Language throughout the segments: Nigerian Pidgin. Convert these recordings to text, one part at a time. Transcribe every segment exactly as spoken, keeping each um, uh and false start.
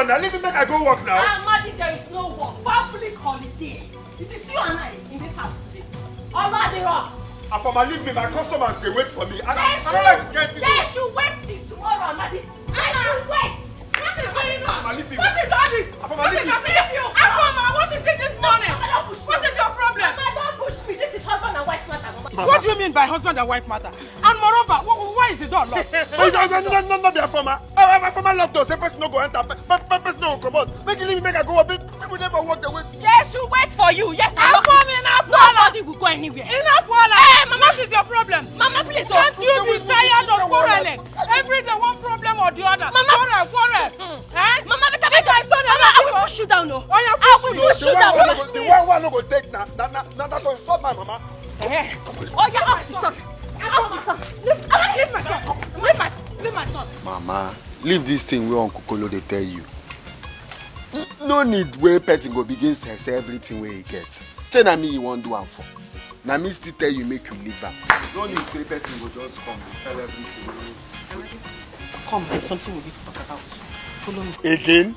Now leave me, make I go work now. Amadi, there is no work. Public holiday. It is you and I in this house today. Oladiro. Afoma, leave me. My customers, they wait for me. I don't, I don't like this kind of thing. They should wait till tomorrow, Amadi. They should wait. What is going on? Afoma, leave me. What is all this? Afoma, What leave is me. Happening? Afoma, what is it this morning? What is your problem? Mama, don't push me. This is husband and wife matter, Mama. What do you mean by husband and wife matter? And moreover, wh- wh- why is the door locked? No, no, no, no, no, no, be Afoma. Afoma lock door. Say person no go enter. Pe- pe- Person no go comot. Make you leave me. Make I go work. People never work the way. They should wait for you. Yes, I Afoma, in Apuala. Nobody will go anywhere. In Apuala. Hey, Mama. What is your problem? Mama, please don't. Can't you be tired of quarreling? Every day one problem or the other. Mama. Quarrel, quarrel. Eh? Mama, better make my son. Mama, I will push you down. Oh. Oh, yeah, I push will me. Push you The down. One, one, no go- the one, one no go take now. Now, now, now that one insult my mama. Eh. Oh, yeah, up the son. Up the son. Leave, leave my son. Leave my, leave my son. Mama, leave this thing wey Uncle Kolo dey tell you. N- No need wey person go begin sell, sell everything wey he get. Shey na me you wan do am for? Na me still tell you make you leave am. No need say person go just come dey sell everything wey. Come, there's something we need to talk about. Follow me. Again?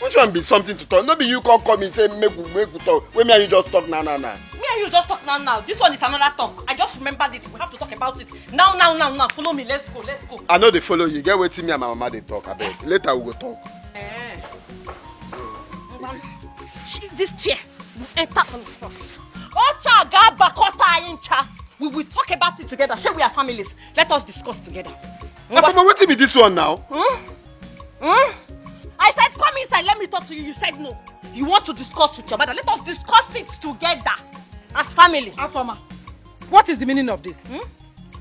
Which one be something to talk? No be you come call me say make we make we talk. Wey me and you just talk now now now. Me and you just talk now now. This one is another talk. I just remembered it. We have to talk about it now, now, now, now. Follow me. Let's go. Let's go. I no dey follow you. Get wetin me and my mama dey talk. Abeg, later we go talk. Eh. She, this chair will enter on us. Ocha gaba kota incha. We will talk about it together. Shey we are families. Let us discuss together. Afoma, wetin be this one now? Hmm? Hmm? I said, come inside, let me talk to you. You said no. You want to discuss with your mother. Let us discuss it together as family. Afoma, what is the meaning of this? Hmm?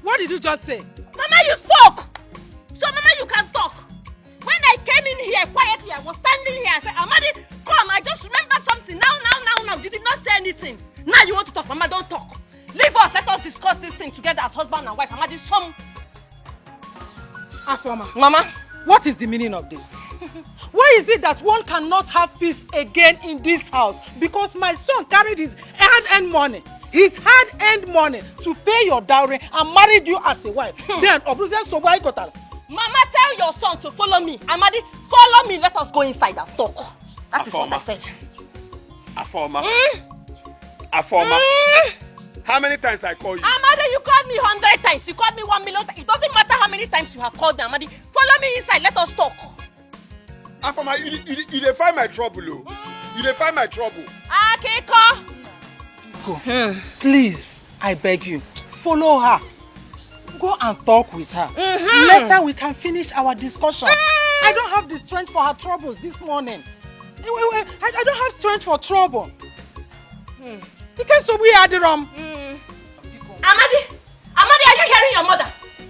What did you just say? Mama, you spoke. So, Mama, you can talk. When I came in here quietly, I was standing here. I said, Amadi, come. I just remember something. Now, now, now, now. You did not say anything. Now you want to talk. Mama, don't talk. Leave us. Let us discuss this thing together as husband and wife. Amadi, some Afoma, Mama. What is the meaning of this? Why is it that one cannot have peace again in this house? Because my son carried his hard-earned money, his hard-earned money to pay your dowry and married you as a wife. Then, Obruze Sogba Ikotala. Mama, tell your son to follow me. Amadi, follow me. Let us go inside and talk. That is what I Afoma. Said. Afoma. Mm, Afoma. mm. How many times I call you? Amadi, you called me hundred times. You called me one million times. It doesn't matter how many times you have called me, Amadi. Follow me inside. Let us talk. Afoma, you, you, you dey find my trouble, oh. You dey find my trouble. Akiko. Go. Please, I beg you, follow her. Go and talk with her. Later we can finish our discussion. I don't have the strength for her troubles this morning. Eh, wait, wait, I, I don't have strength for trouble. Because so we are the wrong. Amadi, Amadi, are you hearing your mother?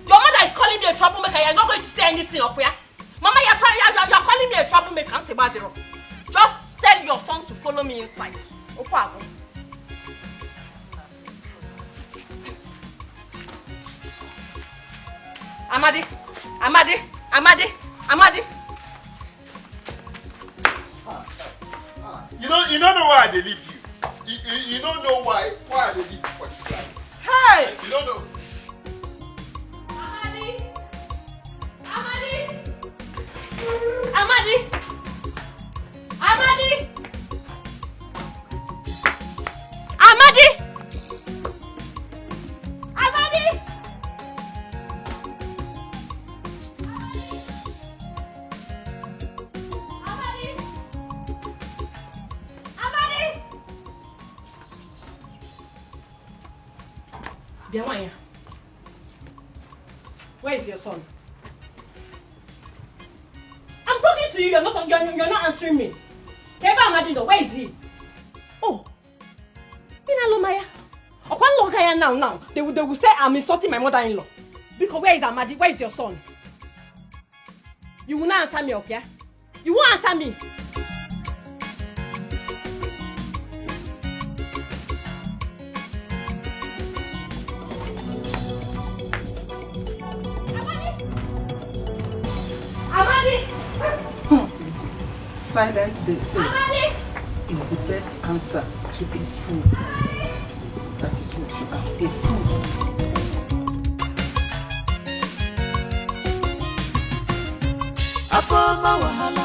Your mother is calling me a troublemaker. You're not going to say anything, Okuya. Mama, you're, trying, you're, you're, you're calling me a troublemaker. Answer about the wrong. Just tell your son to follow me inside. Opa. Amadi, Amadi, Amadi, Amadi. You know, you don't know why I dey leave you. You, you, you don't know why why I dey leave you for this life. Hey! You don't know. Amadi! Amadi! Amadi! Amadi! Amadi! Amadi! Amadi! Amadi! Bịa nwaanyị a. Where is your son? I'm talking to you, you're not, you're, you're not answering me. Ka ebe Amadi nọ, where is he? Oh, ị na-alụ ma ya? Ọkwa nlọ ga ya now, now. They will, they will say I'm insulting my mother-in-law. Biko, where is Amadi? Where is your son? You will not answer me, okay? You won't answer me. Amadi! Silence, they say, is the best answer to a fool. That is what you are, a fool. Afoma wahala,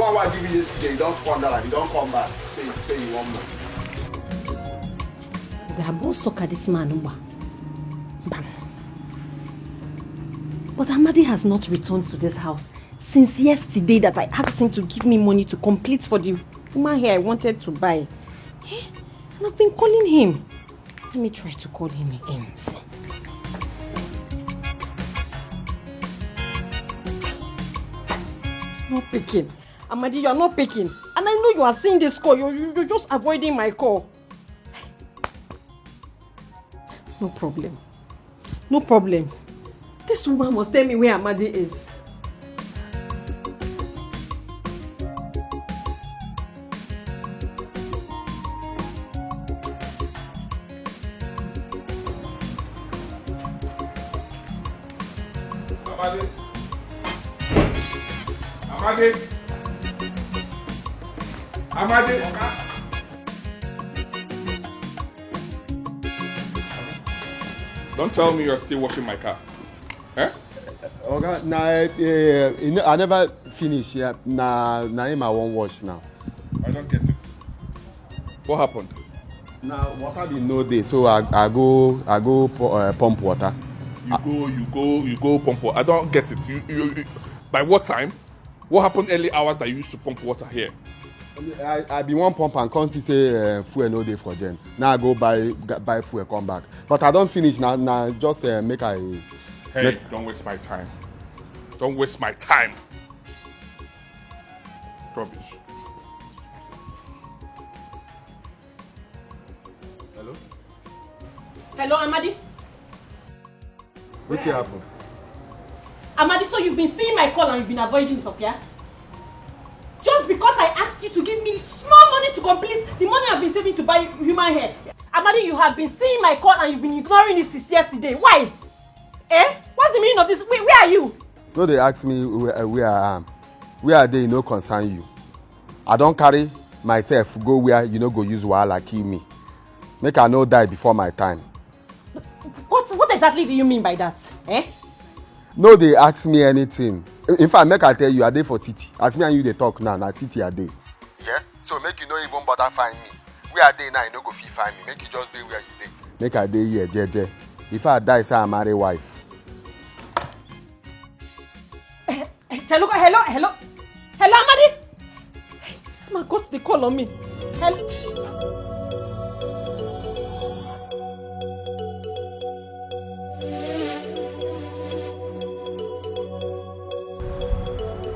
one wey I give you yesterday, you don squander am, you don come back. Say, say you want more. Oga, I won't suck at this man, Uba. Bam. But Amadi has not returned to this house since yesterday that I asked him to give me money to complete for the woman hair I wanted to buy. Eh? And I've been calling him. Let me try to call him again. See. It's not picking. Amadi, you are not picking. And I know you are seeing this call. You, you, you're just avoiding my call. No problem. No problem. This woman must tell me where Amadi is. Amadi. Amadi. Amadi. Don't tell me you're still washing my car. Eh? Oga, na uh, I never finish. Yeah. Na na him I wan wash now. I don't get it. What happened? Na water bin no dey, so I I go I go pu- uh, pump water. You go, you go, you go pump water. I don't get it. You, you, you, by what time? What happened early hours that you used to pump water here? I I bin wan pump and come see say uh, fuel no dey for gen. Now I go buy ga- buy fuel come back. But I don finish na na just uh, make I. Hey, Make- don't waste my time. Don't waste my time. Rubbish. Hello. Hello, Amadi. Wetin happen? Amadi, so you've been seeing my call and you've been avoiding it, Sophia? Just because I asked you to give me small money to complete the money I've been saving to buy human hair. Amadi, you have been seeing my call and you've been ignoring it since yesterday. Why? Eh? What's the meaning of this? Where, where are you? No dey ask me where, where I am. Where I dey no concern you. I don carry myself go where you no go use wahala kill me. Make I no die before my time. What, what exactly do you mean by that? Eh? No dey ask me anything. In fact, make I tell you, I dey for city. As me and you dey talk now, na city I dey. Yeah? So make you no even bother find me. Where I dey now, you no go fit find me. Make you just dey where you dey. Make I dey here, jeje. Before I die, say I marry wife. Hello, hello, hello, hello, Amadi. This man got the call on me. Hello.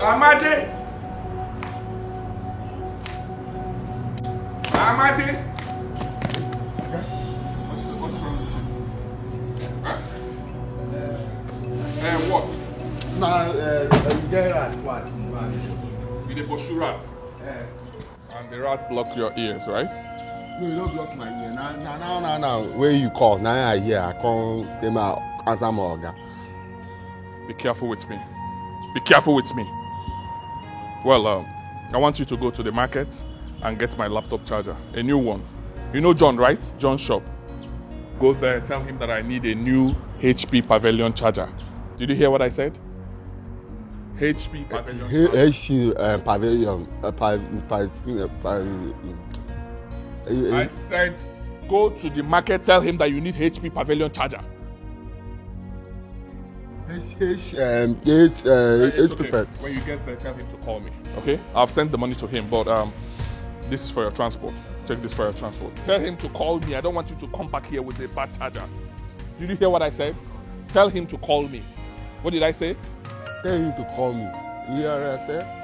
Amade! Amade! What's, what's wrong with you? Huh? Eh, what? Na, uh, you get rat for us. You dey pursue rat? Eh. And the rat block your ears, right? No, you don't block my ear. Now, now, now, now, now. Where you call? Now I hear. I come say my answer my oga. Be careful with me. Be careful with me. Well, um, I want you to go to the market and get my laptop charger, a new one. You know John, right? John shop. Go there, tell him that I need a new H P Pavilion charger. Did you hear what I said? H P Pavilion H- charger. H C, uh, Pavilion, uh, pa- pa- uh, pa- mm. Eh, eh. I said, go to the market, tell him that you need H P Pavilion charger. H, H, um, H, uh, Eh, it's H P okay. Pad. When you get there, tell him to call me. Okay? I've sent the money to him, but um, this is for your transport. Take this for your transport. Tell him to call me. I don't want you to come back here with a bad charger. Did you hear what I said? Tell him to call me. What did I say? Tell him to call me. You hear what I said?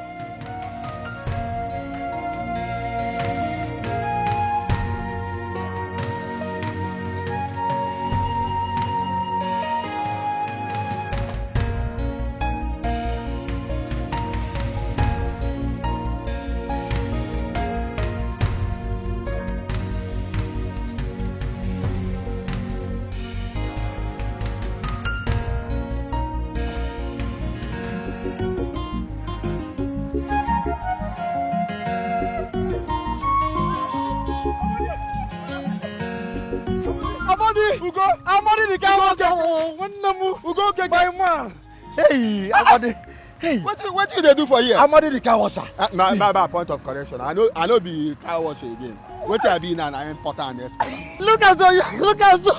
Amadi! Ugo! Amadi, the guy wants to. Nwanne m, Ugo, okay, my man. Hey, Amadi. Hey. Wetin, wetin you dey do for here? Amadi, the car washer. Uh, my, my, my point of correction. I no, I no be car washer again. Wetin I be now, na importer and exporter. Look at you, look at you.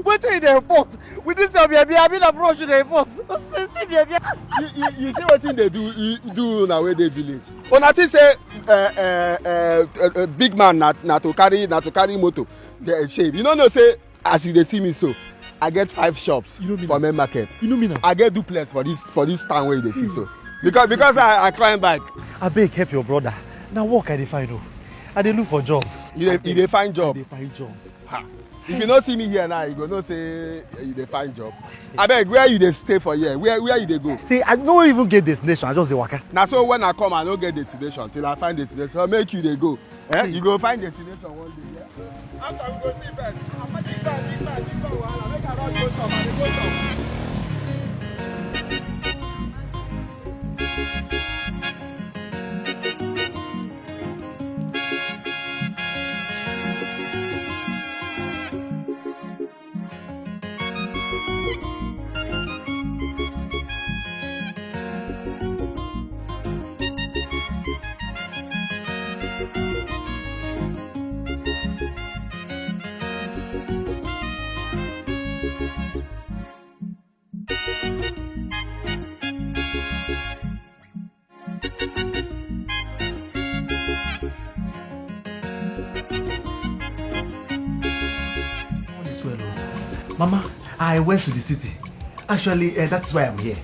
Wetin you dey import? With this your baby, I mean, approach you dey import. See, see, baby. You, you, you see wetin dey do, you do na wey dey village. Una think say, uh, uh, uh, uh, uh, big man na, na to carry, na to carry motor. Dey shame. You no know say as you dey see me so, I get five shops You know me for now. Main market. You know me now. I get duplex for this, for this town where you dey see so. Because, because I, I climb bike. Abeg, help your brother. Na work I dey find o. I dey look for job. You dey, you dey find I job. Dey find job. Ha. If you no see me here now, you go know say you dey find job. Abeg, where you dey stay for here? Where, where you dey go? See, I no even get destination. I just dey waka. Na so when I come, I no get destination till I find destination. So make you dey go. Eh? You go find destination one day. Yeah? After we go see first. Big man, big man, big man, wahala. Make I rush go shop. I dey go shop. All is well o. Mama, I went to the city. Actually, uh, that's why I'm here.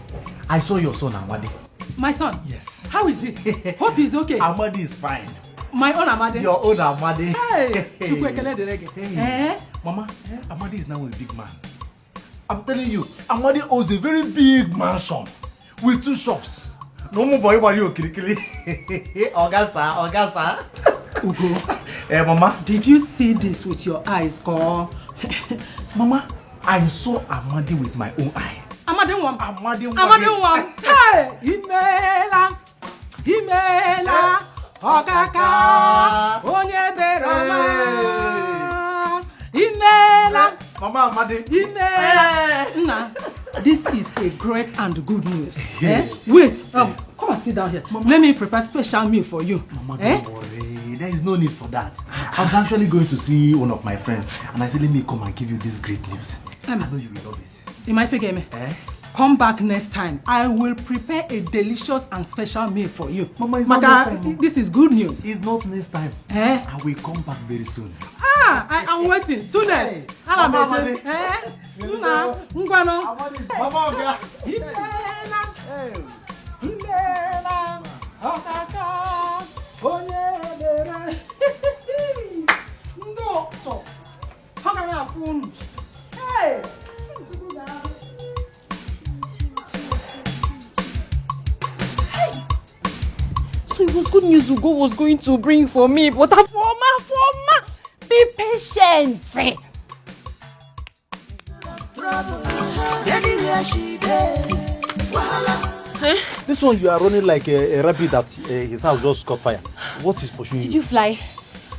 I saw your son, Amadi. My son? Yes. How is he? Hope he's okay. Amadi is fine. My own Amadi. Your own Amadi. Hey, Chukwu ekele dịrị gị. Hey. Eh? Mama, Amadi is now a big man. I'm telling you, Amadi owns a very big mansion with two shops. No more boy, boy, you kirikiri. Oga sir, Oga sir. Ugo. Eh, Mama. Did you see this with your eyes, ko? Mama, I saw Amadi with my own eye. Amadi nwa m. Amadi nwa m. Amadi nwa m. Hey, imela. Imela. Okaka. Onye bere ọma. Imela. Mama Amadi. Imela. Eh. Nna, this is a great and good news. Eh? Wait, um, come and sit down here. Mama. Let me prepare special meal for you. Mama, eh? Don't worry. There is no need for that. I was actually going to see one of my friends, and I said, let me come and give you this great news. Emma. I know you will love it. Ị ma ife ga-eme? Eh? Come back next time. I will prepare a delicious and special meal for you. Mama, it's not next time. This is good news. It's not next time. Eh? I will come back very soon. Ah, I am waiting. Soonest. Hey, ana m eje. Eh? Nna, ngwanụ. Mama, Oga. Hey. So it was good news Ugo was going to bring for me, but Afoma, Afoma, be patient. This one you are running like a, a rabbit that uh, his house just caught fire. What is pursuing Did you? you fly?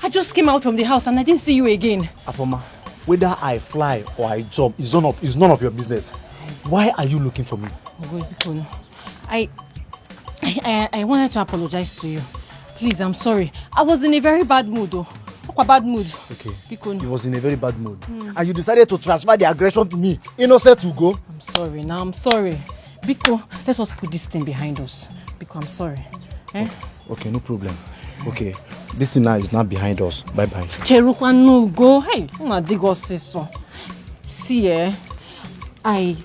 I just came out from the house and I didn't see you again. Afoma, whether I fly or I jump is none of is none of your business. Why are you looking for me? Ogo, biko no. I, I, I wanted to apologize to you. Please, I'm sorry. I was in a very bad mood, though. What a bad mood. Okay. Biko no. He was in a very bad mood. And you decided to transfer the aggression to me. Innocent Ugo. I'm sorry now. I'm sorry. Biko, let us put this thing behind us. Biko, I'm sorry. Eh? Okay, no problem. Okay, this thing now is not behind us. Bye bye. Cherukwa no go. Hey, una dig us this one. See, eh? I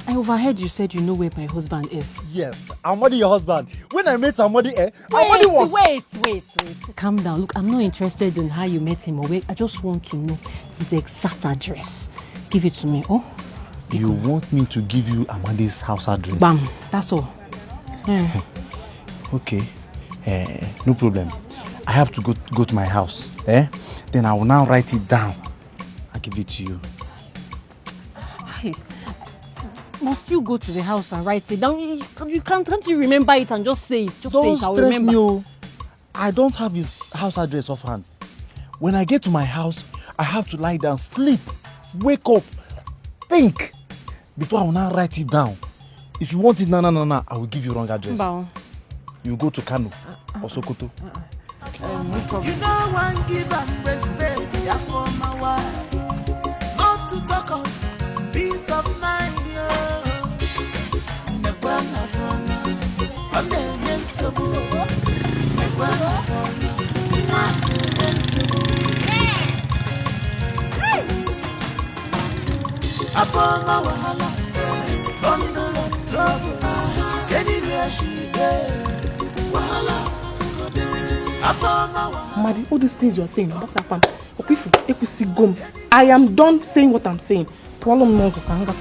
I overheard you said you know where my husband is. Yes, Amadi, your husband. When I met Amadi, eh? Amadi Wait, was. wait, wait, wait. Calm down. Look, I'm not interested in how you met him or where. I just want to know his exact address. Give it to me, oh? You want me to give you Amadi's house address? Bam, that's all. Okay, eh, no problem. I have to go go to my house. Eh? Then I will now write it down. I'll give it to you. Hey, must you go to the house and write it down? You, you can't, can't you remember it and just say it? Just say Don't it. I'll stress remember. me. Oh. I don't have his house address offhand. When I get to my house, I have to lie down, sleep, wake up, think before I will now write it down. If you want it, na na na na, I will give you wrong address. Mba. You go to Kano or Sokoto. You know one give and respect ya for my wife. Not to talk of peace of mind. Yo. Nekwana for me. Ọ na-enye nsogbu. Nekwana for me. Ọ na-enye nsogbu. Afoma wahala, bundle of trouble. Anywhere she dey, wahala go dey. Afoma wahala. Madi, all these things you are saying, what's happened? Okwifu, ekwusi gom. I am done saying what I'm saying. Kwalom no ka nga.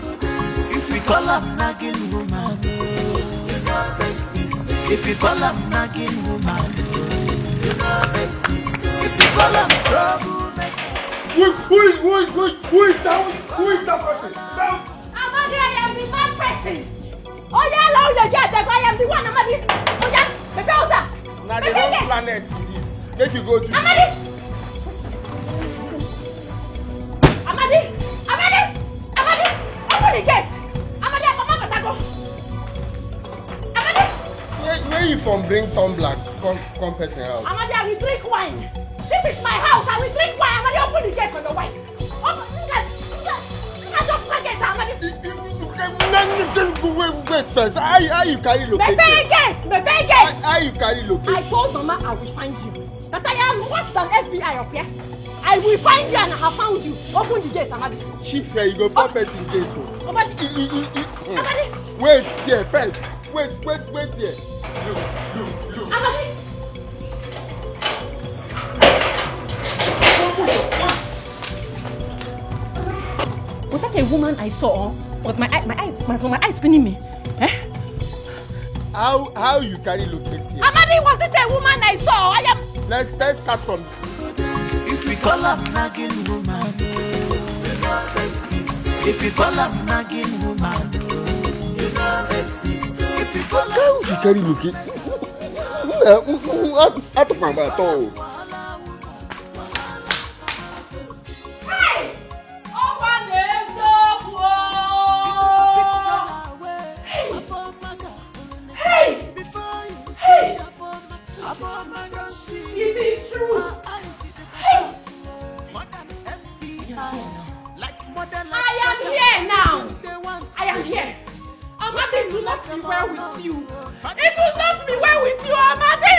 If we call am nagging woman, you know make mistake. If we call am nagging woman, you know make mistake. If we call am trouble maker. Who is who is who is who is who is that? Who is that person? That Amadi, I am the mad person. Oya, allow your girl to go. I am the one, Amadi. Oya, baby, Oza. Na the wrong planet be this. Make you go do. Amadi. Amadi, Amadi, Amadi, open the gate. Amadi, I come out, I go. Amadi. Where, where you from bring tumbler come come person house? Amadi, I will drink wine. This is my house. I will drink wine. Amadi, open the gate for your wife. Open, nigga, nigga, nigga, just pack it, Amadi. Wait, wait first. How, how you carry location? My bag gate, my bag gate. How, how you carry location? I told Mama I will find you. That I am worse than F B I up here. I will find you and I have found you. Open the gate, Amadi. Chief, here you go. Four person gate. Oh. Amadi. I, I, I, I, Amadi. Wait there first. Wait, wait, wait there. Look, look, look. Amadi. Was that a woman I saw? Was my eye, my eyes, my, my eyes spinning me? Eh? How how you carry locate here? Amadi, was it a woman I saw? I am. Let's let's start from. If we call am nagging woman, you know make mistake. If we call am nagging woman, you know make mistake. If we call am. How you carry locate? Out of my mouth, oh. Hey! Ọkwa na eziokwu o! Hey! Hey! Hey! It is true! Hey! I am here now! I am here! Amadi, it will not be well with you. It will not be well with you, Amadi.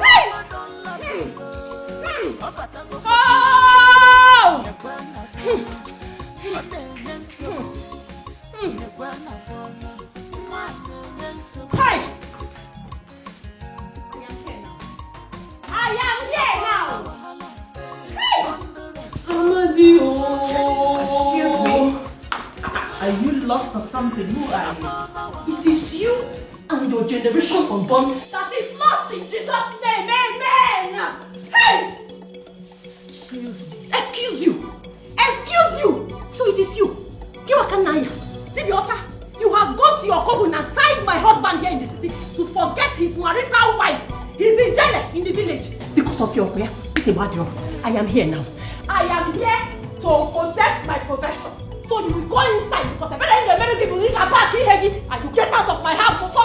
Hey! Hmm. Hmm. Oh! Hmm. Hmm. Hmm. Hey! I am here now. Hey! Amadi, oh. Excuse me. Are you lost or something? Who are you? It is you and your generation unborn that It's lost in Jesus' name. Amen. Hey! Excuse me. Excuse you. Excuse you. So it is you. Giwakanaya. Dibiocha, you have gone to your couple and tied my husband here in the city to forget his marital wife. He's in jail in the village. Because of your prayer, this is what you I am here now. I am here to possess my possession. So you will go inside because I better in the very people in the back in Hegi and you get out of my house. So, so,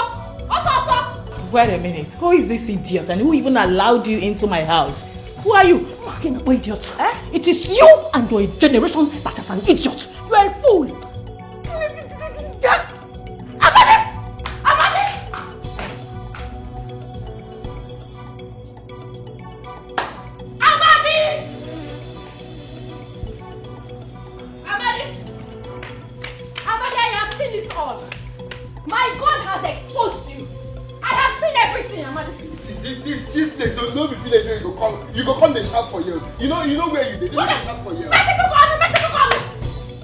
so, so. Wait a minute. Who is this idiot and who even allowed you into my house? Who are you? Fucking idiot. Eh? It is you and your generation that is an idiot. You are a fool. Amadi! Amadi! Amadi! Amadi! Amadi, I have seen it all. My God has exposed you. I have seen everything, Amadi. See, this, this, this place, don't, don't be feeling you go come. You go come, they shout for you. You know, you know where you dey. They dey shout for you. Make people come, make people come.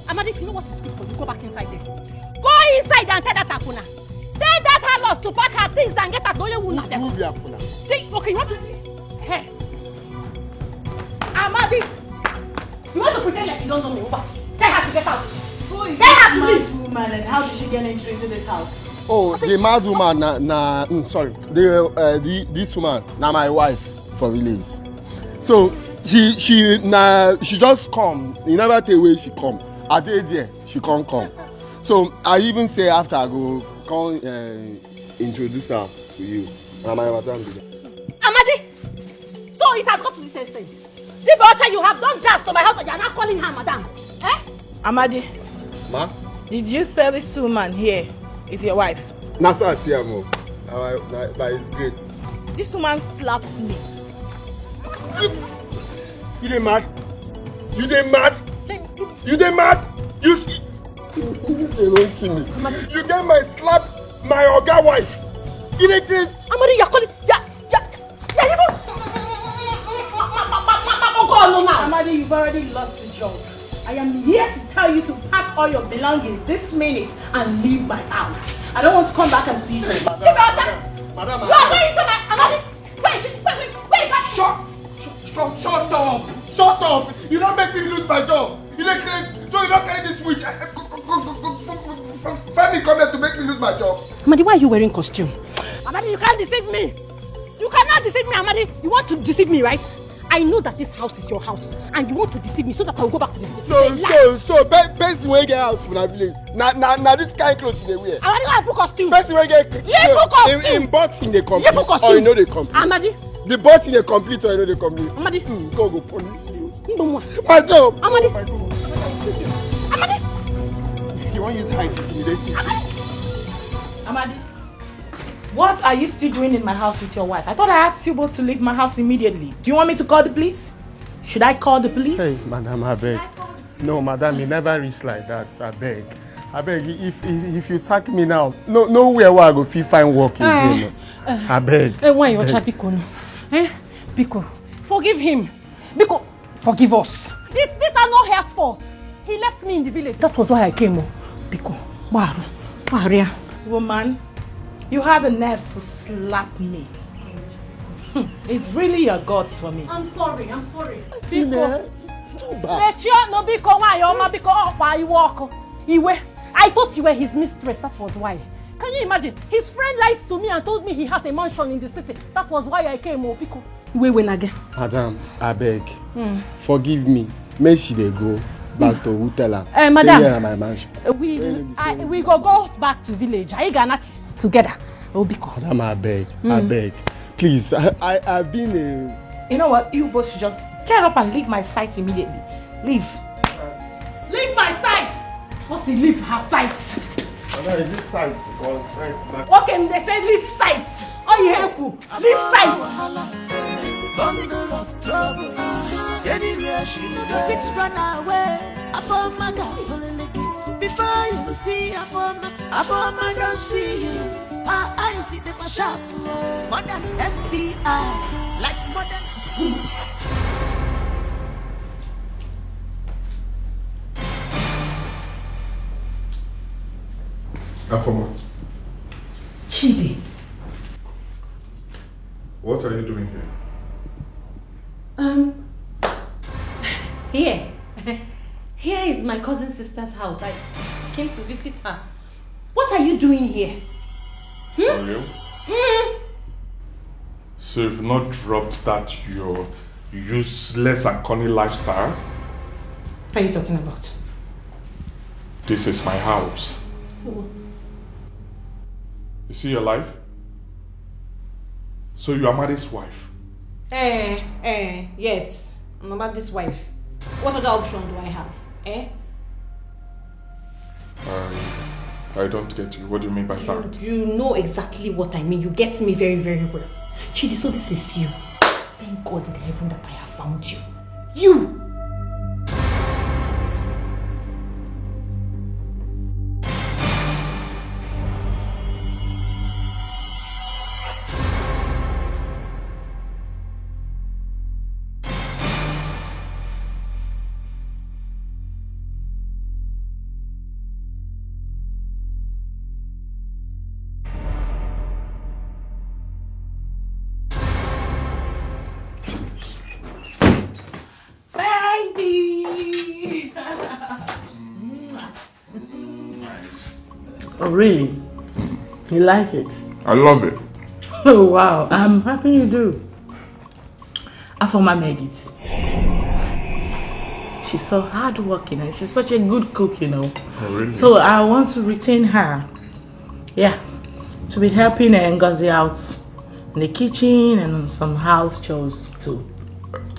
Amadi, if you know what is good for you, go back inside there. Go inside and tell that Akuna. Tell that harlot to pack her things and get her going. Who, who be Akuna? Okay, you want to... Hey. Amadi, you want to pretend like you don't know me, Uba? Tell her to get out. Who is this mad woman and how did she get entry into this house? Oh, the mad woman, na, na, mm, sorry. The, uh, the, this woman, na my wife for village. So, she, she, na, she just come. You never tell where she come. I dey there, she come come. So, I even say after I go, come, uh, introduce her to you. Na my madam be that. Amadi! So it has got to this extent. Dibiocha, you have done jazz to my house and you are not calling her madam. Eh? Amadi. Ma? Did you say this woman here is your wife? Na so I see am o. Na, na, na his grace. This woman slapped me. You, you dey mad? You dey mad? You dey mad? You see? You dey kill me. You get my slap, my oga wife. You dey craze? Amadi, you're calling. Yeah, yeah, yeah, you know. Amadi, you've already lost the job. I am here to tell you to pack all your belongings this minute and leave my house. I don't want to come back and see you. Madam, madam, madam, you are going to my Amadi. Wait, wait, wait, wait, wait. Shut, shut, shut, shut up. Shut up. You don't make me lose my job. You dey craze. So you don't carry this switch. Eh, eh, go, go, go, go, go, go, go, Femi come here to make me lose my job. Amadi, why are you wearing costume? Amadi, you can't deceive me. You cannot deceive me, Amadi. You want to deceive me, right? I know that this house is your house, and you want to deceive me so that I will go back to the village. So, so, so, pe-, person wey get house for that village, na, na, na this kind clothes you dey wear. Amadi, go and put costume. Person wey get clothes, in, in butt in the complete, or you know they complete. Amadi. The butt in the complete, or you know they complete. Amadi. Mm, God go punish you. Ndonwa. My job. Amadi. Oh my God. Amadi. You want use height to intimidate me? Amadi. Amadi. What are you still doing in my house with your wife? I thought I asked you both to leave my house immediately. Do you want me to call the police? Should I call the police? Hey, madam, I beg. No, madam, e never reach like that. I beg. I beg, if, if, if you sack me now, no, nowhere where I go fit find work again. Eh, I beg. Eh, why your cha biko no? Eh? Biko, forgive him. Biko, forgive us. It's this Anohe's fault. He left me in the village. That was why I came. Oh. Biko, gbaru, gbaria. Woman, you had the nerves to slap me. Hmm, it's really your guts for me. I'm sorry, I'm sorry. Biko. Too bad. Mechie ọnụ, biko, nwanyị ọma, biko, ọkwa iwe ọkụ. Iwe. I thought you were his mistress, that was why. Can you imagine? His friend lied to me and told me he has a mansion in the city. That was why I came, oh, biko. Wait, when again? Madam, I beg. Hmm. Forgive me. Make she dey go back to hotel am. Eh, madam. Say here na my mansion. Uh, we, I, we go go back to village. I gonna together. Oh, biko. Madam, I beg. I beg. Please, I, I, I've been a... You know what? You both should just get up and leave my sight immediately. Leave. Leave my sight! What's he leave her sight? Madam, is it sight or sight? Okay, they say leave sight. Oh, yeah, cool. Leave sight. Bundle of trouble. Anywhere she go, fit run away. I form my girl, follow Nikki. Before you see, I form, I form, I don't see you. Her eyes, it never sharp. More than F B I, like more than... Afoma. Chidi. What are you doing here? Um, here. Here is my cousin sister's house. I came to visit her. What are you doing here? Hmm? For real? Hmm? So you've not dropped that your useless and corny lifestyle? What are you talking about? This is my house. Oh. You see your life? So you are Amade's wife? Eh, eh, yes. I'm Amade's wife. What other option do I have? Eh? I, I don't get you. What do you mean by that? You know exactly what I mean. You get me very, very well. Chidi, so this is you. Thank God in heaven that I have found you. You! Oh, really? You like it? I love it. Oh, wow. I'm happy you do. Afoma made it. Yes. She's so hardworking and she's such a good cook, you know. Oh, really? So I want to retain her. Yeah. To be helping Ngozi out in the kitchen and some house chores too.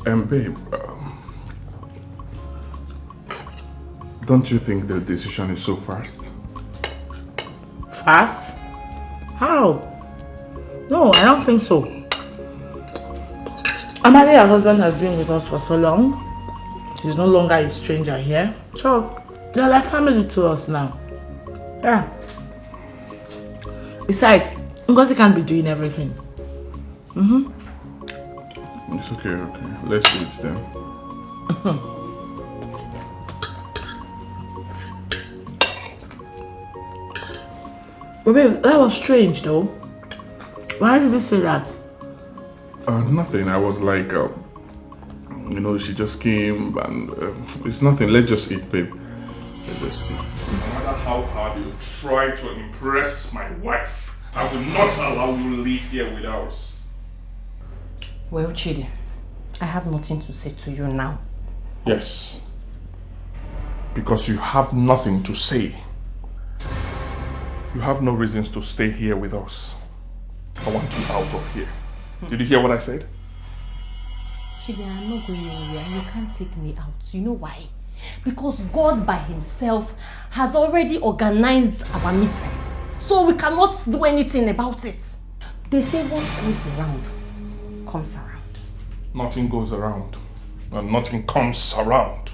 And babe, um, don't you think the decision is so fast? Fast? How? No, I don't think so. Amadi, her husband, has been with us for so long. He's no longer a stranger here. So, they're like family to us now. Yeah. Besides, Ngozi can't be doing everything. Mm-hmm. It's okay, okay. Let's do it then. But babe, that was strange though. Why did you say that? Uh, nothing. I was like, uh, you know, she just came and uh, it's nothing. Let's just eat, babe. Let's just eat. No matter how hard you try to impress my wife, I will not allow you live here with us. Well, Chidi, I have nothing to say to you now. Yes. Because you have nothing to say. You have no reasons to stay here with us. I want you out of here. Did you hear what I said? Chidi, I'm not going anywhere. You can't take me out. You know why? Because God by himself has already organized our meeting. So we cannot do anything about it. They say what goes around comes around. Nothing goes around and nothing comes around.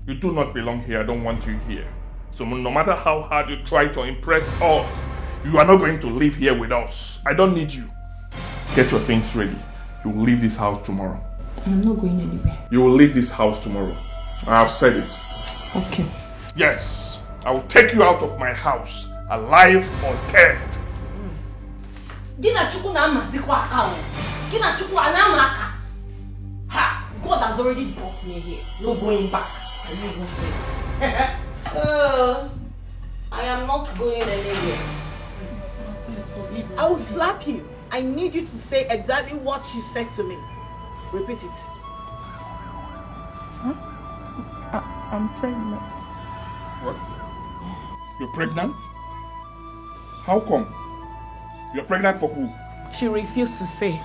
You do not belong here. I don't want you here. So no matter how hard you try to impress us, you are not going to live here with us. I don't need you. Get your things ready. You will leave this house tomorrow. I'm not going anywhere. You will leave this house tomorrow. I have said it. Okay. Yes, I will take you out of my house, alive or dead. Gị na Chukwu na-amazikwa aka o. Gị na Chukwu a na-ama aka. Ha! God has already brought me here. No going back. Are you even free? Oh, I am not going anywhere. I will slap you. I need you to say exactly what you said to me. Repeat it. Huh? I, I'm pregnant. What? You're pregnant? How come? You're pregnant for who? She refused to say.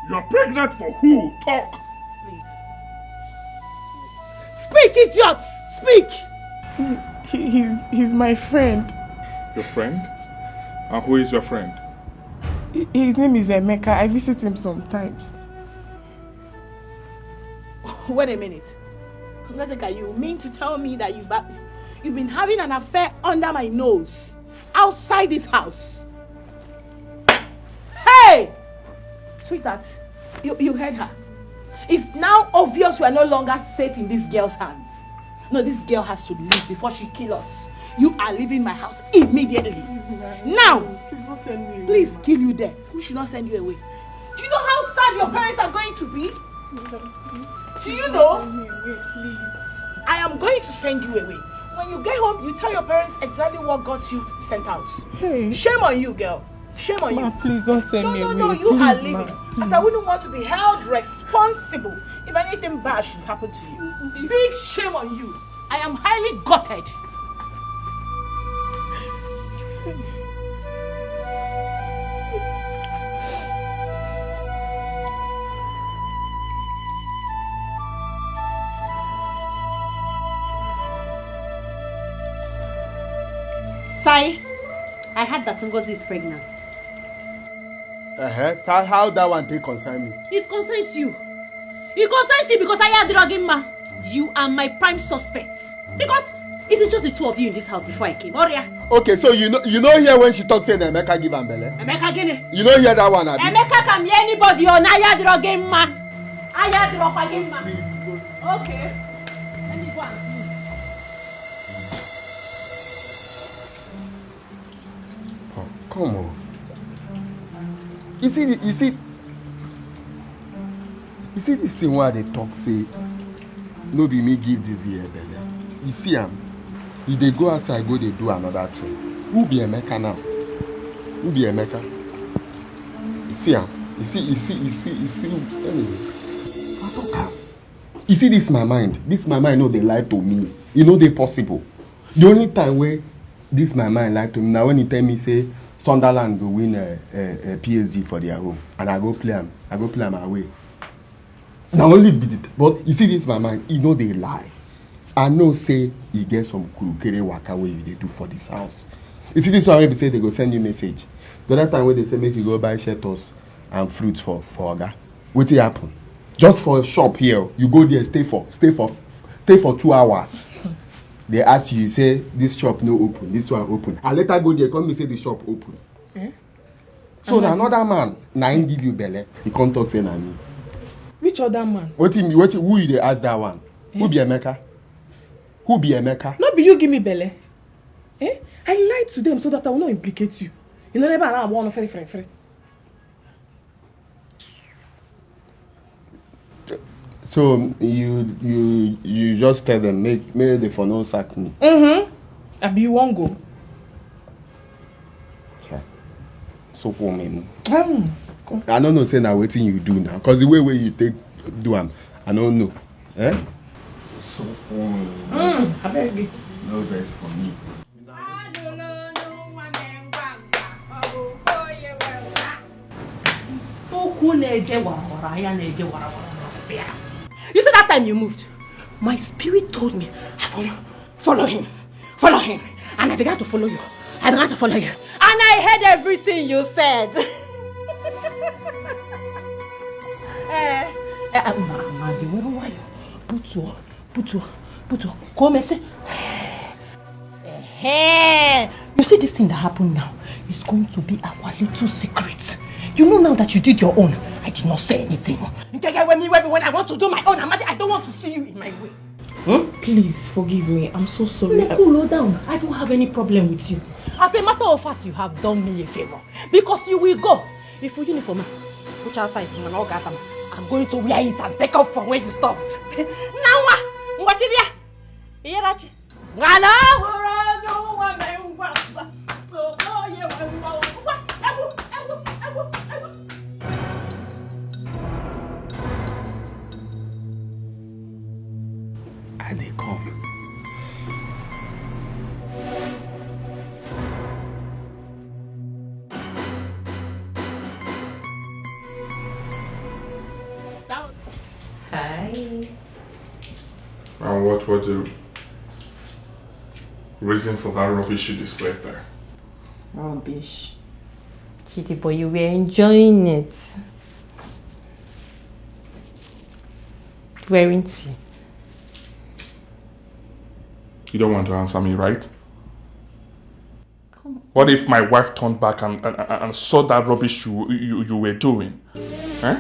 You're pregnant for who? Talk! Please. Speak, idiot! Speak! He, he, he's, he's my friend. Your friend? And who is your friend? Hi- His name is Emeka. I visit him sometimes. Wait a minute. Ngozika, you mean to tell me that you've, you've been having an affair under my nose, outside this house? Hey! Sweetheart, you, you heard her. It's now obvious we are no longer safe in this girl's hands. No, this girl has to leave before she kill us. You are leaving my house immediately. Now, please kill you there. Who should not send you away? Do you know how sad your parents are going to be? Do you know? I am going to send you away. When you get home, you tell your parents exactly what got you sent out. Hey. Shame on you, girl. Shame on you. Ma, please don't send me away. No, no, no, you are leaving. As I wouldn't want to be held responsible if anything bad should happen to you. Big shame on you. I am highly gutted. Sai, I heard that Ngozi is pregnant. Uh-huh. How that one take concern me? It concerns you. It concerns you because I had drugging ma. You are my prime suspect. Because it is just the two of you in this house before I came. Oria. Okay, so you know you know here when she talks say that Emeka give am belle? Emeka gini? You know hear that one, abi? Emeka can be anybody or na ya drugging ma. I had drugging ma. Okay. Let me go and see. Oh, come on. You see, the- you see, you see this thing where they talk say, no be me give this year belle. You see am, you dey go outside go dey do another thing. Who be Emeka now? Who be Emeka? You see am, you see, you see, you see, you see. Anyway, I talk am. You see this my mind. This my mind no dey lie to me. E no dey possible. The only time wey this my mind lie to me na when he tell me say Sunderland go win uh, uh, uh, P S G for their home, and I go play am. I go play am away. Na only be the, but you see this my mind. E no dey lie. I know say e get some kurukere waka wey you dey do for this house. You see this one wey be say they go send you message. The other time wey they say make you go buy shelters and fruits for for oga. Wetin happen? Just for shop here, you go there, stay for stay for stay for two hours. They ask you, you say this shop no open, this one open. I later go there, come me say the shop open. Eh? So na another man, na him give you belle. He come talk say na me. Which other man? Wetin be wetin? Who you dey ask that one? Who be Emeka? Who be Emeka? No be you give me belle. Eh? I lied to them so that I will not implicate you. You know never allow one very very very. So you you you just tell them make make they for no sack me. Mm-hmm. Abi you wan go? Cha. So for me. Mm. I don't know say na wetin you do now, cause the way wey you take do am, I don't know. Eh? So for me. Mm, I beg you. No vex for me. Ukwu na-eje warawara, anya na-eje warawara n'ọfịa. You see that time you moved, my spirit told me, "Afoma, follow him, follow him." And I began to follow you. I began to follow you. And I heard everything you said. Eh, eh, eh, ma, ma, dị were nwayọ. Butuo, butuo, butuo. Ka o mesị. Eh, you see this thing that happened now is going to be our little secret. You know now that you did your own, I did not say anything. Nke ga-ewe m iwe bụ when I want to do my own, Amadi, I don't want to see you in my way. Hmm? Please forgive me. I'm so sorry. Cool down. I don't have any problem with you. As a matter of fact, you have done me a favor because you will go. If you uniform, which outside is man all got them, I'm going to wear it and take up from where you stopped. Now, what? What did you? Ngala. I dey come. Hi. And what was the reason for that rubbish you displayed there? Rubbish. Chidi, but you were enjoying it. Weren't you? You don't want to answer me, right? What if my wife turned back and, and, and saw that rubbish you, you, you were doing? Eh?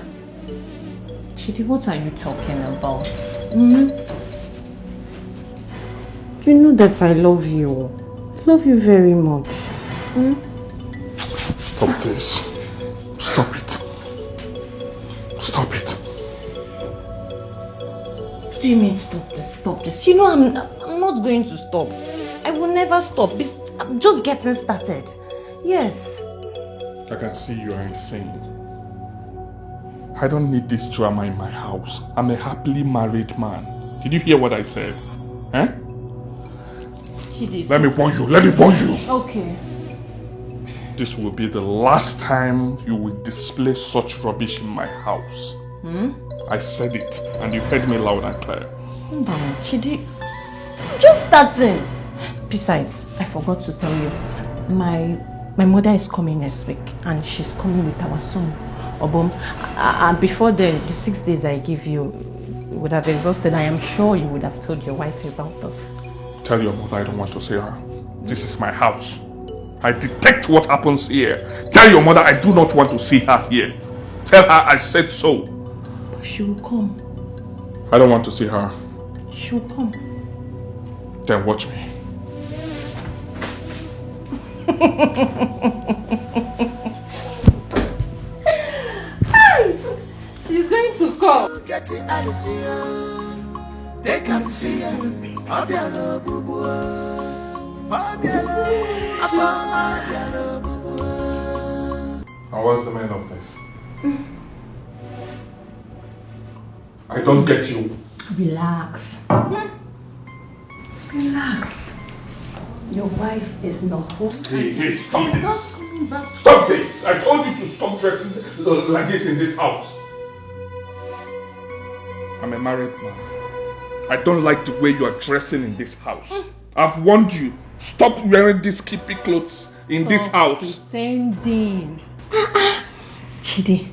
Chidi, what are you talking about? Hmm? You know that I love you. I love you very much. Hmm? Stop this. Stop it. Stop it. What do you mean stop this, stop this? You know I'm, I'm not going to stop. I will never stop. This, I'm just getting started. Yes. I can see you are insane. I don't need this drama in my house. I'm a happily married man. Did you hear what I said? Eh? Chidi. Let me warn you. Let me warn you. Okay. This will be the last time you will display such rubbish in my house. Hmm? I said it, and you heard me loud and clear. Mba, Chidi, just that thing. Besides, I forgot to tell you, my my mother is coming next week, and she's coming with our son, Obom. Uh, uh, before the, the six days I give you would have exhausted, I am sure you would have told your wife about this. Tell your mother I don't want to see her. This is my house. I detect what happens here. Tell your mother I do not want to see her here. Tell her I said so. But she will come. I don't want to see her. She will come. Then watch me. She's going to come. Get it icy, oh. Take am see am. Obiano bubu, oh. Obiano bubu, afọ obiano bubu, oh. And what's the meaning of this? I don't get you. Relax. Relax. Your wife is not home. Hey, hey, stop She's this. Not coming back. Stop this! I told you to stop dressing like this in this house. I'm a married man. I don't like the way you are dressing in this house. I've warned you. Stop wearing these skimpy clothes in this house. Pretending. Chidi,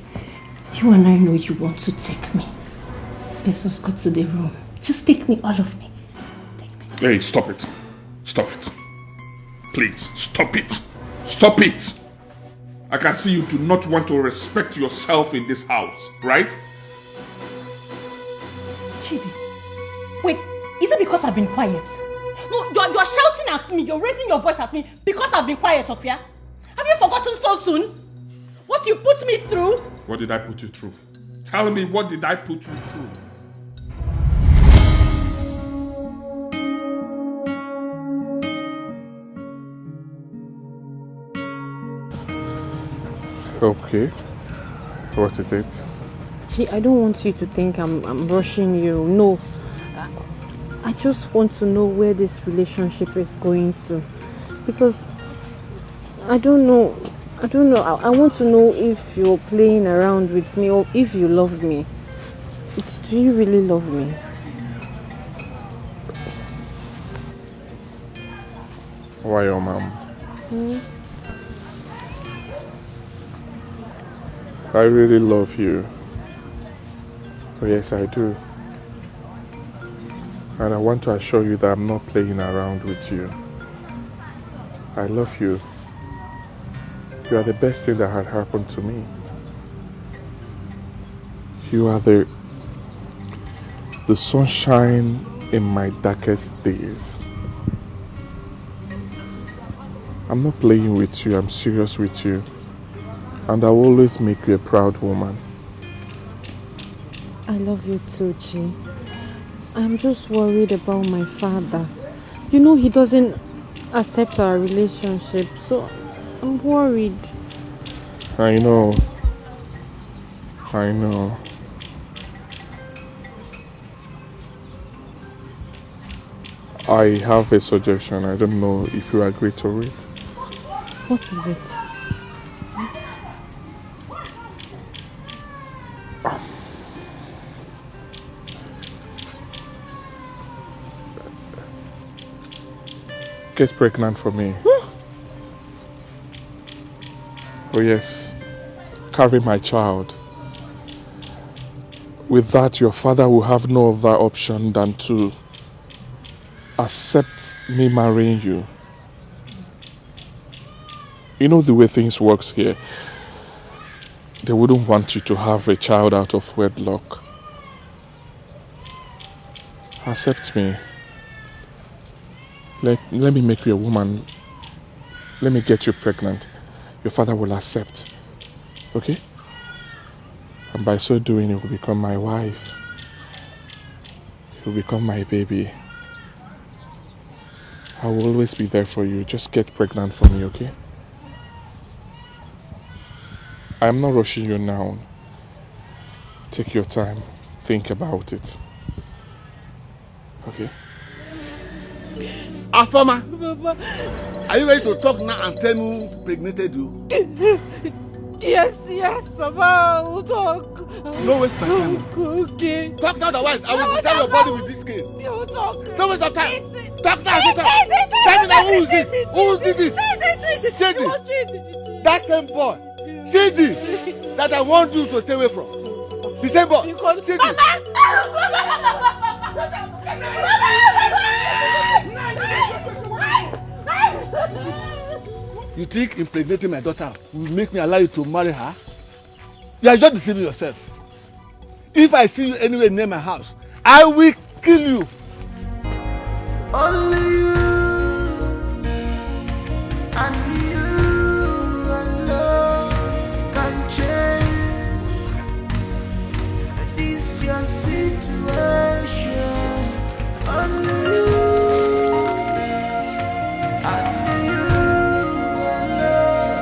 you and I know you want to take me. Let's just go to the room. Just take me, all of me. Hey, stop it. Stop it. Please, stop it. Stop it. I can see you do not want to respect yourself in this house, right? Chidi, wait, is it because I've been quiet? No, you're, you're shouting at me, you're raising your voice at me because I've been quiet, Okwia. Have you forgotten so soon? What you put me through? What did I put you through? Tell me, what did I put you through? Okay. What is it? See, I don't want you to think I'm, I'm rushing you. No. I, I just want to know where this relationship is going to. Because I don't know. I don't know. I, I want to know if you're playing around with me or if you love me. Do you really love me? Why, your mom? I really love you. Oh, yes, I do. And I want to assure you that I'm not playing around with you. I love you. You are the best thing that had happened to me. You are the the sunshine in my darkest days. I'm not playing with you, I'm serious with you. And I will always make you a proud woman. I love you too, Chi. I'm just worried about my father. You know he doesn't accept our relationship, so I'm worried. I know. I know. I have a suggestion. I don't know if you agree to it. What is it? Get pregnant for me. Oh yes, carry my child. With that, your father will have no other option than to accept me marrying you. You know the way things works here. They wouldn't want you to have a child out of wedlock. Accept me. Let, let me make you a woman. Let me get you pregnant. Your father will accept. Okay? And by so doing, you will become my wife. You will become my baby. I will always be there for you. Just get pregnant for me, okay? I am not rushing you now. Take your time. Think about it. Okay? Afoma, Baba. Are you ready to talk now and tell me who impregnated you? Yes, yes, Baba, we'll talk. No waste my time. Okay. Talk now, otherwise I will no, tear your body with this cane. You talk. No waste of time. Talk now, talk. Tell me now, who is it? Who is it? Shady. That same boy. Shady. That I want you to stay away from. The same boy. Shady. You think impregnating my daughter will make me allow you to marry her? You are just deceiving yourself. If I see you anywhere near my house, I will kill you. Only you and you alone can change this your situation. Only you and you alone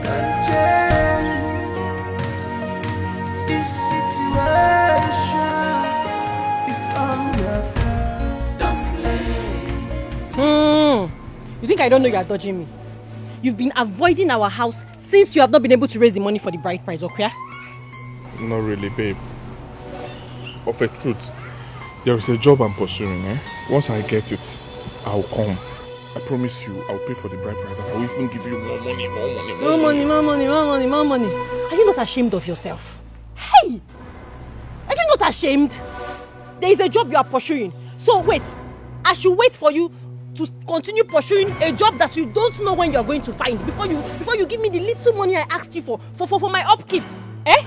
can change this situation. It's all your fault. Don't slay. Mm. You think I don't know you are dodging me? You've been avoiding our house since you have not been able to raise the money for the bride price, Okuya? Not really, babe. Of a truth, there is a job I'm pursuing. Eh? Once I get it, I'll come. I promise you, I'll pay for the bride price and I'll even give you more money, more money, more, more money, money, more money, more money, more money. Are you not ashamed of yourself? Hey! Are you not ashamed? There is a job you are pursuing. So wait, I should wait for you to continue pursuing a job that you don't know when you are going to find before you before you give me the little money I asked you for for for, for my upkeep. Eh?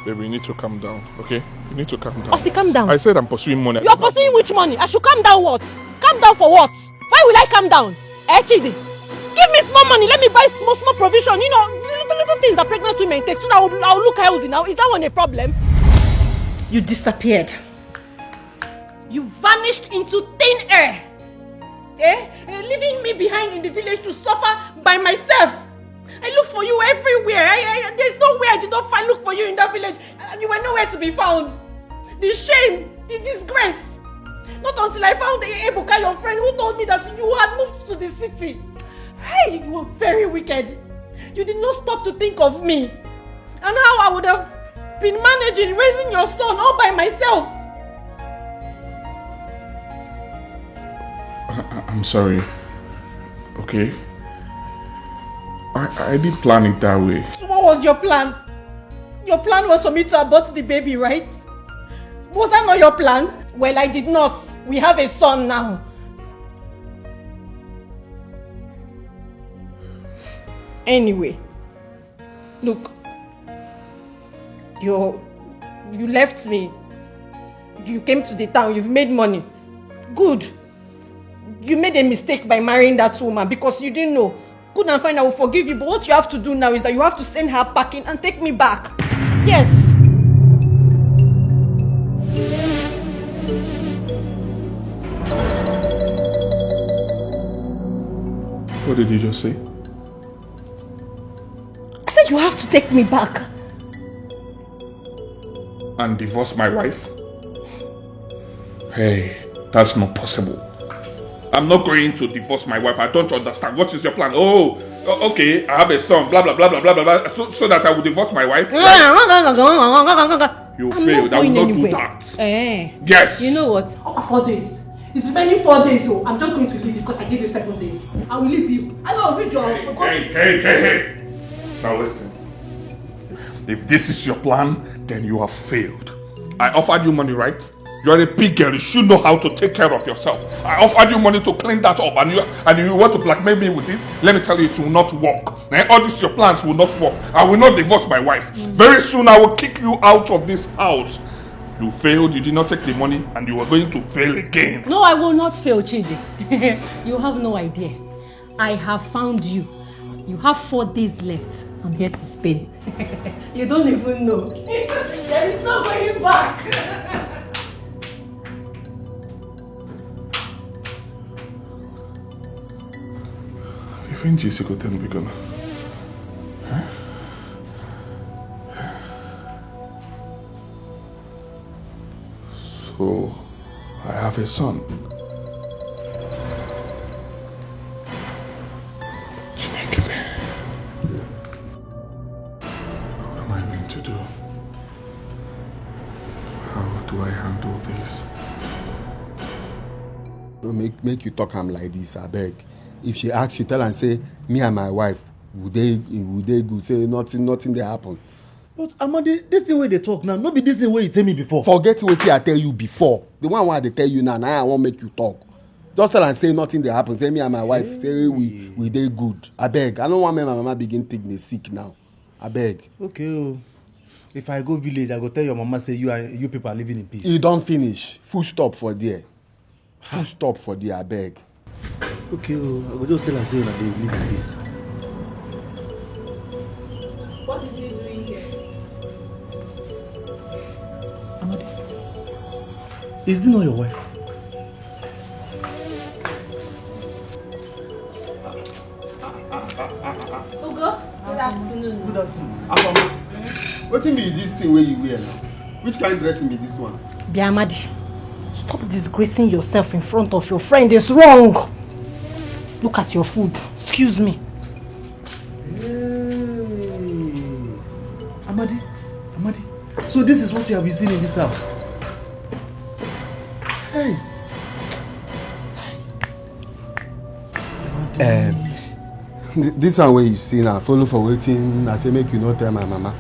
Baby, you need to calm down, okay? You need to calm down. Osi, calm down. I said I'm pursuing money. You're pursuing which money? I should calm down what? Calm down for what? Why will I calm down? Eh, Chidi? Give me small money. Let me buy small, small provision. You know, little, little things that pregnant women take so that I'll, I'll look healthy now. Is that one a problem? You disappeared. You vanished into thin air. Eh? Eh, leaving me behind in the village to suffer by myself. I looked for you everywhere. I, I, there's no way I did not find look for you in that village. And you were nowhere to be found. The shame, the disgrace. Not until I found Ebuka, your friend, who told me that you had moved to the city. Hey, you were very wicked. You did not stop to think of me and how I would have been managing raising your son all by myself. I, I'm sorry. Okay. I, I didn't plan it that way. So what was your plan? Your plan was for me to abort the baby, right? Was that not your plan? Well, I did not. We have a son now. Anyway, look, you you left me. You came to the town. You've made money. Good. You made a mistake by marrying that woman because you didn't know. Good and fine, I will forgive you, but what you have to do now is that you have to send her packing and take me back. Yes. What did you just say? I said you have to take me back. And divorce my wife? Hey, that's not possible. I'm not going to divorce my wife. I don't understand. What is your plan? Oh, okay, I have a son, blah, blah, blah, blah, blah, blah, so, so that I will divorce my wife. Right? You failed. I will not anywhere. do that. Eh. Yes. You know what? Oh, four days. It's remaining four days, so oh. I'm just going to leave you because I gave you seven days. I will leave you. I don't read your. Hey, hey, hey, hey, hey. Now listen. If this is your plan, then you have failed. I offered you money, right? You are a big girl. You should know how to take care of yourself. I offered you money to clean that up, and you and you want to blackmail me with it. Let me tell you, it will not work. Eh? All these your plans will not work. I will not divorce my wife. Mm. Very soon, I will kick you out of this house. You failed, you did not take the money, and you are going to fail again. No, I will not fail, Chidi. You have no idea. I have found you. You have four days left. I'm here to stay. You don't even know. There is no going back. Even Jesse go tell me gonna. So, I have a son. Chineke. What am I going to do? How do I handle this? Make make you talk am like this, abeg. If she ask you, tell am say me and my wife we dey we dey good. Say nothing nothing dey happen. But Amadi, this thing wey you dey talk now, no be this thing wey you tell me before. Forget wetin I tell you before. The one wey I dey tell you now, na I wan make you talk. Just tell am say nothing dey happen. Say me and my wife, say we we dey good. Abeg, I no wan make my mama begin think dey sick now. Abeg. Okay o. If I go village, I go tell your mama say you and you people are living in peace. E don finish. Full stop for there. Full stop for there, abeg. Okay o, I go just tell am say una dey live in peace. What is he doing here? Amadi, is this not your wife? Ugo, good afternoon. Good afternoon. Afama, wetin be this thing wey you wear now? Which kind dressing be this one? Biamadi, stop disgracing yourself in front of your friend. It's wrong. Look at your food. Excuse me. Hey. Amadi, Amadi. So this is what you have been seeing in this house? Hey. Um, th- this one wey you see now, follow for wetin I say make you no tell my mama.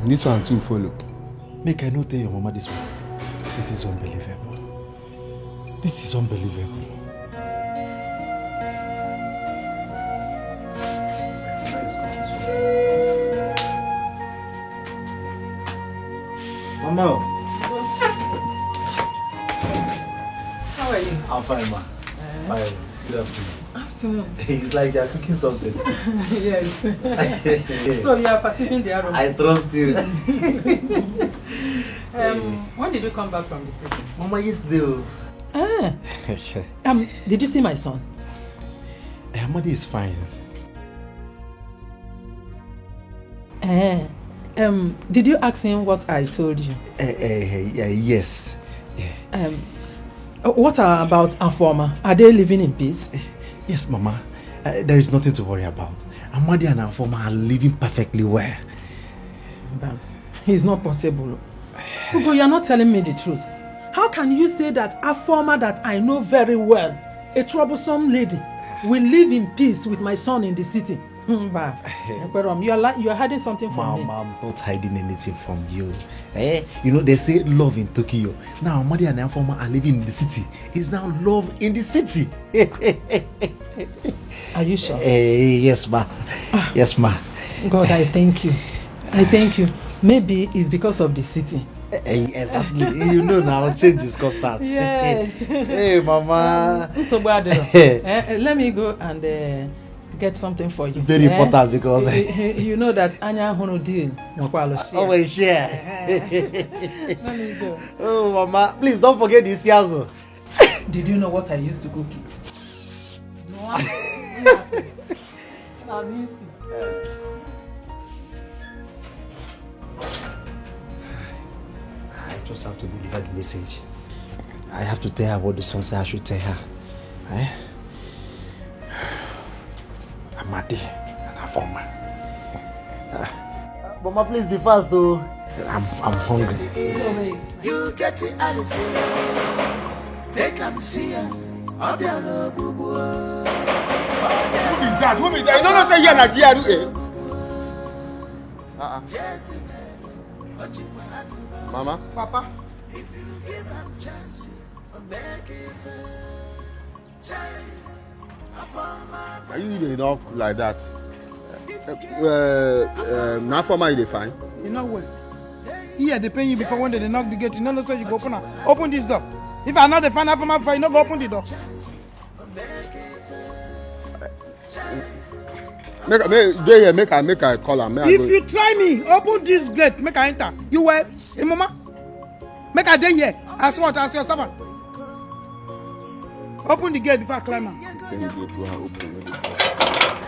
This one too follow. Make I no tell your mama this one. This is unbelievable. This is unbelievable. Mama. How are you? I'm fine, ma. Fine. Good afternoon. Afternoon. It's like you're cooking something. Yes. So you are perceiving the aroma. I trust you. Um, when did you come back from the city? Mama, yesterday. Oh. Ah. Um, did you see my son? Amadi is fine. Eh. Um, did you ask him what I told you? Uh, uh, uh, yes. Yeah. Um, uh, what about Afoma? Are they living in peace? Yes, Mama. Uh, there is nothing to worry about. Amadi and Afoma are living perfectly well. But it's not possible. Ugo, you're not telling me the truth. How can you say that Afoma that I know very well, a troublesome lady, will live in peace with my son in the city? Mba, Ekwerom, you are li- you are hiding something from me. Mama, I'm not hiding anything from you. Eh? You know, they say love in Tokyo. Now, Amadi and Afoma are living in the city. It's now love in the city. Are you sure? Eh, yes, ma. Yes, ma. God, I thank you. I thank you. Maybe it's because of the city. Eh, exactly. You know now, change is constant. Yes. Hey, Mama. Nsogbu adịrọ. Eh, eh, let me go and uh, get something for you. Very Eh? important because Eh, eh, you know that anya hụrụ deal nwekwalụ share. Always share. Let me go. Oh, Mama, please don't forget the isi azụ. Did you know what I used to cook it? No. I just have to deliver the message. I have to tell her what the son said I should tell her. Eh? Amadi and Afoma. Ah. Mama, please be fast, though. I'm, I'm hungry. You get the eyes, take and see. Who be that? Who be that? You no know say here na G R A. Uh-uh. Mama. Papa. Are you dey talk like that? Uh, uh, na Afoma you dey find? You know what? Ear dey pain you before when they dey knock the gate, you no know say you go open am. Open this door. If I no dey find out from afar, you no go open the door. Make I make dey here, make I make I call am. Make I If go. you try me, open this gate, make I enter. You well, hey, mama? Make I dey here. As what? As your servant. Open the gate before I climb am. The same gate wey I open.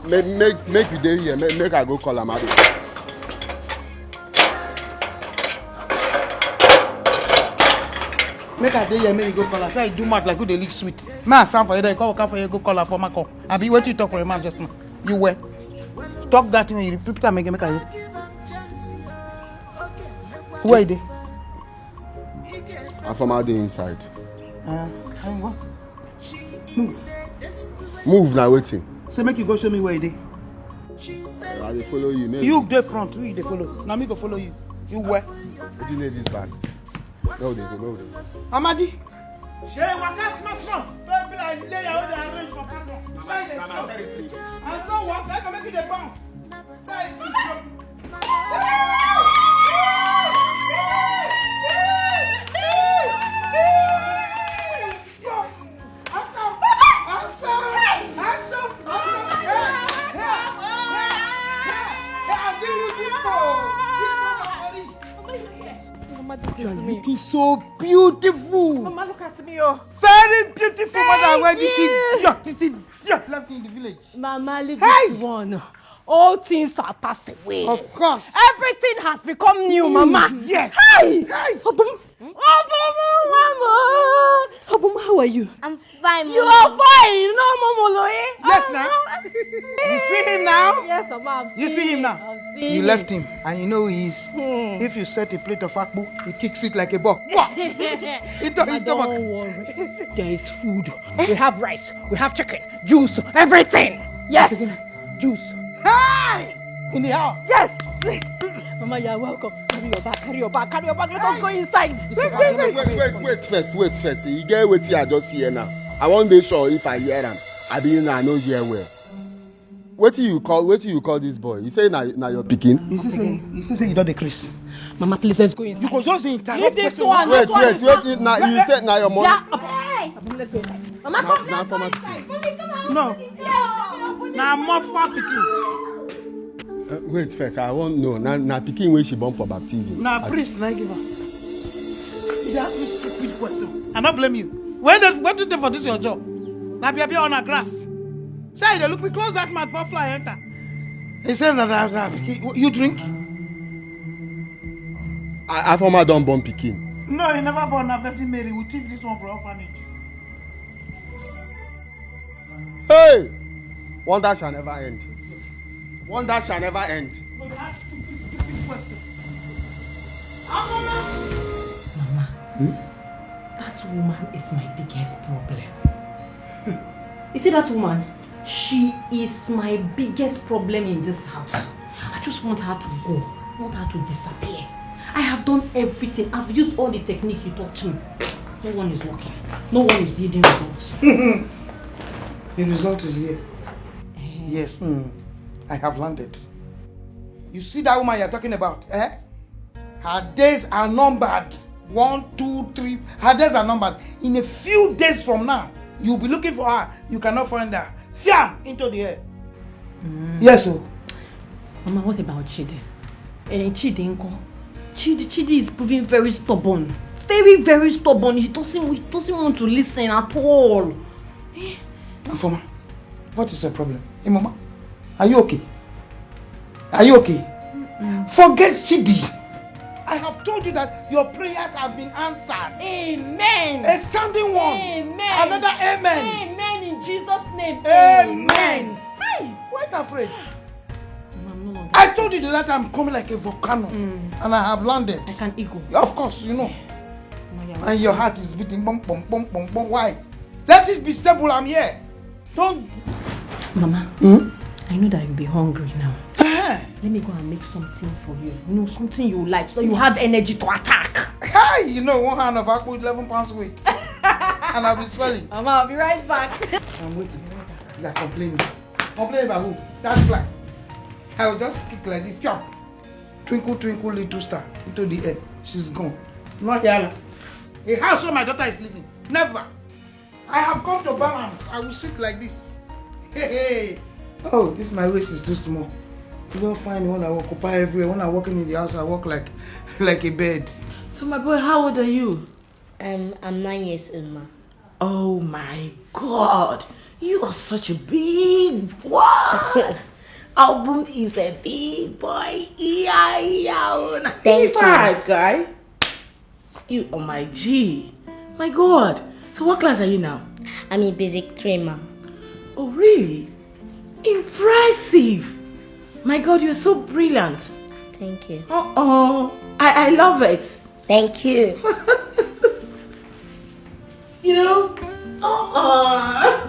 Make make make you dey here. Make, make I go call am abi. Make I dey here, make you go call am. Say I do mouth like who dey lick sweet. Make I stand for here, then you come waka for here, go call am for my call. Abi wetin you talk for your mouth just now? You where? Talk that thing, you repeat am again, make I hear. Where you dey? Afoma dey inside. Uh, Move na wetin? Say make you go show me where you dey. I dey follow you. Make You dey front, who you dey follow? Na me go follow you. You where? Wetin dey this bag? No dey go, no dey go. Amadi. Shey waka small small. Don't be like lay your own arrange for pardon. Why you dey talk? And so what? I go make you dey bounce. Why you dey Mama, this is me. Looking so beautiful. Mama, look at me, oh. Very beautiful mother. Where this is, this is just left in the village. Mama, leave Hey! this one. All things are passed away. Of course. Everything has become new, Mama. Yes. Hey! Hey! Obum. Obum, Mama. Obum, how are you? I'm fine, You Mama. are fine. No, Mama, Loe. Yes, now. You see him now? Yes, Mama, I've You seen see him him. now? I've seen You him. left him, and you know who he is. Hmm. If you set a plate of akpu, he kicks it like a ball. Wah! He don't, he I don't don't. worry. There is food. We have rice. We have chicken. Juice, everything. Yes. Juice. Hey! In the house. Yes. Mama, you are welcome. Carry your bag, carry your bag, carry your bag. Let us go inside. Let's go inside. Wait, wait, wait first, wait first. You get wetin I just hear now. I wan dey sure if I hear am. Abi na I no hear well. Wetin you call, wetin you call this boy? You say na, na your pikin? You see say, you see say you don dey craze. Mama, please, let's go inside. You go just dey interrupt Leave this person. one, Wait, this one wait, is wait, not- it na, you say na your money? Yeah. Hey! Let's go inside. Mama, Na, come, na let's go former inside. Mommy, come on. No. Mommy, come on. Na Mofa pikin. Uh, wait first, I wan know. Na, na pikin wey she born for baptism. Na I priest na give am. You dey ask me stupid question. I no blame you. When the, what do they for this your job? Na bia bia on a grass. Say you dey look me, close that mouth before fly enter. He said that I was a pikin. You drink? I, I former don born pikin. No, he never born na Virgin Mary. We thief this one for orphanage. Hey! Wonder shall never end. Wonder shall never end. But that stupid, stupid question. Mama, that woman is my biggest problem. You see that woman? She is my biggest problem in this house. I just want her to go. I want her to disappear. I have done everything. I've used all the technique you taught me. No one is working. No one is yielding results. The result is here. Eh. Yes, mm, I have landed. You see that woman you're talking about, eh? Her days are numbered. One, two, three. Her days are numbered. In a few days from now, you'll be looking for her. You cannot find her. Fiam into the air. Mm. Yes, oh. Mama, what about Chidi? Eh, Chidi nko? Chidi, Chidi is proving very stubborn. Very, very stubborn. He doesn't, he doesn't want to listen at all. Eh? Afoma, what is your problem? Hey, Mama, are you okay? Are you okay? Forget Chidi. I have told you that your prayers have been answered. Amen. A sounding one. Amen. Another amen. Amen in Jesus' name. Amen. Amen. Hey! Why you afraid? Mama, I'm no longer I told you that I'm coming like a volcano, mm, and I have landed. Like an eagle. Of course, you know. Mama, you're And your welcome. heart is beating, boom, boom, boom, boom, boom. Why? Let it be stable. I'm here. Don't. Mama, hmm? I know that you'll be hungry now. Uh-huh. Let me go and make something for you. You know, something you like, so you have energy to attack. Hey, you know, one hand of apple, eleven pounds weight. And I'll be swelling. Mama, I'll be right back. I'm waiting. They are complaining. Complaining about who? That fly. I will just kick like this, jump. Twinkle, twinkle, little star, into the air. She's gone. Not here. A house where my daughter is living. Never. I have come to balance. I will sit like this. Hey, hey. Oh, this my waist is too small. You don't find when I occupy everywhere. When I walk in the house, I walk like like a bed. So my boy, how old are you? Um, I'm nine years old, ma. Oh my God, you are such a big boy. Album is a big boy. Yeah, yeah. Thank you. Five, guy. You are my G. My God. So what class are you now? I'm in basic three, ma. Oh, really? Impressive. My God, you're so brilliant. Thank you. Uh-oh. I, I love it. Thank you. You know? Uh-uh.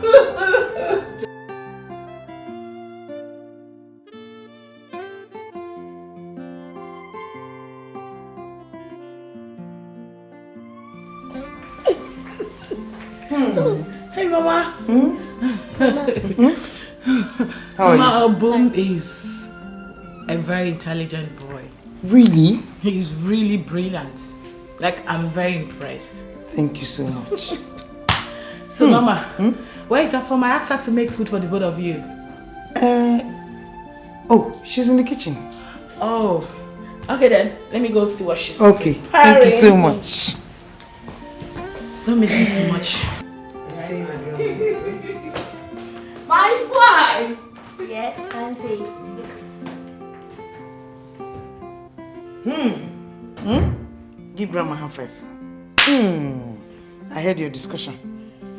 Hmm. Hey, Mama. Hmm? How are Mama, you? Obum is a very intelligent boy. Really? He's really brilliant. Like, I'm very impressed. Thank you so much. So, hmm, Mama, hmm? Where is Afoma? I asked her to make food for the both of you. Uh, oh, she's in the kitchen. Oh, okay then. Let me go see what she's... Okay, thank you so much. Don't miss me so much. My boy! Yes, Auntie. Hmm. Hmm? Give grandma hand five. Hmm. I heard your discussion.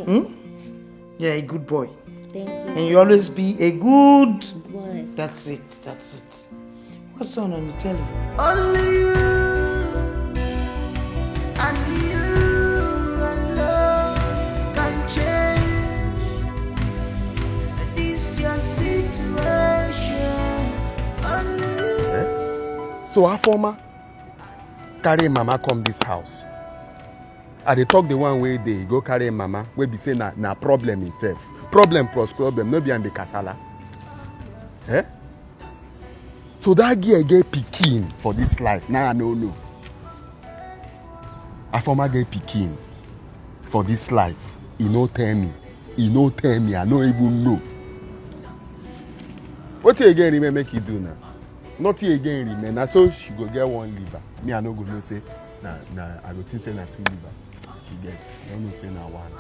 Hmm? You're a good boy. Thank you. And you always be a good boy. That's it. That's it. What's on on the telly? Only you and you alone can change this your situation. Only you. Eh? So Afoma carry mama come this house. I dey talk the one wey dey go carry mama wey be say na na problem himself. Problem plus problem, no be am be kasala. Eh? So that girl get pikin for this life. Now I no know. Afoma get pikin for this life. He no tell me. He no tell me. I no even know. Wetin again remain make you do now? Nothing again remain. Na so she go get one liver. Me, I no go know say na na I go think say na two liver she get. I no know say na one.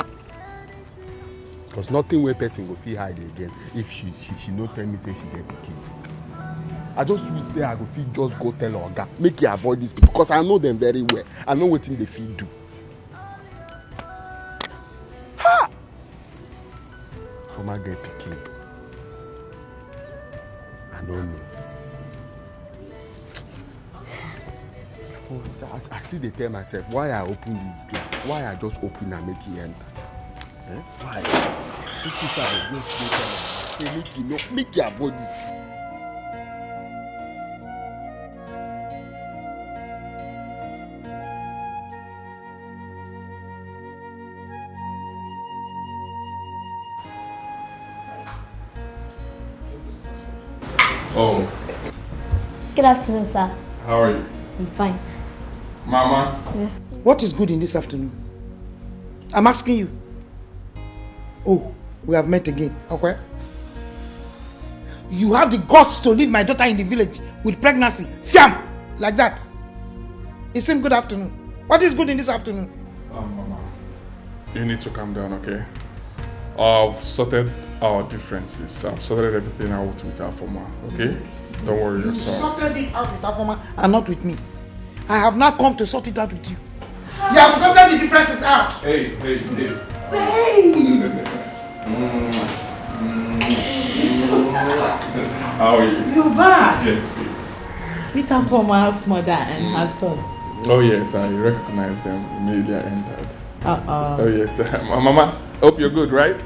Because nothing wey person go fit hide again if she she, she no tell me say she get pikin. I just wish say I go fit just go tell oga make he avoid this people because I know them very well. I know wetin they fit do. Ha! Afoma get pikin. I no know. I, I still dey tell myself why I open this gate. Why I just open and make e enter. Eh? Why? If you say I just dey tell myself, say make e no, make e avoid this. Oh. Good afternoon, sir. How are you? I'm fine. Mama. Yeah. What is good in this afternoon? I'm asking you. Oh, we have met again. Okay. You have the guts to leave my daughter in the village with pregnancy. Fiam! Like that. It seems good afternoon. What is good in this afternoon? Um, Mama, you need to calm down, okay? I've sorted our differences. I've sorted everything out with Afoma, okay? Don't worry yourself. You sorted it out with Afoma and not with me. I have not come to sort it out with you. You have sorted the differences out. Hey, hey, hey. Hey! Mm, mm, mm. How are you? You're back. Yes, babe. Meet Afoma's mother and her son. Oh yes, I recognize them immediately I entered. Uh-uh. Oh yes, Mama. Hope you're good, right?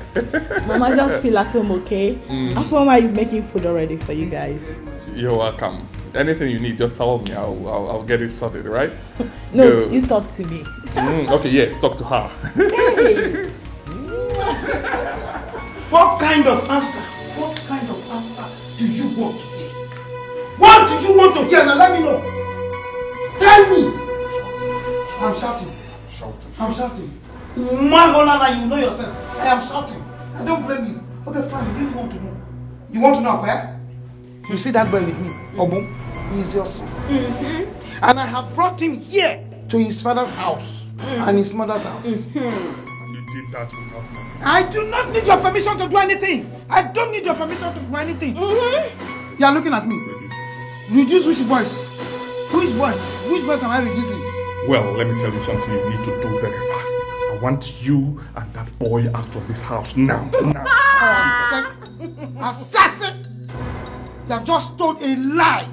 Mama, just feel at home, okay? Mm. Afoma is making food already for you guys. She You're welcome. Anything you need, just tell me. I'll, I'll, I'll get it sorted, right? No, you talk to me. Mm, okay, yes, talk to her. What kind of answer? What kind of answer do you want to hear? What do you want to hear? Now let me know. Tell me. I'm shouting. Shouting. I'm shouting. Magola, now you know yourself. I am shouting. I don't blame you. Okay, fine. You really want to know. You want to know where? You see that boy with me, Obum? He is your son. Mm-hmm. And I have brought him here to his father's house mm. and his mother's house. Mm-hmm. And you did that without money. I do not need your permission to do anything. I don't need your permission to do anything. Mm-hmm. You are looking at me. Reduce which voice? Which voice? Which voice am I reducing? Well, let me tell you something you need to do very fast. I want you and that boy out of this house now. Now. Assassin! You have just told a lie.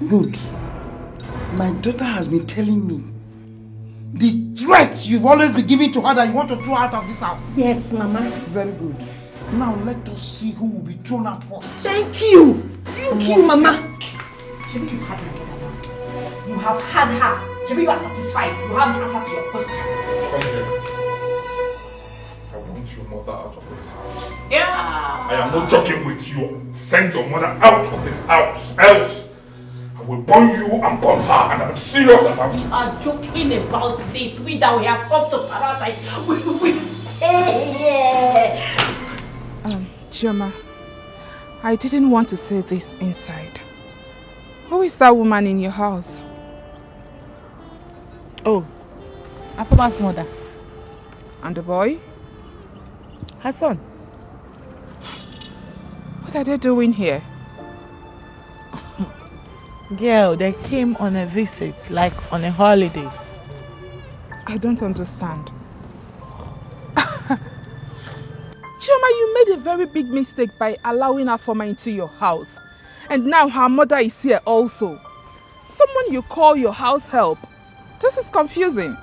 Good. My daughter has been telling me the threats you've always been giving to her that you want to throw out of this house. Yes, Mama. Very good. Now let us see who will be thrown out first. Thank you. Thank you, Mama. Shouldn't you have had my daughter now? You have had her. Shouldn't you are satisfied? You have the answer to your question. Come here. I want your mother out of this house. Yeah. I am not joking with you. Send your mother out of this house. Else, I will burn you and burn her, and I'm serious about it. You are joking about it. We that we have come to paradise, we will stay here. Um, Chioma, I didn't want to say this inside. Who is that woman in your house? Oh, Afama's mother. And the boy? Her son. What are they doing here? Girl, they came on a visit, like on a holiday. I don't understand. Chioma, you made a very big mistake by allowing Afoma into your house. And now her mother is here also. Someone you call your house help. This is confusing.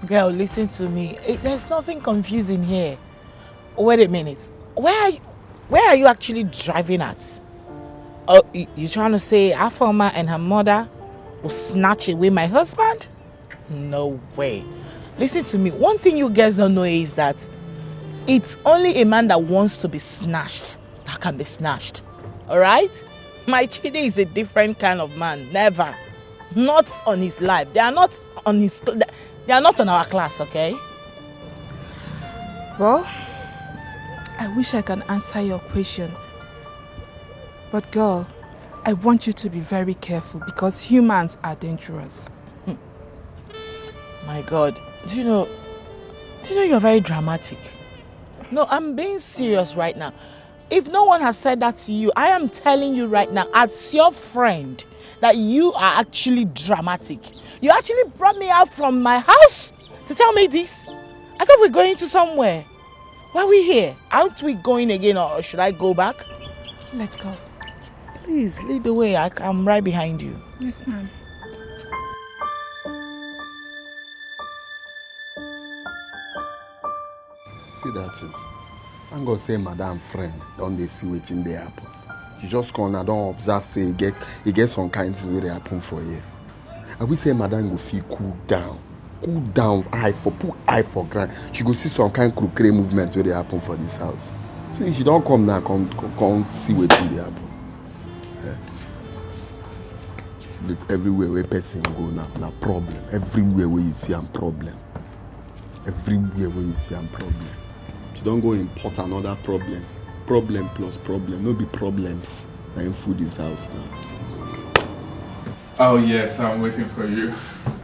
Girl, listen to me. Eh, there's nothing confusing here. Wait a minute. Where are you, where are you actually driving at? Oh, you, you trying to say Afoma and her mother will snatch away my husband? No way. Listen to me. One thing you guys don't know is that it's only a man that wants to be snatched that can be snatched. All right? My Chidi is a different kind of man. Never. Not on his life. They are not on his. They are not on our class, okay? Well, I wish I can answer your question. But girl, I want you to be very careful because humans are dangerous. My God, do you know, do you know you're very dramatic? No, I'm being serious right now. If no one has said that to you, I am telling you right now, as your friend, that you are actually dramatic. You actually brought me out from my house to tell me this. I thought we were going to somewhere. Why are we here? Aren't we going again, or should I go back? Let's go. Please, lead the way. I, I'm right behind you. Yes, ma'am. See that thing. Thank God say madam friend don dey see wetin dey happen. You just come and don observe say e get e get some kind things wey dey happen for here. I wish say madam go fit cool down, cool down, eye for put eye for ground. She go see some kind kukere movement wey dey happen for this house. See, she don come now, come come, come see wetin dey happen. Eh. Look, everywhere where person go now, na problem. Everywhere where you see am problem. Everywhere where you see am problem. She don go import another problem. Problem plus problem, no be problems. Na im full this house now. Oh yes, I'm waiting for you.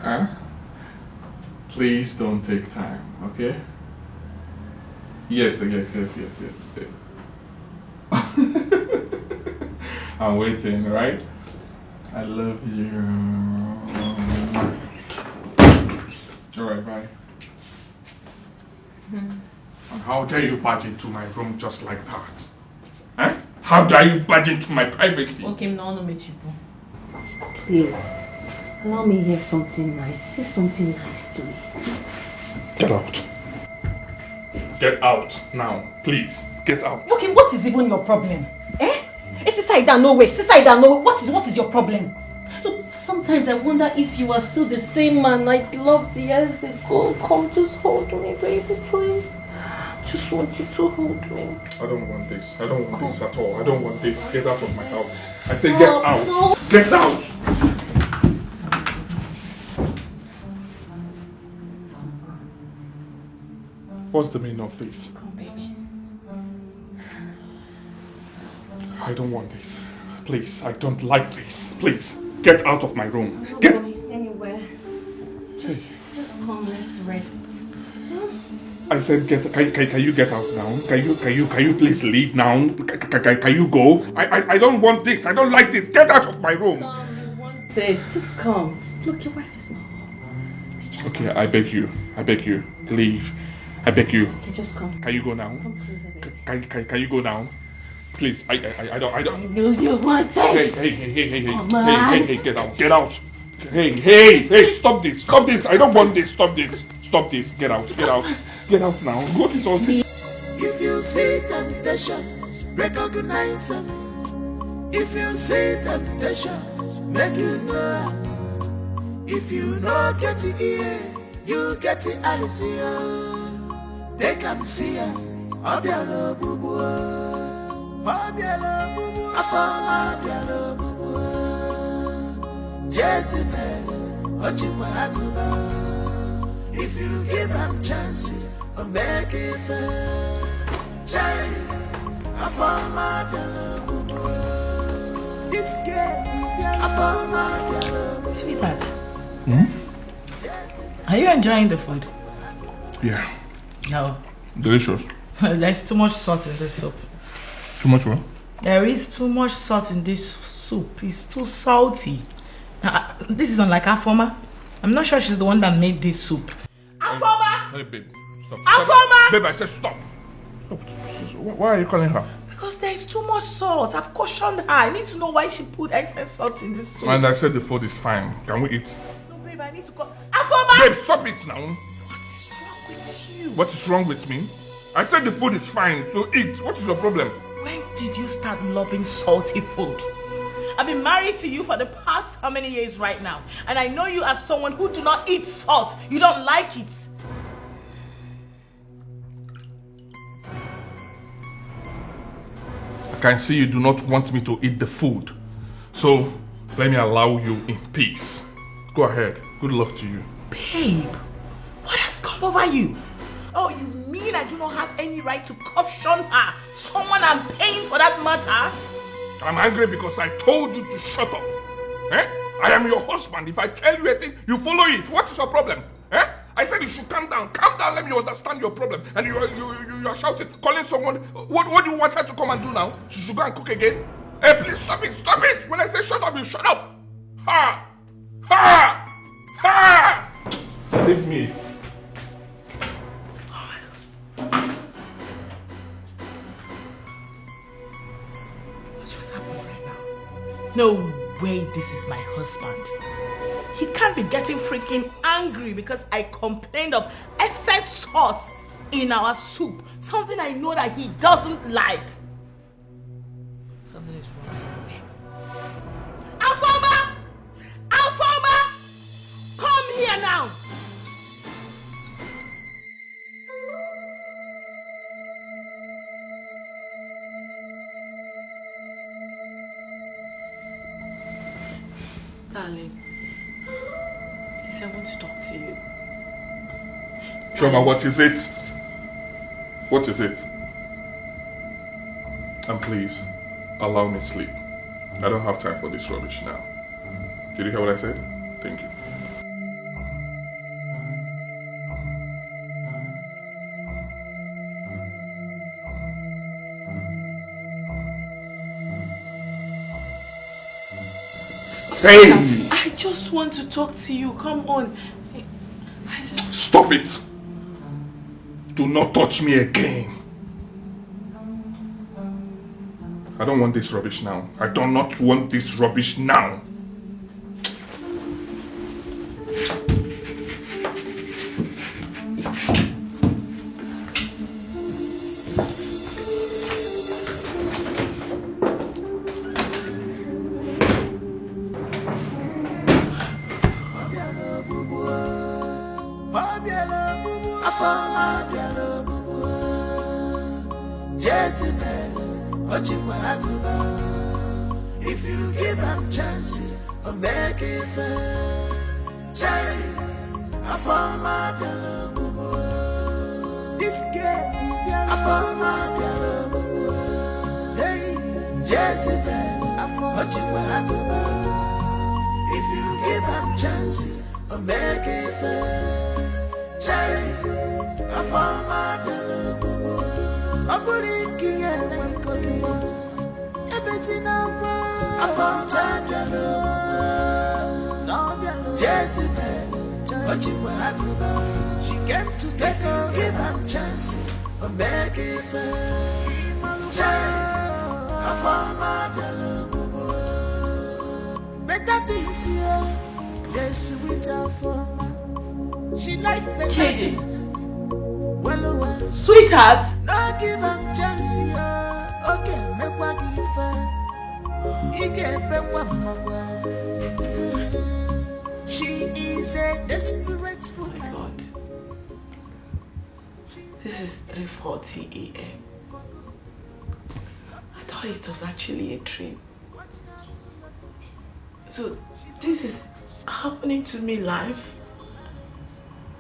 Huh? Please don't take time, okay? Yes, yes, yes, yes, yes. I'm waiting, right? I love you. All right, bye. Hmm. And how dare you barge into my room just like that? Eh? How dare you barge into my privacy? Okay, no, no, Mechipo. Please, allow me hear something nice. Say something nice to me. Get out. Get out now, please. Get out. Okay, what is even your problem? Eh? Side down, no way. Sit side down, no way. What is what is your problem? Look, sometimes I wonder if you are still the same man I loved years ago. Come, just hold me, baby, please. Just want you to hold me. I don't want this. I don't want this at all. I don't want this. Get out of my house. I say get out. Get out. What's the meaning of this? Come, baby. I don't want this. Please, I don't like this. Please, get out of my room. Get anywhere. Just, just come, let's rest. I said, get. Can, can, can you get out now? Can you, can you, can you please leave now? Can, can, can, can you go? I, I, I don't want this. I don't like this. Get out of my room. Said, just come. Look, your wife is not home. She just Okay, has I to- beg you. I beg you. Leave. I beg you. Okay, just come. Can you go now? Come closer, baby. Can, can, can you go now? Please, I, I, I don't, I don't. You, you want Hey, it? hey, hey, hey, hey, hey, Come hey, on. hey, hey, get out, get out. Hey, hey, hey, stop this, stop this. I don't want this, stop this. Stop this, get out, get out. Get out now. What is all this? If you see temptation, recognize them. If you see temptation, make you know. If you no get the ears, you get the eyes. Yeah. Take am see am. Obiara ogbugbu. Obiara ogbugbu. Afọma obiara ogbugbu. Jezebel, Ochikwa Aguba. If you give am chance, o make it fair. Chai, Afọma obiara ogbugbu. This girl, Afọma obiara ogbugbu. Sweetheart, are you enjoying the food? Yeah, No. delicious. There's too much salt in this soup. Too much what? There is too much salt in this soup. It's too salty. Uh, this is unlike Afoma. I'm not sure she's the one that made this soup. Afoma! Hey, babe. Stop. Afoma! Babe, I said stop. Stop. Why are you calling her? Because there is too much salt. I've cautioned her. I need to know why she put excess salt in this soup. And I said the food is fine. Can we eat? No, babe, I need to go. Afoma! Babe, stop it now. What is wrong with you? What is wrong with me? I said the food is fine, so eat. What is your problem? When did you start loving salty food? I've been married to you for the past how many years right now? And I know you as someone who do not eat salt. You don't like it. I can see you do not want me to eat the food. So, let me allow you in peace. Go ahead. Good luck to you. Babe, what has come over you? Oh, you mean I do not have any right to caution her? Someone I'm paying for that matter? I'm angry because I told you to shut up. Eh? I am your husband. If I tell you a thing, you follow it. What is your problem? Eh? I said you should calm down. Calm down. Let me understand your problem. And you are you you, you are shouting, calling someone. What what do you want her to come and do now? She should go and cook again. Hey, please stop it. Stop it. When I say shut up, you shut up. Ha! Ha! Ha! Leave me. What just happened right now? No way, this is my husband. He can't be getting freaking angry because I complained of excess salt in our soup. Something I know that he doesn't like. Something is wrong somewhere. Afoma! Afoma! Come here now! Darling, please, I want to talk to you. Chioma, what is it? What is it? And please, allow me sleep. I don't have time for this rubbish now. Did you hear what I said? Thank you. Hey! I just want to talk to you. Come on. I just... Stop it! Do not touch me again. I don't want this rubbish now. I do not want this rubbish now. If you give am chance, o make e fair. Chai, Afoma bịara ọmụmụ. This girl bịara Afoma bịara ọmụmụ. Hey, Jezebel, Afoma bịara ọmụmụ. If you give am chance, o make e fair. Chai, Afoma bịara ọmụmụ. Ọ bụrụ ike ya na iko ya. Ebezina akwa. Afoma bịara ọmụmụ. Na ọ bịara ọmụmụ. Jezebel, o jikwa agụba. She came to take a give am chance. O make e fair. Chai, Afoma bịara ọmụmụ. Better things here, they sweet Afoma. She like better things. Well, well. Sweetheart. No give am chance, yeah. Okay, make what give her. He can make what mama. She is a desperate woman. My God. This is three forty a m. I thought it was actually a dream. So this is happening to me live.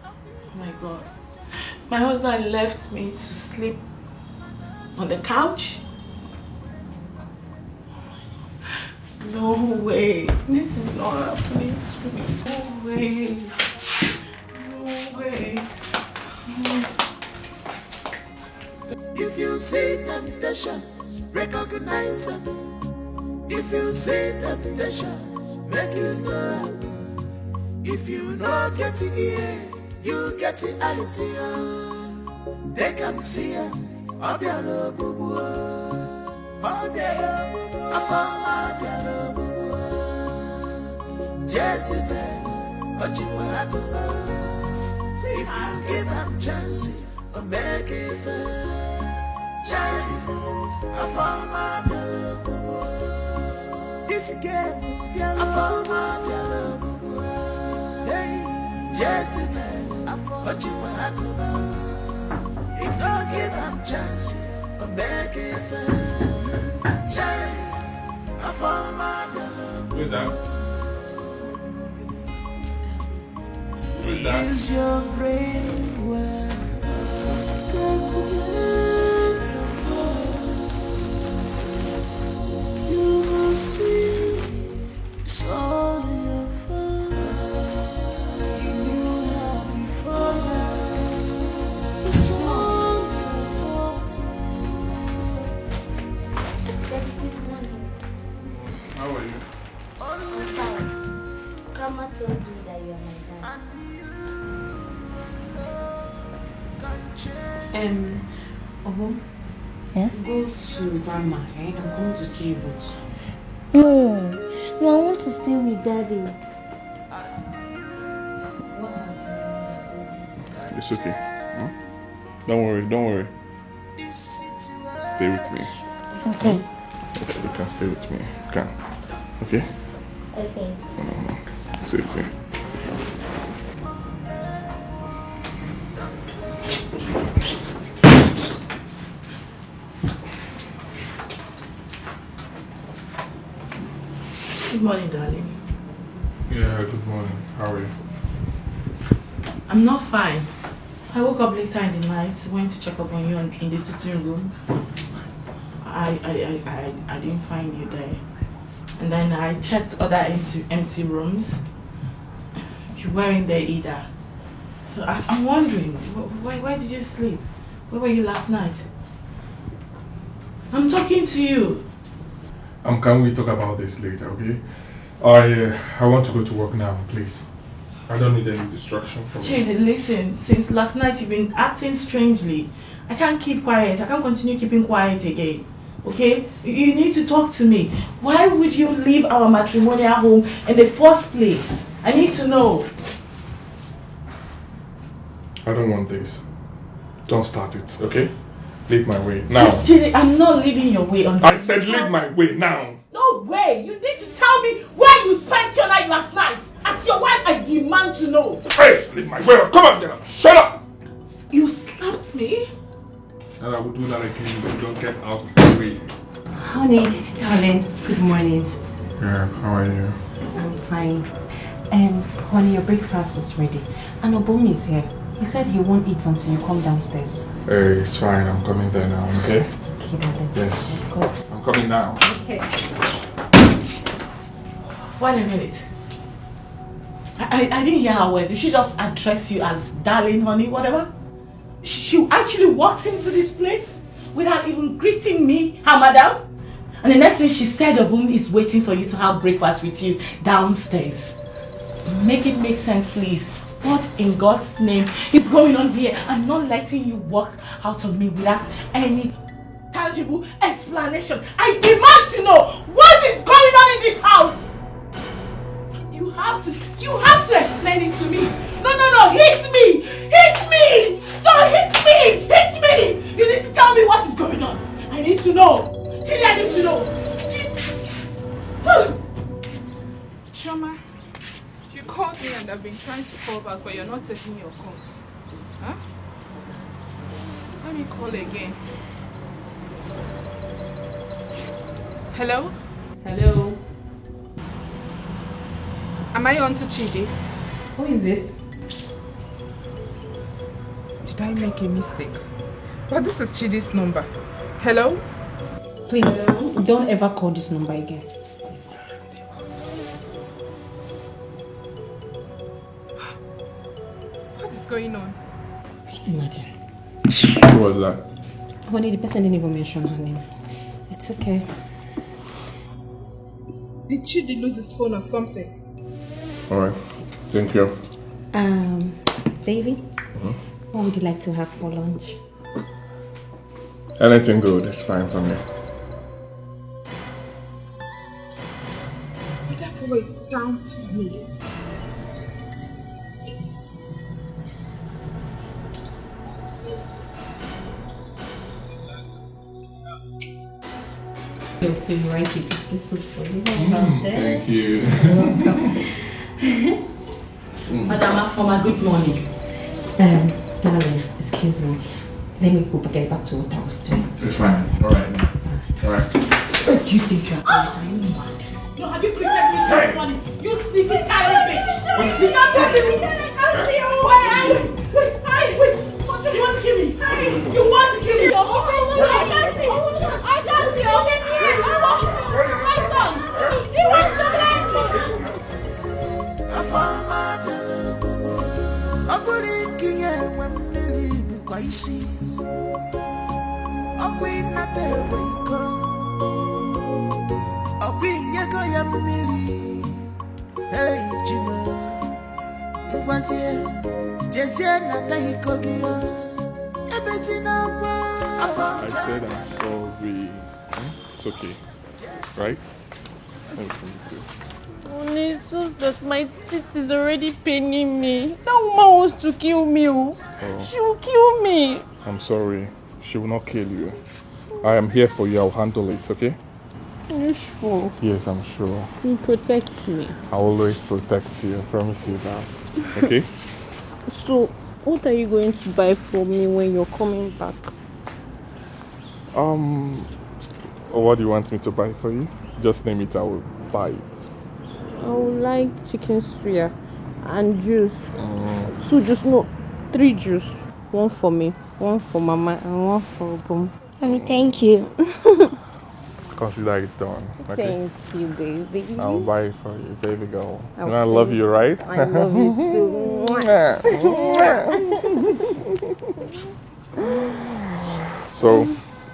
Oh my God. My husband left me to sleep on the couch. No way. This is not happening to me. No way. No way. If you see temptation, recognize am. If you see temptation, make you know am. If you no get ear, you get eyes, yeah. Take am see am. Ọ bịara ọmụmụ. Ọ bịara ọmụmụ. Afoma bịara ọmụmụ. Jezebel, o jikwa agụba. If you give am chance, o make e fair. Chai, Afoma bịara ọmụmụ. This girl bịara Afoma bịara ọmụmụ. Hey, Jezebel, o jikwa agụba. If no give am chance, o make e fair. Chai, Afoma bịara ọmụmụ. Wait, that. Use your brain well. Calculate and know. You go see it's all your fault. You knew her before now. It's all your fault. How are you? I'm fine. Grandma told me that you are my dad. Um, Omo, yeah? Go to grandma, eh? I'm coming to see you both. No, no, I want to stay with daddy. It's okay. Hmm? Don't worry, don't worry. Stay with me. Okay. You can stay with me. You can. Okay? Okay. Mm, stay with me. Good morning, darling. Yeah, good morning. How are you? I'm not fine. I woke up later in the night, went to check up on you in the sitting room. I, I, I, I, I didn't find you there. And then I checked other empty, empty rooms. You weren't there either. So I, I'm wondering, wh- why, why did you sleep? Where were you last night? I'm talking to you. Um, can we talk about this later, okay? I, uh, I want to go to work now, please. I don't need any distraction from you. Chidi, listen. Since last night, you've been acting strangely. I can't keep quiet. I can't continue keeping quiet again. Okay? You, you need to talk to me. Why would you leave our matrimonial home in the first place? I need to know. I don't want this. Don't start it, okay? Leave my way now. Chidi, I'm not leaving your way until I said leave my way now. No way! You need to tell me where you spent your night last night. As your wife, I demand to know. Hey, leave my way. Come on, get up. Shut up! You slapped me? Now I would do that again if you don't get out of the way. Honey, darling, good morning. Yeah, how are you? I'm fine. Um, honey, your breakfast is ready. And Obum is here. He said he won't eat until you come downstairs. Hey, it's fine. I'm coming there now, okay? Okay, darling. Yes. Let's go. I'm coming now. Okay. Wait a minute. I, I, I didn't hear her words. Did she just address you as darling, honey, whatever? She, she actually walked into this place without even greeting me, her madam? And the next thing she said, Obum is waiting for you to have breakfast with you downstairs. Make it make sense, please. What in God's name is going on here? I'm not letting you walk out on me without any tangible explanation. I demand to know what is going on in this house. You have to, you have to explain it to me. No, no, no, hit me, hit me, no, hit me, hit me. You need to tell me what is going on. I need to know. Chidi, I need to know. Chidi. Chioma, you called me and I've been trying to call back, but you're not taking your calls. Huh? Let me call again. Hello? Hello. Am I on to Chidi? Who is this? Did I make a mistake? But this is Chidi's number. Hello? Please, don't ever call this number again. What is going on? Imagine. Who was that? Honey, the person didn't even mention her name. It's okay. Did Chidi lose his phone or something? All right. Thank you. Um, baby, what would you like to have for lunch? Anything good is fine for me. But that voice sounds familiar. Your favorite chicken soup for you. Mm, thank you. Madam Afoma, good morning. Um, darling, excuse me. Let me go get back to what I was doing. It's fine. All right. All right. What do you think you're going to do? Are you mad? No, have you pretended me this morning? You sneaky tyrant bitch! You not tell me who. Wait, wait, wait, wait, wait. What do you want to kill me? You want to kill me? I can't see. I can't see. My son, he wants to blame me. Ọ bụrụ ikinye enwe mmiri bụkwa isi, ọkwa ịnata enwe iko, ọkwa inyego ya mmiri. Hey, Chimo, ngwazie, jezie nata iko gị o. Ebezi n'akwa. I said I'm sorry. Hmm? It's okay. Right? Everything is good. Honey, it's just that my teeth is already paining me. That woman wants to kill me. Oh. She will kill me. I'm sorry. She will not kill you. I am here for you. I'll handle it, okay? Are you sure? Yes, I'm sure. You protect me. I always protect you. I promise you that. Okay? So, what are you going to buy for me when you're coming back? Um, what do you want me to buy for you? Just name it, I will buy it. I would like chicken suya and juice. Two juice, no, three juice. One for me, one for Mama, and one for Obum. Mommy, thank you. Consider it done. Okay? Thank you, baby. I'll buy it for you, baby girl. I'll And I see love you you, right? I love you too. So,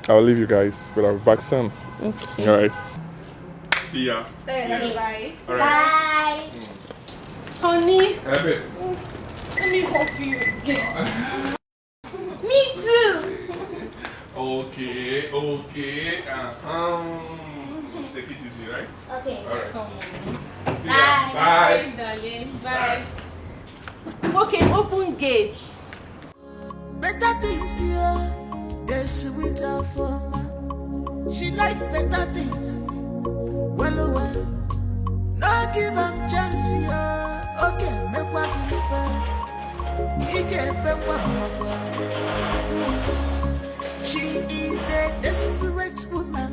I'll leave you guys, but I'll be back soon. Okay. All right. See ya. Bye. All right. Honey, Have it. let me hug you again. Me too. Okay, okay. Uh-huh. Take it easy, right? Okay. All right. Come on. See ya. Bye. Bye. Darling, bye. Okay, open gate. Better things here, they sweet her for. She like better things. Well, well, no give am chance here. Okay, make what you fair. He can make what you want. She is a desperate woman.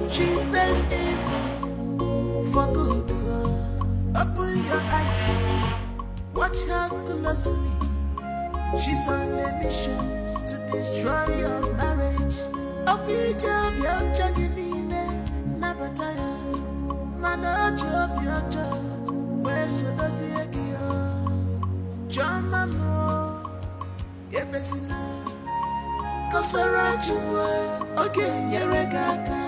She pays evil for good. Open your eyes, watch her closely. She's on a mission to destroy your marriage. Ọ bụ ije obi ọjọọ gị niile, nabata ya. Mana o ji obi ọjọọ wee so dozie gị o. Chiọma m o, ebezina, kọsara Chukwu, ọ ga-enyere gị aka.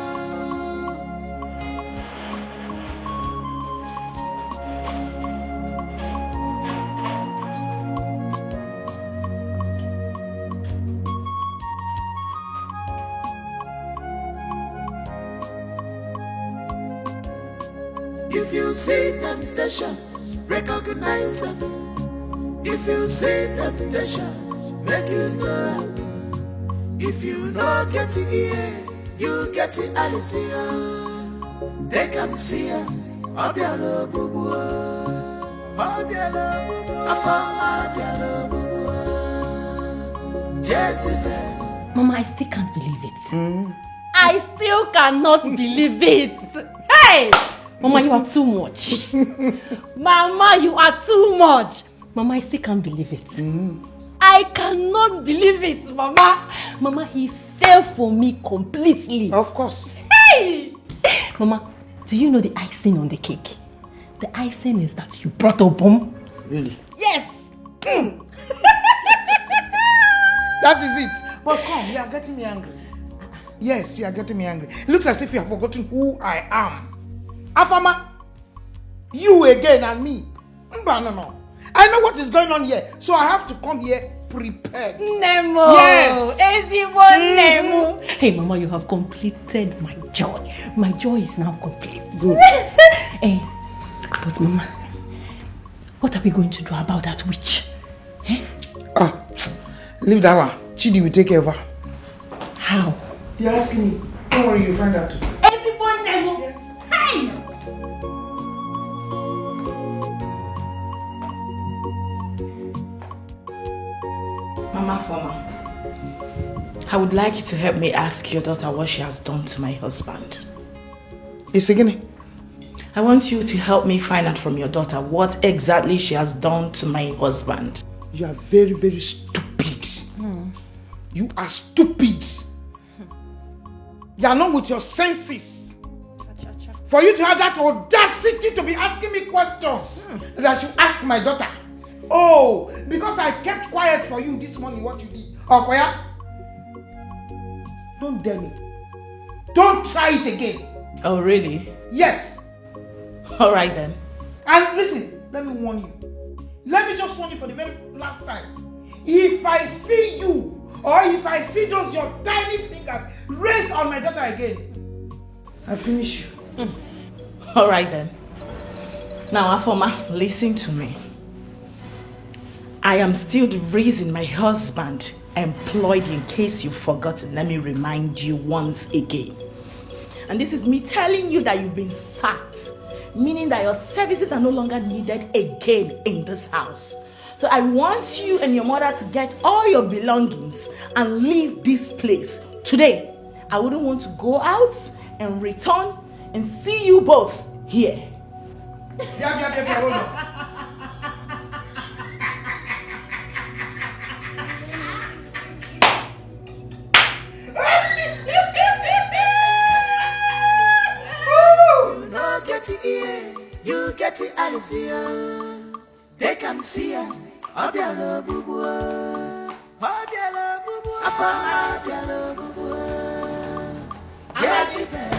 If you see temptation, recognize am. If you see temptation, make you know am. If you no get ear, you get eyes, yeah. Take am see am. Ọ bịara ogbugbu o. Ọ bịara ogbugbu o. Afọ ọma ọ bịara ogbugbu o. Jezebel. Mama, I still can't believe it. I still cannot believe it. Hey! Mama, you are too much. Mama, you are too much. Mama, I still can't believe it. I cannot believe it, Mama. Mama, he fell for me completely. Of course. Hey! Mama, do you know the icing on the cake? The icing is that you brought a bomb. Really? Yes! That is it. But come, you are getting me angry. Yes, you are getting me angry. It looks as if you have forgotten who I am. Afama, you again and me. Mba, no, no. I know what is going on here, so I have to come here prepared. Nemo! Yes. Ezigbo Nemo! Hey, Mama, you have completed my joy. My joy is now complete. Good. Hey, but Mama, what are we going to do about that witch? Ah, leave that one. Chidi will take care of her. How? You're asking me. Don't worry, you'll find out too. Ezigbo Nemo! Yes. Hey! Mama Foma, I would like you to help me ask your daughter what she has done to my husband. It's again. I want you to help me find out from your daughter what exactly she has done to my husband. You are very, very stupid. You are stupid. You are not with your senses. For you to have that audacity to be asking me questions that you ask my daughter. Oh, because I kept quiet for you this morning, what you did. Okoya, don't dare me. Don't try it again. Oh, really? Yes. All right then. And listen, let me warn you. Let me just warn you for the very last time. If I see you, or if I see those your tiny fingers raised on my daughter again, I finish you. All right then. Now, Afoma, listen to me. I am still the reason my husband employed you, in case you've forgotten. Let me remind you once again. And this is me telling you that you've been sacked, meaning that your services are no longer needed again in this house. So I want you and your mother to get all your belongings and leave this place today. I wouldn't want to go out and return and see you both here. Bia, bia, bia, bia, hold on. You no get ear, you get eyes, yeah. Take am see am, ọ bịara ogbugbu o. Ọ bịara ogbugbu o. Afọ ọma ọ bịara ogbugbu o. Jezebel,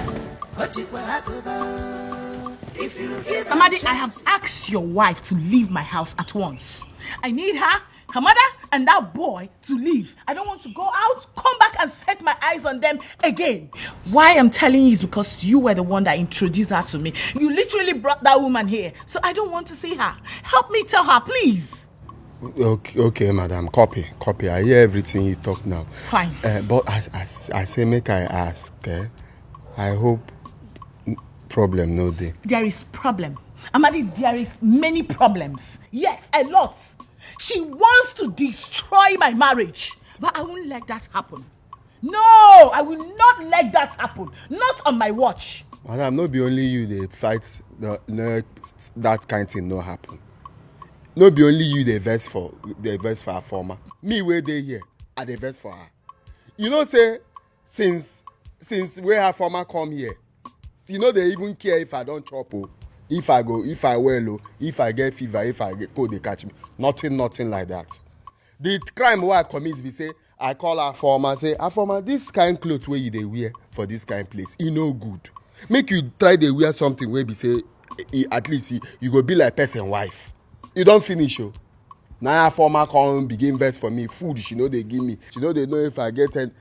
o jikwa agụba o. If you give am Amadi, I chance, have asked your wife to leave my house at once. I need her, her mother, and that boy to leave. I don't want to go out, come back, and set my eyes on them again. Why I'm telling you is because you were the one that introduced her to me. You literally brought that woman here, so I don't want to see her. Help me tell her, please. Okay, okay, madam. Copy, copy. I hear everything you talk now. Fine. Uh, but as, as I say, make I ask. Eh? I hope n- problem no dey. There is problem. Amadi, there is many problems. Yes, a lot. She wants to destroy my marriage. But I won't let that happen. No, I will not let that happen. Not on my watch. Madam, no be only you dey fight the, no, that kind thing no happen. No be only you dey vex for dey vex for her former. Me wey dey here, I dey vex for her. You know say since since wey her former come here, she no dey even care if I don chop o, if I go, if I well o, if I get fever, if I get cold dey catch me. Nothing, nothing like that. The crime wey I commit be say I call her former say, "Her former, this kind clothes wey you dey wear for this kind place, e no good. Make you try dey wear something wey be say e, at least e, you go be like person wife." E don finish o. Na her former come begin vex for me. Food she no dey give me. She no dey know if I get any.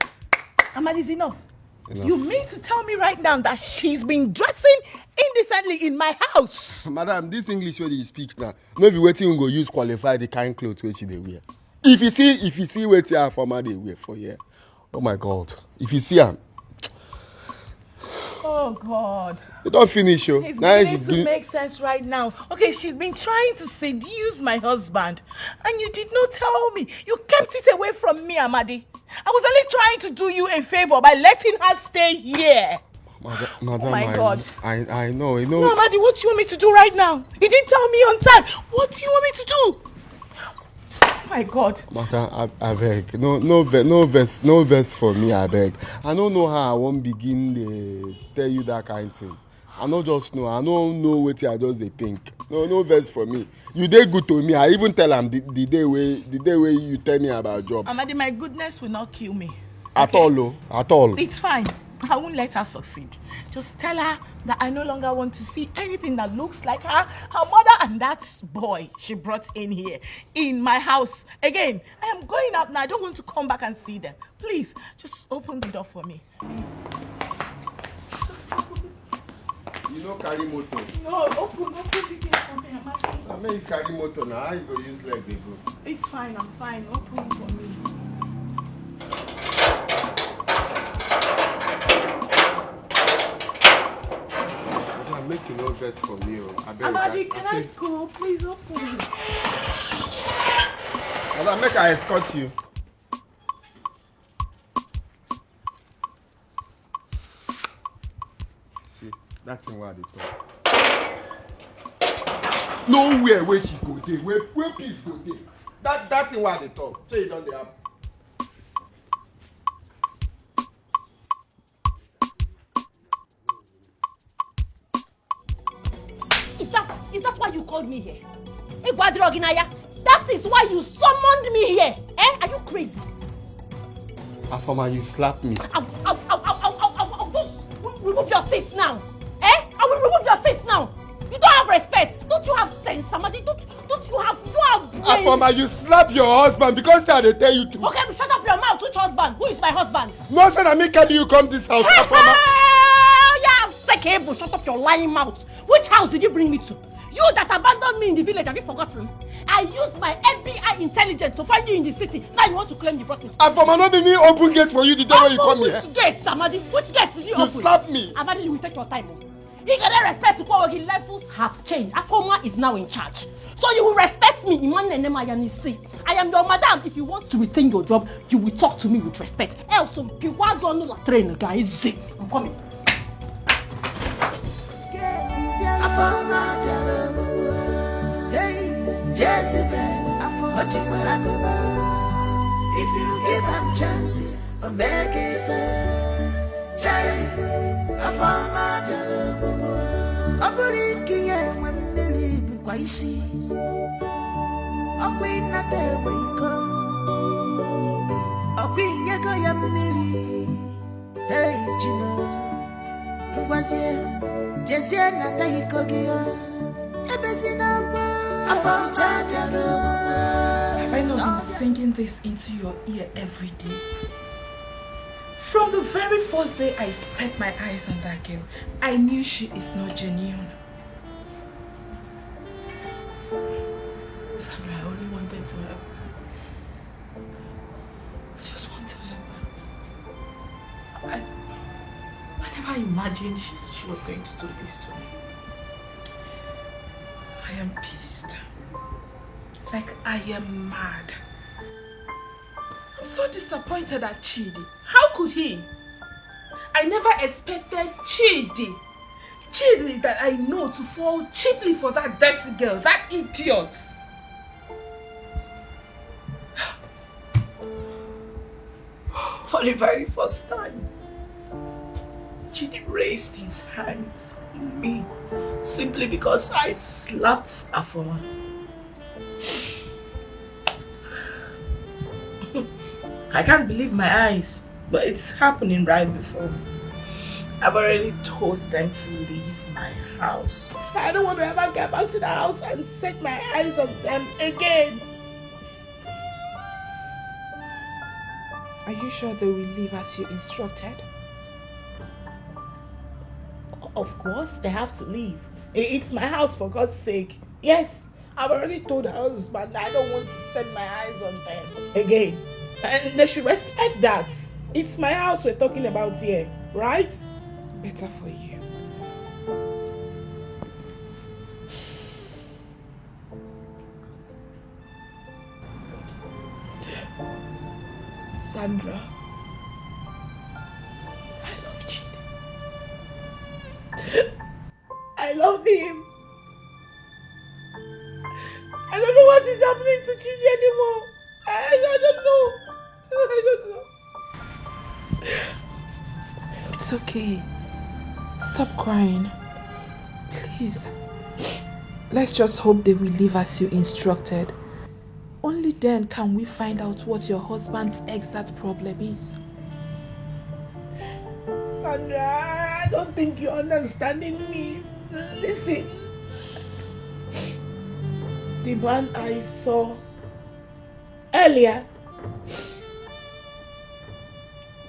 Amadi, is enough. Enough. You mean to tell me right now that she's been dressing indecently in my house? Madam, this English wey you speak now, no be wetin you go use qualify the kind clothes wey she dey wear. If you see, if you see wetin her former dey wear for here, oh my God, if you see am, Oh God. You don't finish, yo. It's now beginning to make sense right now. Okay, she's been trying to seduce my husband, and you did not tell me. You kept it away from me, Amadi. I was only trying to do you a favor by letting her stay here. Madam, oh my I, God. I, I know, you know. No, Amadi, what do you want me to do right now? You didn't tell me on time. What do you want me to do? Oh my God. Madam, I, I beg. No, no, ve- no verse, no verse for me, I beg. I don't know how I won't begin to tell you that kind of thing. I no just know. I no know what I just dey think. No, no verse for me. You dey good to me. I even tell am the, the day way the day way you tell me about job. Amadi, my goodness will not kill me. At all, oh, at all. It's fine. I won't let her succeed. Just tell her that I no longer want to see anything that looks like her, her mother, and that boy she brought in here in my house. Again, I am going out now. I don't want to come back and see them. Please, just open the door for me. You no carry motor. No, open, open the gate for me, Amadi. I mean, you carry motor now. How you go use leg dey go? It's fine, I'm fine. Open for me. Madam, make you no vex for me, oh. Abeg, Amadi, I, can I, I think go? Please open. Madam, make I escort you. See, that thing wey I dey talk. Nowhere where she go dey, where, where peace go dey. That, that thing wey I dey talk. Say e don dey happen. Is that is that why you called me here? Igwadroginaya, that is why you summoned me here. Eh? Are you crazy? Afoma, you slap me. I'll, I'll, I'll, I'll, I'll, I'll, I'll just re- remove your teeth now. Eh? I will remove your teeth now. You don't have respect. Don't you have sense, Amadi? Don't don't you have you have brain? Afoma, you slap your husband because I dey tell you truth. Okay, shut up your mouth. Which husband? Who is my husband? No, say na me carry you come this house, Afoma. Oh, yeah, Sekebo, shut up your lying mouth. Which house did you bring me to? You that abandoned me in the village, have you forgotten? I used my F B I intelligence to find you in the city. Now you want to claim you brought me to Afoma, no be me open gate for you the day wey you come here. Which gate, Amadi? Which gate did you open? You slap me. Amadi, you will take your time. Oh. He get respect to Kowogi. Levels have changed. Afoma is now in charge. So you will respect me. Iman Nene Mayanisi. I am your madam. If you want to retain your job, you will talk to me with respect. Else, be one don't know train, guys. I'm coming. Afoma, hey, Jezebel, Afo Chikwe Agoba. If you give am chance, o make it fair. Chai, Afoma bịara ogbugbu. Ọ bụrụ ikinye enwe mmiri bụkwa isi. Ọkwa ịnata enwe iko. Ọkwa inyego ya mmiri. Hey, Chimo. Ngwazie, jezie nata iko gị o. Ebezi n'akwa. Afọ ọcha bịara. Have I not been singing this into your ear every day? From the very first day I set my eyes on that girl, I knew she is not genuine. Sandra, I only wanted to help her. I just want to help her. I, I never imagined she, she was going to do this to me. I am pissed. Like, I am mad. I'm So disappointed at Chidi. How could he? I never expected Chidi, Chidi that I know, to fall cheaply for that dirty girl, that idiot. For the very first time, Chidi raised his hands on me simply because I slapped Afoma. I can't believe my eyes, but it's happening right before me. I've already told them to leave my house. I don't want to ever get back to the house and set my eyes on them again. Are you sure they will leave as you instructed? Of course, they have to leave. I- It's my house, for God's sake. Yes, I've already told her husband that I don't want to set my eyes on them again. And they should respect that. It's my house we're talking about here, right? Better for you. Sandra, I love Chidi. I love him. I don't know what is happening to Chidi anymore. I, I don't know. I don't know. It's okay. Stop crying. Please. Let's just hope they will leave as you instructed. Only then can we find out what your husband's exact problem is. Sandra, I don't think you're understanding me. Listen. The man I saw earlier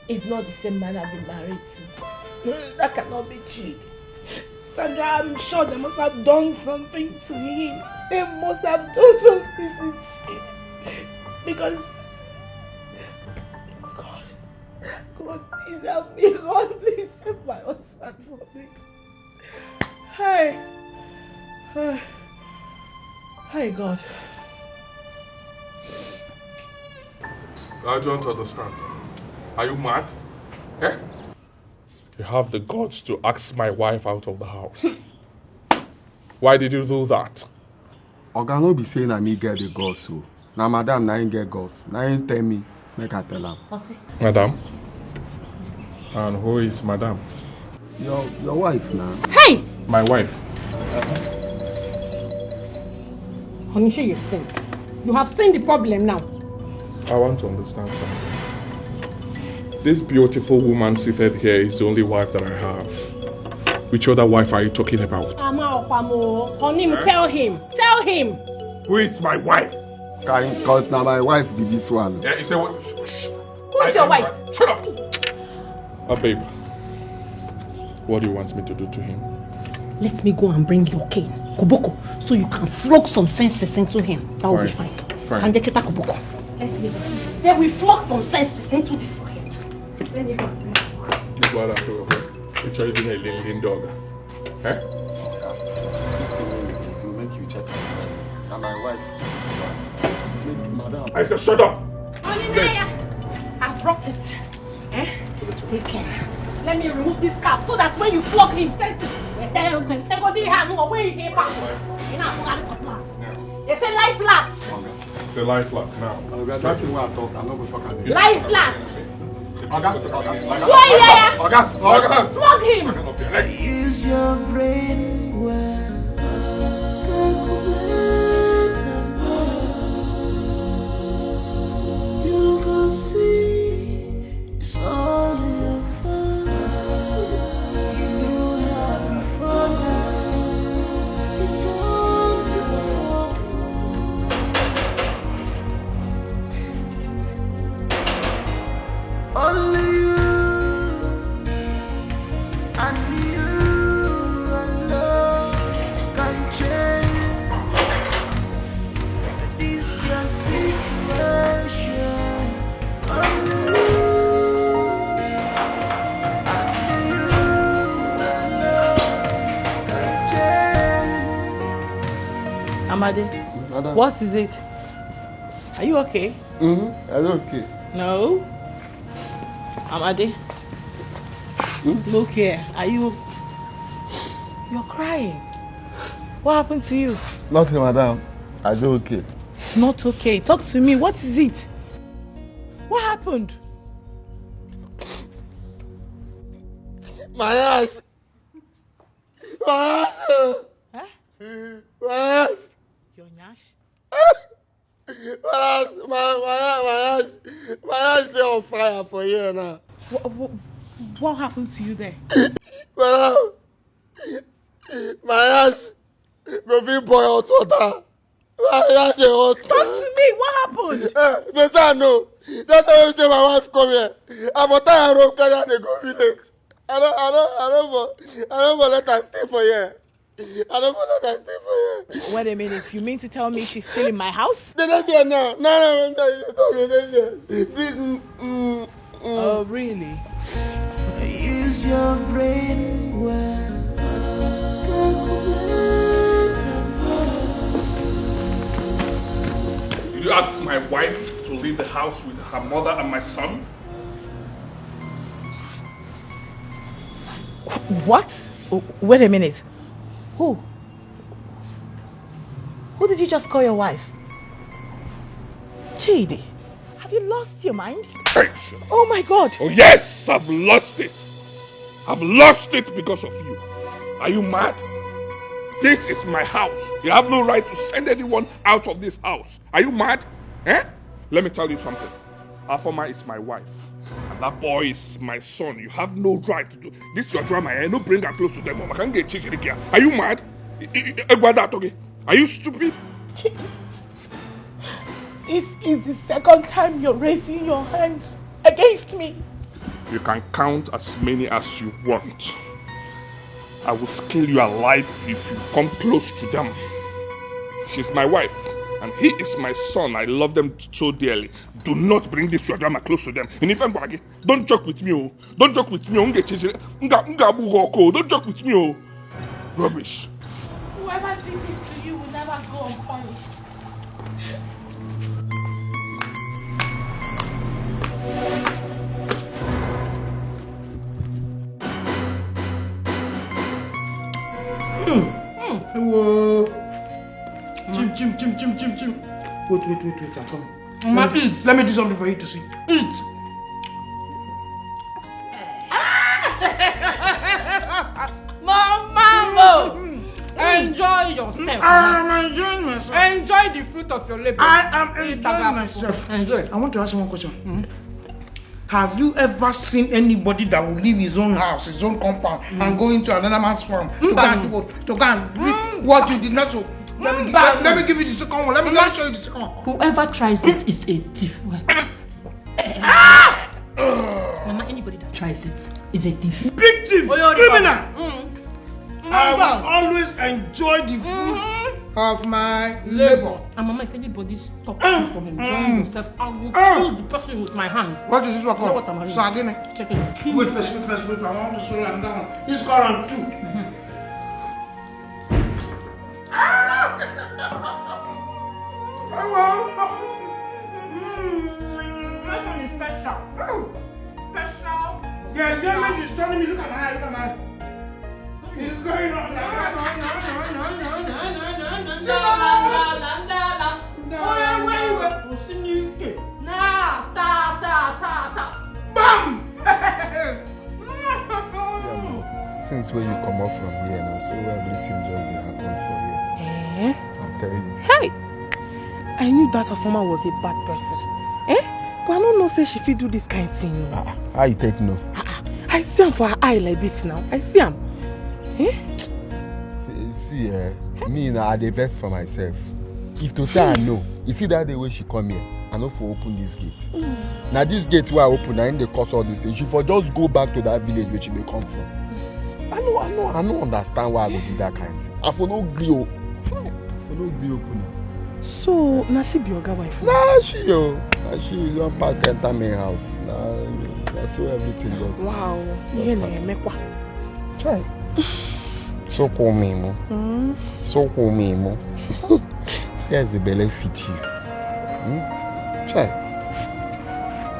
is not the same man I've been married to. That cannot be Chidi. Sandra, I'm sure they must have done something to him. They must have done something to Chidi. Because, God, God, please help me. God, please save my husband for me. Hi. Hi, God. I don't understand. Are you mad? Eh? You have the guts to ask my wife out of the house. Why did you do that? Oga, no be say na me get the guts o. Na madam na him get guts. Na him tell me make I tell am. Madam? And who is madam? Your your wife na. Hey! My wife. Honey, sure you've seen. You have seen the problem now. I want to understand something. This beautiful woman seated here is the only wife that I have. Which other wife are you talking about? Ama Opamo, honey, tell him. Tell him. Who is my wife? Cause na my wife be this one. Yeah, you say what? Who's your wife? Shut up! Oh, babe. What do you want me to do to him? Let me go and bring your cane, Koboko, so you can flog some senses into him. That will be fine. Fine. Kanje cheta Koboko. Let me go. Then we flog some senses into this your head. Let me go and bring Koboko. This one I feel okay. You're trying to do a little dog. Eh? This thing wey you dey do make you check am. Na my wife be this one. Make madam. I said shut up! Oninaya, I brought it. Eh? Take care. Let me remove this cap so that when you flog him, sense it. They tell you, they go the hand, no, where you hear back. You know, I'm going to class. They say life flat. The life flat now. Oga, that thing wey I talk, I no go talk again. Life flat. Oga, oga, oga, Why, yeah? Oga, oga. Flog him. Use your brain well. Calculate and all. You go see it's all your fault. You know how we fall down. It's all your fault. Only you and you alone can change this your situation. Only you and you alone can change. Amade, Madam. What is it? Are you okay? Mm-hmm. I dey okay. No. Amade. Look here. Are you? You're crying. What happened to you? Nothing, madam. I do okay. Not okay. Talk to me. What is it? What happened? My ass. My ass. Huh? My ass. Your nyash? My ass. My, my, my ass. My ass dey on fire for here now. What, what, what happened to you there? Madam, my ass go fit boil hot water. My ass dey hot. Talk to me. What happened? Eh, they say I know. That's why you say my wife come here. I for tie her rope, carry her dey go village. I don't, I don't, I don't for, I don't for let her stay for here. I don't for let her stay for here. Wait a minute. You mean to tell me she's still in my house? They don't there now. No, no, no, no, no, no, no. See, mm, mm, mm. Oh, really? Use your brain well. Did you ask my wife to leave the house with her mother and my son? What? W- Wait a minute. Who? Who did you just call your wife? Chidi, have you lost your mind? Hey! Oh my God! Oh yes, I've lost it. I've lost it because of you. Are you mad? This is my house. You have no right to send anyone out of this house. Are you mad? Eh? Let me tell you something. Afoma is my wife. And that boy is my son. You have no right to do this. Your drama, eh? No bring her close to them. I can't get changed again. Are you mad? I- I- I- what that talking? Are you stupid? Chidi, this is the second time you're raising your hands against me. You can count as many as you want. I will scale you alive if you come close to them. She's my wife, and he is my son. I love them so dearly. Do not bring this your drama close to them. And if I'm gonna don't joke with me, oh. Don't joke with me, oh. Nge change it. Nga, nga bugo ko. Don't joke with me, oh. Rubbish. Whoever did this to you will never go unpunished. Whoa. Chim, chim, chim, chim, chim, chim. Wait, wait, wait, wait, I'm coming. Mama, Let me, eat. Let me do something for you to see. Eat. Mama, Mo, enjoy yourself. I am enjoying myself. Enjoy the fruit of your labor. I am Eat enjoying that myself. Enjoy. I want to ask you one question. Have you ever seen anybody that will leave his own house, his own compound, and go into another man's farm to go and do what? To go and reap what you did not sow? Let me, Mba. let me give you the second one. Let me, let me show you the second one. Whoever tries it is a thief. Mama, anybody that tries it is a thief. Big thief, Oyo, criminal. Mm. I will Mama. Always enjoy the fruit Mhm. of my labor. And Mama, if anybody stops Mm. you from enjoying Mm. yourself, I will Mm. kill the person with my hand. What is this one You know what I'm called? having? Sardine. Check it. Wait first, wait first, wait. I want to slow down. This called round two. This one is special. Special. Yeah, yeah, man, just telling me. Look at my eye, look at my eye. It's going on. Bam! See, Amo, since where you come up from here now, so everything just dey happen for here. Eh? I tell you. Hey! I knew that Afoma was a bad person. Eh? But I don't know say she fit do this kind thing. Ah, how you take no? I see am for her eye like this now. I see am. Eh? See, see eh, me now, I dey vex for myself. If to say I know, you see that day wey she come here, I no for open this gate. Now this gate where I open, I dey cause all these things. She for just go back to that village where she dey come from. I know, I know, I no understand why I go do that kind thing. I for no gree o. I for no gree open am. So, na she be oga wife? Na she o. Na she don pack enter main house. Na, na so everything just. Wow. That's Ihe fine. na-emekwa. Chai. So cool me mo. Mm. So cool me mo. See as the belly fit you. Hmm? Chai.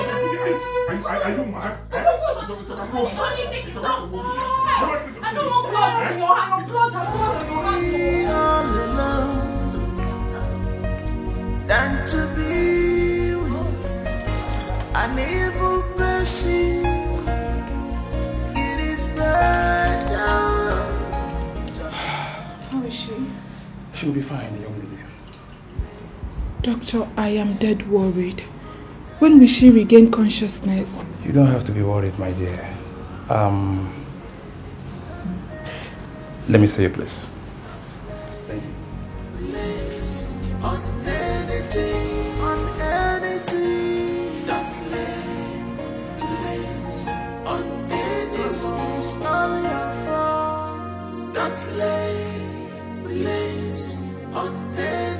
Are you, are, are you mad? Eh? It's okay, it's okay, I'm going. It's okay, I'm going. I don't want blood in your hand. Your blood, your blood in your hand. All alone than to be with an evil person. It is better. How is she? She will be fine, young lady. Doctor, I am dead worried. When will she regain consciousness? You don't have to be worried, my dear. Um, let me see you, please. Thank you. Lives on anything, on anything that's lame. Lives on anything. All your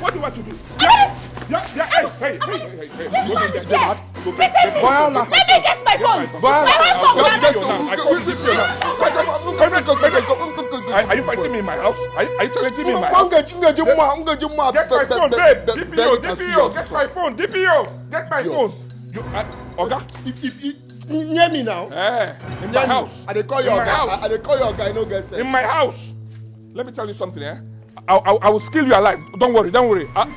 What do you want to do? Yeah, yeah, yeah, hey, hey, hey, hey, hey. Go get, get mad. Go get, get, Boyala. Let me get my phone. Boyala. My phone. Go get your now. I call you D P O now. Are, are you fighting me in my house? Are, you- are you challenging me in my house? Ngeji nwa, ngeji nwa. Get my phone, babe. D P O, D P O. Get my phone, D P O. Get my phone. You, uh, Oga. If if if near me now. Eh, in my house. I dey call you In my oga. house. I dey call you oga. I no get sense. In my house. Let me tell you something, eh? I, I, I will kill you alive. Don't worry, don't worry. I,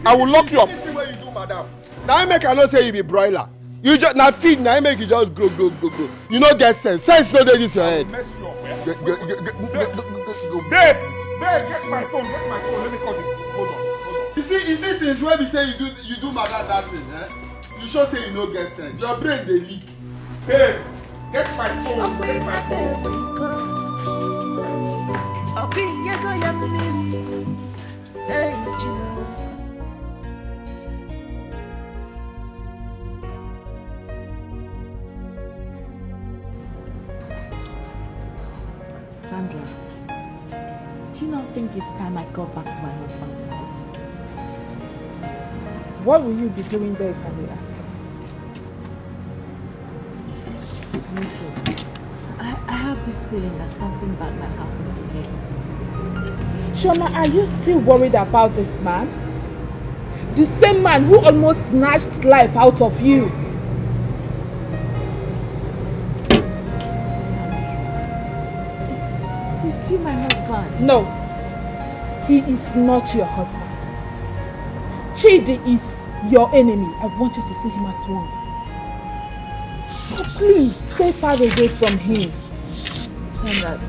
I will lock you up. This thing wey you do, madam. Na im make I know say you be broiler. You just na feed na im make you just grow grow grow grow. You no get sense. Sense no dey this your head. Mess you up, eh? Get, get, get, get, get, get, get, get, go. Babe, babe, get my phone, get my phone. Let me call you. Hold on, hold on. You see, you see, since when we say you do, you do madam that thing, eh? You sure say you no get sense. Your brain dey leak. Babe, get my phone, get my phone. Ọ bụ ihe go ya mmiri. Hey, Chimo. Sandra, do you not think it's time I go back to my husband's house? What will you be doing there, if I may ask? Me too. I, I have this feeling that something bad might happen to me. Shona, are you still worried about this man? The same man who almost snatched life out of you. He's, he's still my husband. No, he is not your husband. Chidi is your enemy. I want you to see him as one. So please, stay far away from him. Sandra,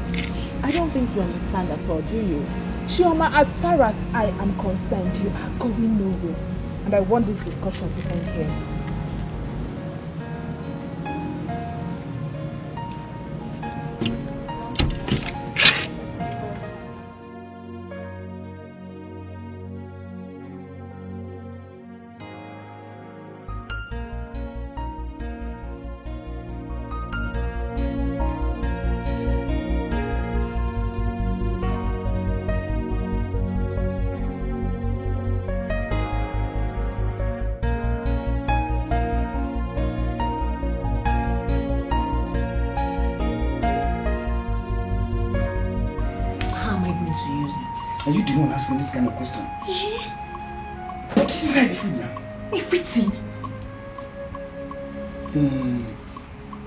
I don't think you understand at all, do you? Chioma, as far as I am concerned, you are going nowhere. And I want this discussion to end here. How am I going to use it? Are you the one asking this kind of question? Eh? Put it inside the food now. Everything. Hmm.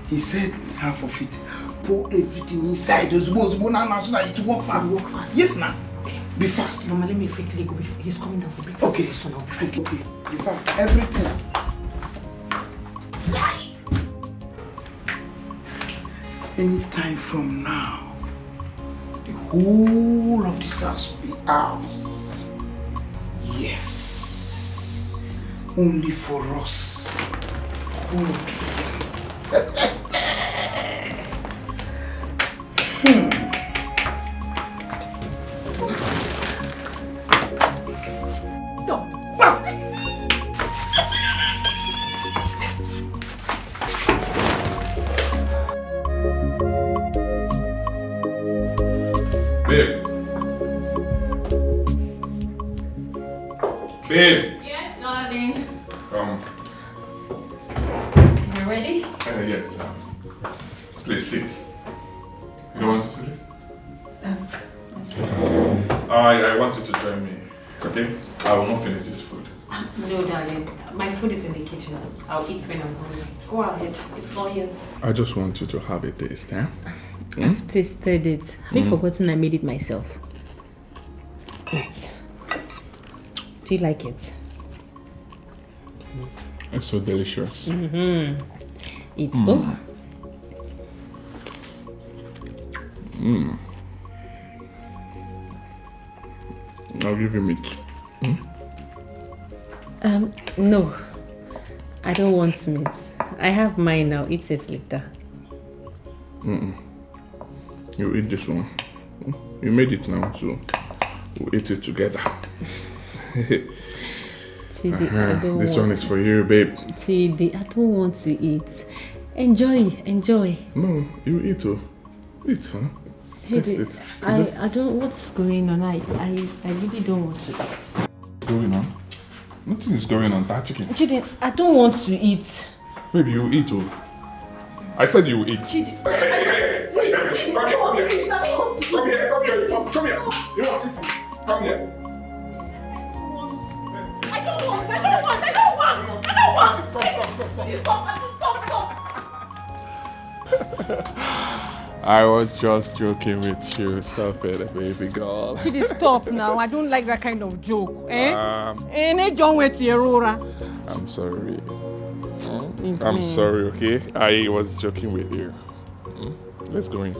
He said half of it. Pour everything inside. Ozugbo, ozugbo, now, now, so that it work fast. Work fast. Yes, now. Be fast. Mama, let me quickly go. Before he's coming down for breakfast. Okay. So now. Okay, okay. Be fast. Everything. Anytime from now, the whole of this house will be ours. Yes. Only for us. Good. Hmm. Babe. Babe. Yes, darling. Um, You ready? uh, yes. Um, please sit. You don't want to sit? Um, yes. I, I want you to join me. Okay? I will not finish this food. No, darling. My food is in the kitchen. I'll eat when I'm hungry. Go ahead. It's all yours. I just want you to have a taste, eh? Tasted it. Have you forgotten I made it myself? Yes. Do you like it? It's so delicious. Mm-hmm. It's Mm. over. Mm. I'll give you meat. Um, no. I don't want meat. I have mine now. Eat it later. Mm-mm. You eat this one. You made it now, so we'll eat it together. Chidi, I Uh-huh. don't This want one is for you, babe. Chidi, I don't want to eat. Enjoy, enjoy. No, you eat, oh. Eat, huh? Taste Chidi, it. I, Just- I don't. What's going on? I, I, I really don't want to eat. Going on? Nothing is going on. That chicken. Chidi, I don't want to eat. Baby, you eat, oh. I said you eat. Chidi. Come here, come here, come here, come here, come here, come here. You must eat it. Come here. I don't want, I don't want, I don't want, I don't want. Come, come, come, come. Please stop, please stop, stop. I was just joking with you. Stop it, baby girl. Chidi, stop now. I don't like that kind of joke. Eh? Um, Eh, ne John went to Erora. I'm sorry. Hmm? It's I'm me. Sorry, okay? I was joking with you. Hmm? Let's go in.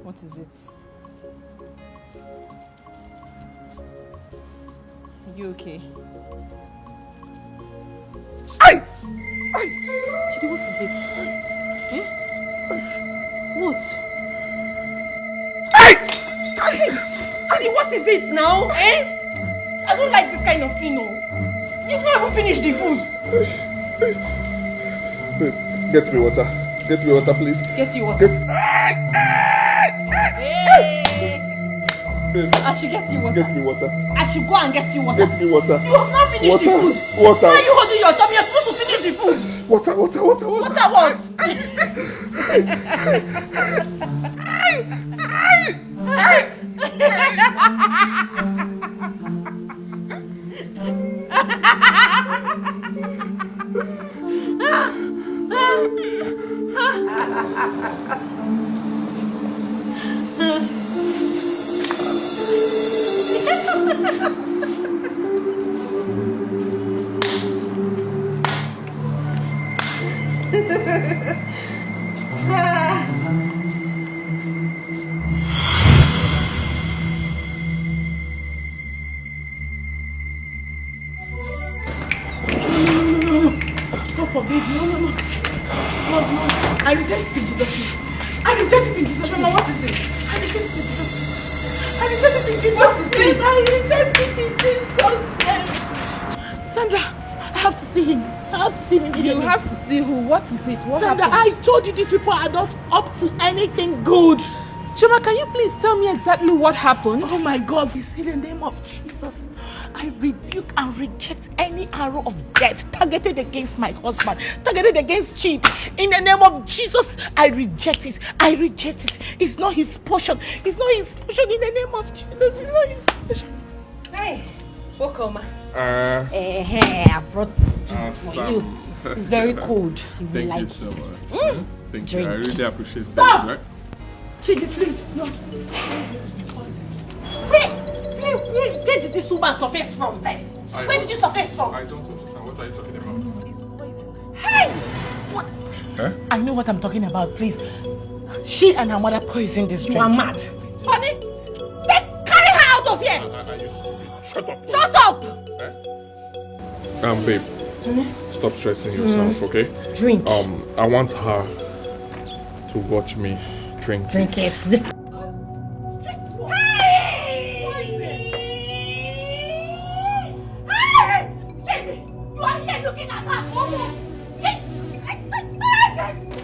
What is it? You okay? Hey! Chidi, what is it? Eh? What? Hey! Chidi, what is it now? Eh? I don't like this kind of thing, no. You've not even finished the food. Get me water. Get me water, please. Get you water. Get. Hey! Babe, I should get you water. Get me water. I should go and get you water. Get me water. You have not finished Water. the food. Water. Why are you holding your tummy? You're supposed to finish the food. Water, water, water, water. Water what? God forbid. No, no, no. God, no. I reject it in Jesus' name. I reject it in Jesus' name. What is it? I reject it in Jesus' name. I reject it in Jesus' name. I reject it in Jesus' name. Sandra, I have to see him. I have to see him immediately. You have to see who? What is it? What Sandra, happened? I told you these people are not up to anything good. Chioma, can you please tell me exactly what happened? Oh my God, we see the name of Jesus. I rebuke and reject any arrow of death targeted against my husband, targeted against Chidi. In the name of Jesus, I reject it. I reject it. It's not his portion. It's not his portion. In the name of Jesus, it's not his portion. Hey, welcome. Uh, Eh, I brought this uh, for Sam. you. It's very cold. You will Thank like you so it. much. Mm. Thank you. I Drink. Really appreciate Stop! that. Chidi, please, no. Where, where, where, where did this woman surface from, sef? I Where don't- did you surface from? I don't understand. What are you talking about? It's poisoned. Hey! What? Huh? I know what I'm talking about, please. She and her mother poisoned this drink. You are mad. Honey, then carry her out of here. Are, are you stupid? Shut up. Shut up! Eh? Um, babe, stop stressing yourself, okay? Drink. Um, I want her to watch me drink. Drink it. Hey! Hey! Chidi, you are here looking at her.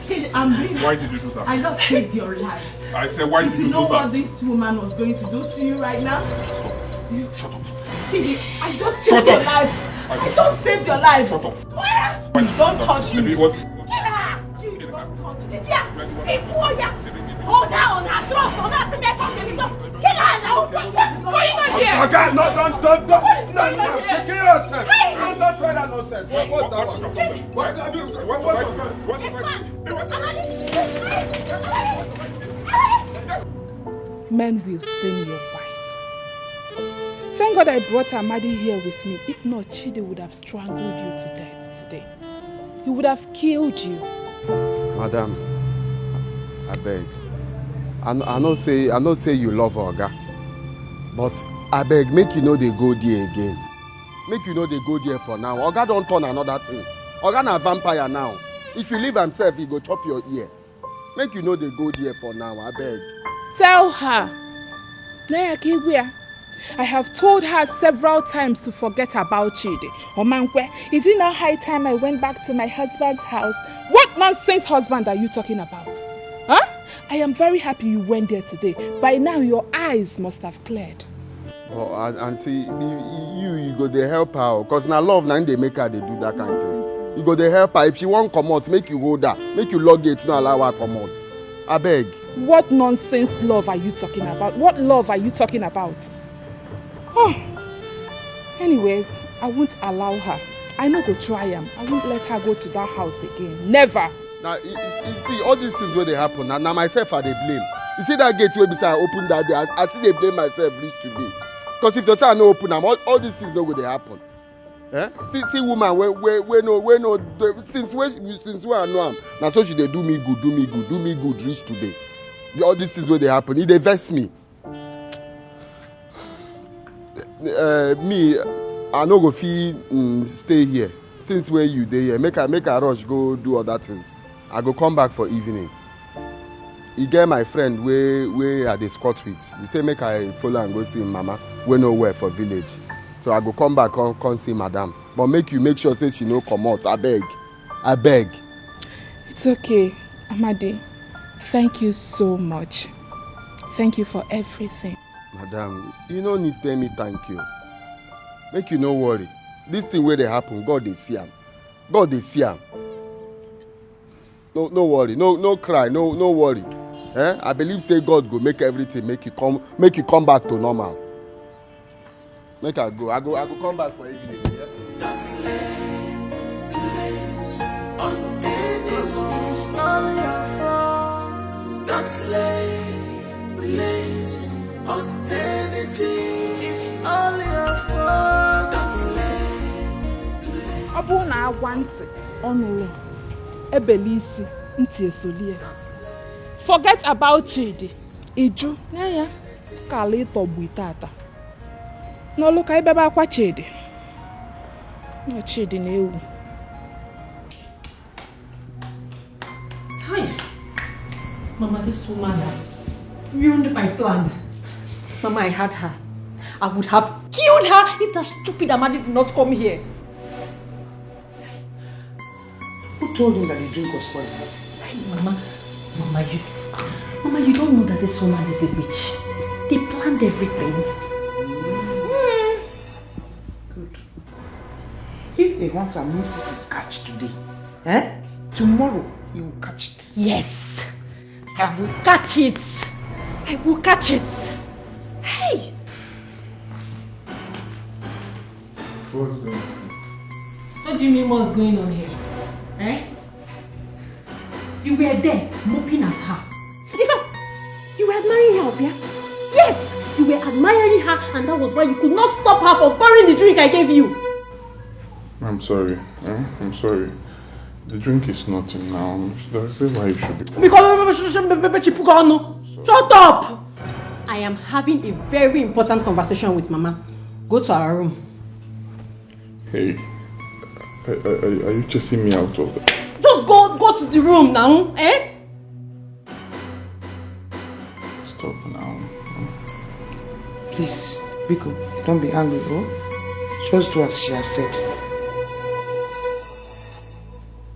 Chidi, I'm really Why did you do that? I just saved your life. I said, why did If you you know do what that? This woman was going to do to you right now. Shut up. Chidi, I just Shut saved your up. life. I I just saved your life. Shut up. Don't touch me. Baby, what? Kill her. Chidi, don't touch me. Yeah, people, yeah. Hold her on her throat. On her stomach. Kill her now. What is going on here? Okay, no, don't, don't, don't, no, no, kill yourself. Don't, don't try that nonsense. What, what's that one? What, what, what, what's that one? Men will stain your white. Thank God I brought Amadi here with me. If not, Chidi would have strangled you to death today. He would have killed you. Madam, I beg. I, I know say I know say you love Oga, but I beg make you no dey go there again. Make you no dey go there for now. Oga don turn another thing. Oga na vampire now. If you leave am sef, he go chop your ear. Make you no dey go there for now, I beg. Tell her. Naya Kigwea, I have told her several times to forget about Chidi. Omankwe, is it not high time I went back to my husband's house? What nonsense husband are you talking about? Huh? I am very happy you went there today. By now, your eyes must have cleared. But an- aunty, you, you, you go dey help her, o, cause na love na im dey make her dey do that kind thing. You go dey help her. If she wan comot, make you hold her, make you lock gate, no allow her comot. Abeg. What nonsense love are you talking about? What love are you talking about? Oh. Anyways, I won't allow her. I no go try am. I won't let her go to that house again. Never. Na you, you, you see all these things wey dey happen, na, na myself I dey blame. You see that gate wey be say I open that day, I, I still dey blame myself reach today. Cause if to say I no open am, all, all these things no go dey happen. Eh? See, see woman wey, wey, wey no, wey no, dey- since wey, since wey I know am, na so she dey do me good, do me good, do me good reach today. All these things wey dey happen, e dey vex me. Uh, me, I no go fit, mm, stay here. Since wey you dey here, make I, make I rush go do other things. I go come back for evening. E get my friend wey, wey I dey squat with. He say make I follow am go see him mama wey no well for village. So I go come back come, come see madam. But make you make sure say she no comot, abeg. Abeg. It's okay, Amadi. Thank you so much. Thank you for everything. Madam, you no need tell me thank you. Make you no worry. This thing wey dey happen, God dey see am. God dey see am. No, no worry, no, no cry, no, no worry. Eh? I believe say God go make everything make you come, make you come back to normal. Make I go, I go, I go come back for evening. Yes? Don't lay blames on anyone. It's all your fault. Don't lay blames on anything. It's all your fault. Don't lay blames. Ọ bụrụ na agwa ntị ọ nụrụ, ebele isi, ntị esolie. Forget about Chidi. Iju, nye ya ka ala ịtọgbu ite ata. N'ọlụ ka ibebe akwa Chidi. Na Chidi na-ewu. Hi. Mama, this woman has ruined my plan. Mama, I had her. I would have killed her if that stupid Amadi did not come here. Who told him that the drink was poisoned? Hey, Mama, Mama, you, Mama, you don't know that this woman is a witch. They planned everything. Good. If a hunter misses his catch today, eh? Tomorrow he will catch it. Yes, I will catch it. I will catch it. Hey! What's going on? What do you mean what's going on here? Eh? You were there, moping at her. In fact, you were admiring her, Obia. Yes, you were admiring her, and that was why you could not stop her from pouring the drink I gave you. I'm sorry. Eh? I'm sorry. The drink is nothing now. That's why you should be. Because she put on. Shut up! I am having a very important conversation with Mama. Go to our room. Hey, are, are, are you chasing me out of the? Just go, go to the room now, eh? Stop now. Please, Biko, don't be angry, oh? Just do as she has said.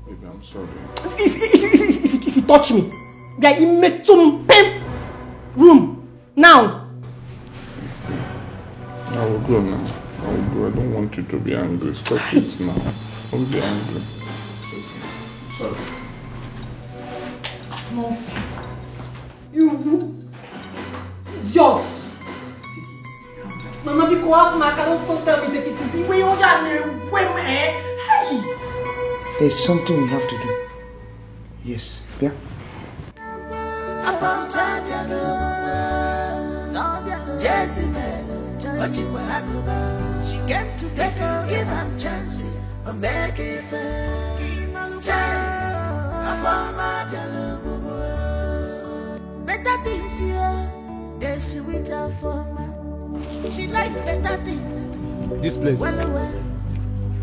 Baby, I'm sorry. If, if, if, if, if, if you touch me, you are in Metum Pem room now. I will go now. I will go. I don't want you to be angry. Stop it now. Don't be angry. Sorry. Nothing. You idiot. Mama, biko, half my car, don't tell me take it easy. When you are there, when, eh? Hey! There's something we have to do. Yes, yeah. She came to take you, give her chance, or make it fair. Child, I found my girl. Better things here, they sweet her for man. She like better things. This place. Well, well,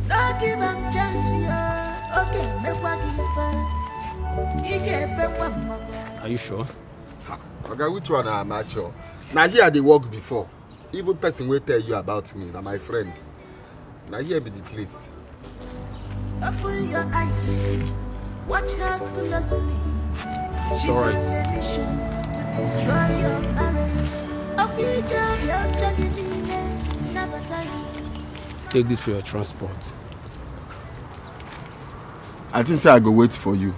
no give am chance, yeah. Okay, make what give her. He get back one more. Are you sure? Oga, which one am I sure? Na here I dey work before. Even person wey tell you about me, na my friend. Na here be the place. Open your eyes, watch her closely. She's on a mission to destroy your marriage. Open your eyes, never tell you. Take this for your transport. I think say I go wait for you.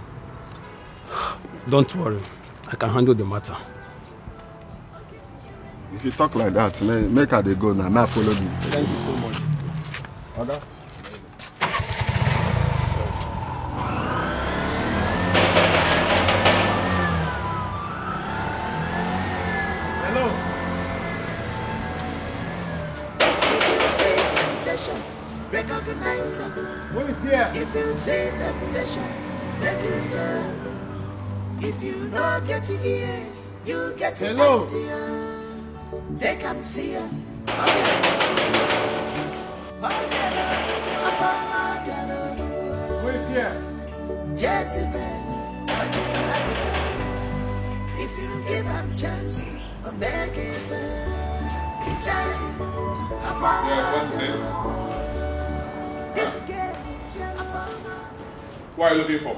Don't worry, I can handle the matter. If you talk like that, make, make I dey go now. May I follow you? Thank you so much. Oga. Hello. If you see temptation, recognize it. What is here? If you see temptation, make it go. If you no get it here, You get Hello. Take am see. Wait here. Jezebel, what you gonna do? If you give am chance, I'll make it fair. Charlie, I found Yeah, what is it? This girl, I found Who are you looking for?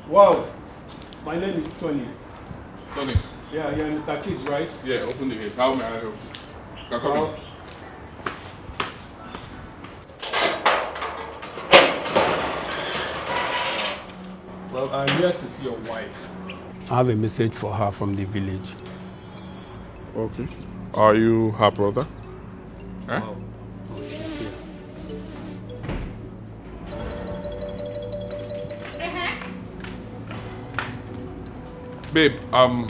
Wow. My name is Tony. Tony. Yeah, you're Mister Kidd, right? Yeah, open the gate. How may I help you? You can come in. Well, I'm here to see your wife. I have a message for her from the village. Okay. Are you her brother? Huh? Wow. Oh, she's here. Babe, um,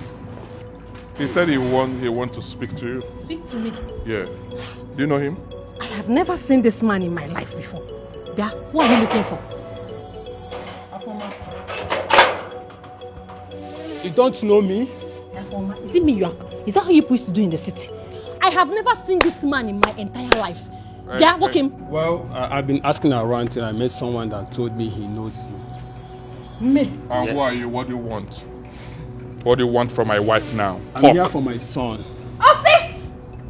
he said he want he want to speak to you. Speak to me. Yeah. Do you know him? I have never seen this man in my life before. Bia, who are you looking for? You don't know me? Afoma, is it me you are? Is that how you used to do in the city? I have never seen this man in my entire life. Right, Bia, walk right. him. Well, I, I've been asking around and I met someone that told me he knows you. Me. And who Yes. Are you? What do you want? What do you want from my wife now? I'm Talk. Here for my son. Ose!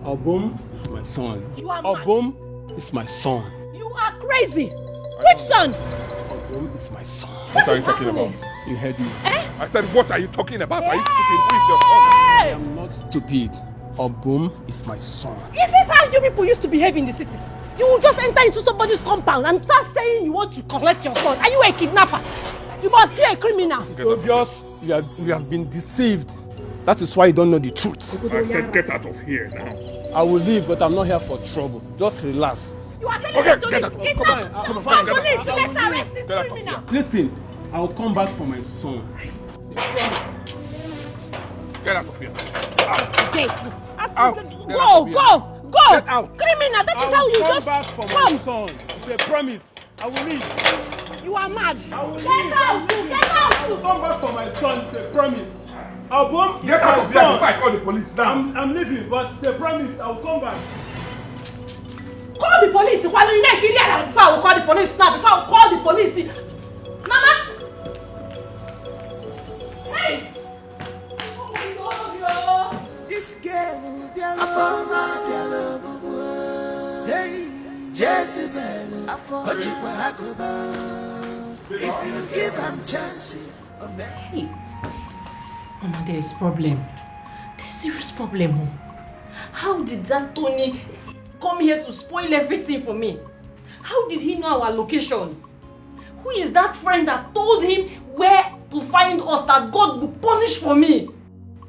Obum is my son. You are mad. Obum is my son. You are crazy. Which son? Obum is my son. What are you talking about? You heard me. I said, what are you talking about? Are you stupid? Who is your son? I Hey! Am not stupid. Obum is my son. Is this how you people used to behave in the city? You will just enter into somebody's compound and start saying you want to collect your son. Are you a kidnapper? You must be a criminal. It's obvious you have, you have been deceived. That is why you don't know the truth. I said, get out of here now. I will leave, but I'm not here for trouble. Just relax. You are telling Okay, me to get leave. out. Get Come on, out. come on, Come, get out. Police, let's arrest this Get out of criminal. Listen, I will come back for my son. Get out of here. Get Out. Go, Get out of here. go, go. Get out. Criminal, that I is how will you come just back for my come. Son. It's a promise. I will leave. You are mad. I will Get leave. out, get I will out. Come back for my son. It's a promise. Obum, Get out of my here son. Before I call the police now. I'm, I'm leaving, but it's a promise. I will come back. Call the police. Why don't you make it there before I will call the police now? Before I will call the police. Mama. Hey. This girl, Biala, Biala, hey, Jezebel, Ochikwa Akuba. If you give am chance, Hey, Mama, there is problem. There's serious problem. Oh. How did that Tony come here to spoil everything for me? How did he know our location? Who is that friend that told him where to find us that God will punish for me?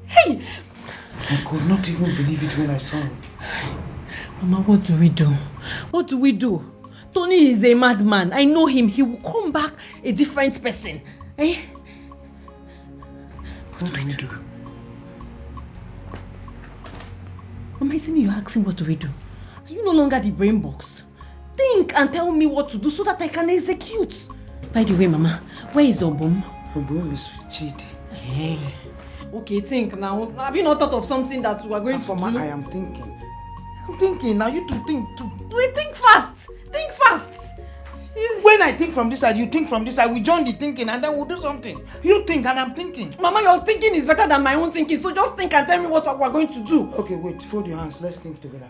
Hey! I could not even believe it when I saw him. Mama, what do we do? What do we do? Tony is a madman. I know him. He will come back a different person. Eh? What do we do? Mama, isn't you're asking what do we do? Are you no longer the brain box? Think and tell me what to do so that I can execute. By the way, Mama, where is Obum? Obum is with Chidi. Hey. Okay, think now. Have you not thought of something that we are going Afoma, to do? I am thinking. I'm thinking now. You to think too. We think fast. Think fast. When I think from this side, you think from this side. We join the thinking and then we'll do something. You think and I'm thinking. Mama, your thinking is better than my own thinking. So just think and tell me what we are going to do. Okay, wait. Fold your hands. Let's think together.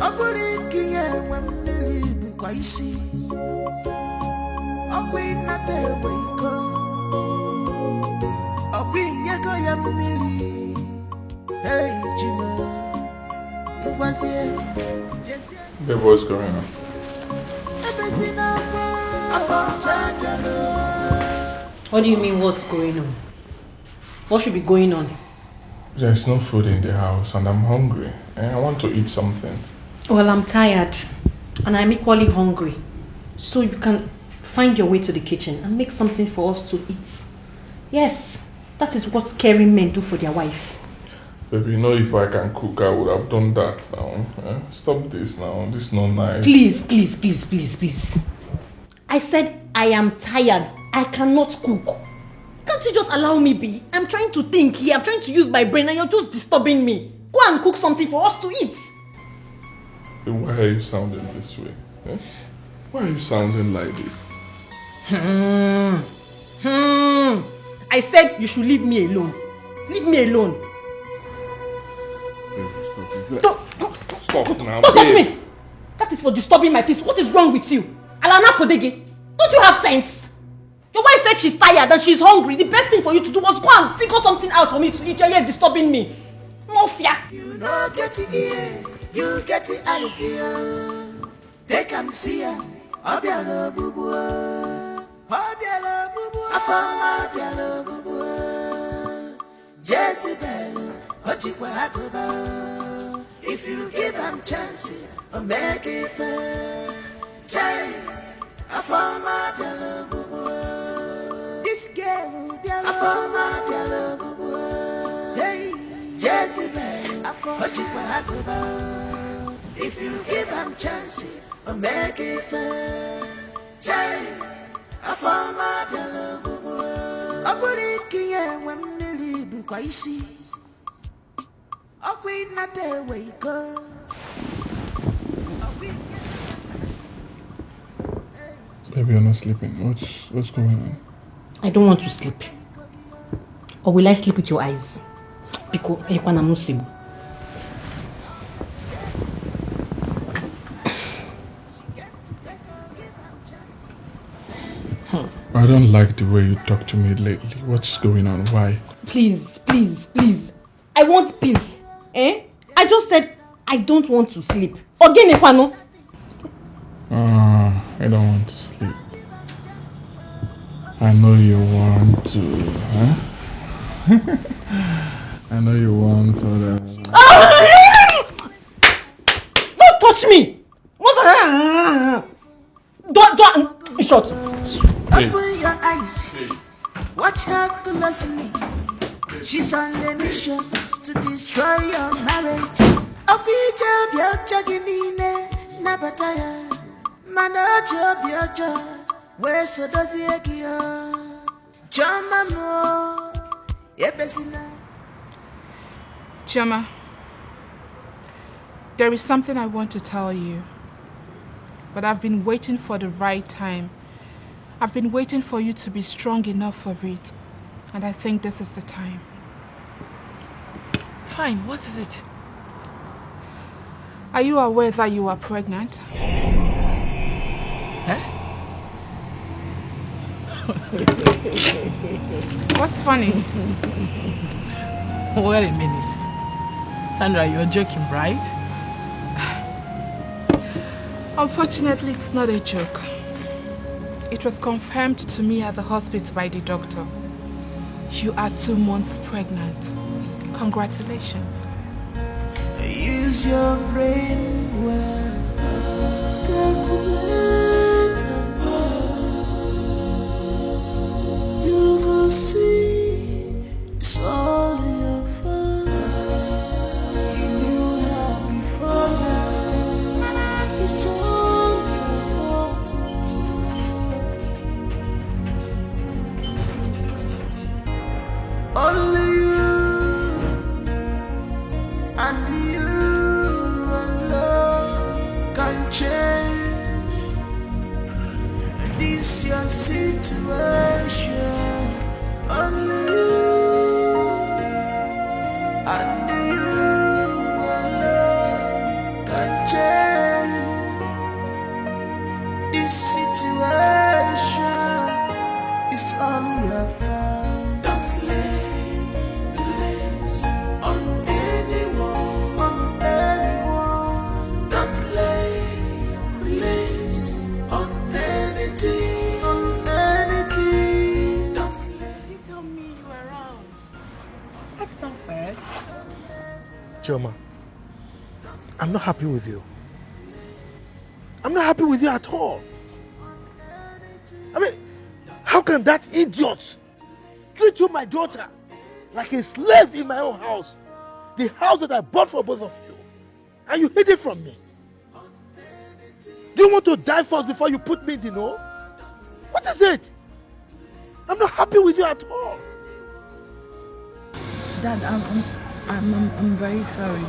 Ọ bụrụ ikinye enwe mmiri bụkwa isi, ọkwa ịnata egbe iko, ọkwa inyego ya mmiri. Hey, Chimo, ngwazie, jezie. Babe, what's going on? Ebezina akwa, afọ ọcha bịara. What do you mean, what's going on? What should be going on? There's no food in the house and I'm hungry. Eh, I want to eat something. Well, I'm tired, and I'm equally hungry. So you can find your way to the kitchen and make something for us to eat. Yes, that is what caring men do for their wife. Baby, you know if I can cook, I would have done that now. Eh? Stop this now. This is not nice. Please, please, please, please, please. I said I am tired. I cannot cook. Can't you just allow me be? I'm trying to think here. I'm trying to use my brain and you're just disturbing me. Go and cook something for us to eat. Then why are you sounding this way? Eh? Why are you sounding like this? Hmm. Hmm. I said you should leave me alone. Leave me alone. Babe, stop it. Don't, don't, Stop now, don't touch babe. Me. That is for disturbing my peace. What is wrong with you? Alana Podege, don't you have sense? Your wife said she's tired and she's hungry. The best thing for you to do was go and figure something out for me to eat. You're here disturbing me. Mafia. You no get the ear, you get the eyes, yeah. Take am see am, Obiara Ogbugbu. Obiara Ogbugbu. Afọma Obiara Ogbugbu. Jezebel, Ochikwa Agoba. If you give am chance, o make it fair. Chai, Afọma Obiara Ogbugbu. This girl, Obiara Afọma Obiara Ogbugbu. Hey, Jezebel, Ochikwa Agoba. If you give am chance, o make it fair. Chai, Afọma Obiara Ogbugbu. Ọ bụrụ ikinye enwe mmiri bụkwa isi. Ọkwa ịnata ewe iko. Baby, you're not sleeping. What's what's going on? I don't want to sleep. Or will I sleep with your eyes? Biko, ekwana m nsogbu. I don't like the way you talk to me lately. What's going on? Why? Please, please, please. I want peace. Eh? I just said I don't want to sleep. Ogene kwano. Uh, I don't want to sleep. I know you want to, huh? I know you want to. Don't touch me. Don't, don't, shut. Open your eyes. Watch her closely. She's on a mission to destroy your marriage. Ọkwa ije obi ọjọọ gị niile nabata ya. Mana o ji obi ọjọọ wee so dozie gị o. Chioma m o, ebezina. Chioma, there is something I want to tell you, but I've been waiting for the right time. I've been waiting for you to be strong enough for it, and I think this is the time. Fine, what is it? Are you aware that you are pregnant? Eh? What's funny? Wait a minute. Sandra, you're joking, right? Unfortunately, it's not a joke. It was confirmed to me at the hospital by the doctor. You are two months pregnant. Congratulations. Use your brain well. Calculate and you go see it's all your fault. You have before now. It's all your fault. Only you and you alone can change this your situation. Only you and you alone can change this situation. It's all your fault. Don't lay blames on anyone, on anyone. Don't lay blames on anything, on anything. Don't lay. You tell me you were wrong. That's not fair. Chioma, I'm not happy with you. I'm not happy with you at all. I mean, how can that idiot treat you, my daughter, like a slave in my own house? The house that I bought for both of you. And you hid it from me. Do you want to die first before you put me in the know? What is it? I'm not happy with you at all. Dad, I'm, I'm, I'm, I'm, I'm very sorry.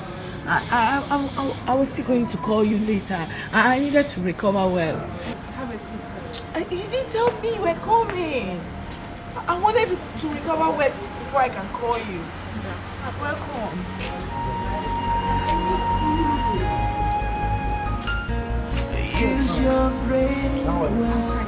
I, I, I, I, I was still going to call you later. I, I needed to recover well. Have a seat, sir. Uh, you didn't tell me you were coming. I, I wanted to recover well before I can call you. Welcome. Use your brain well.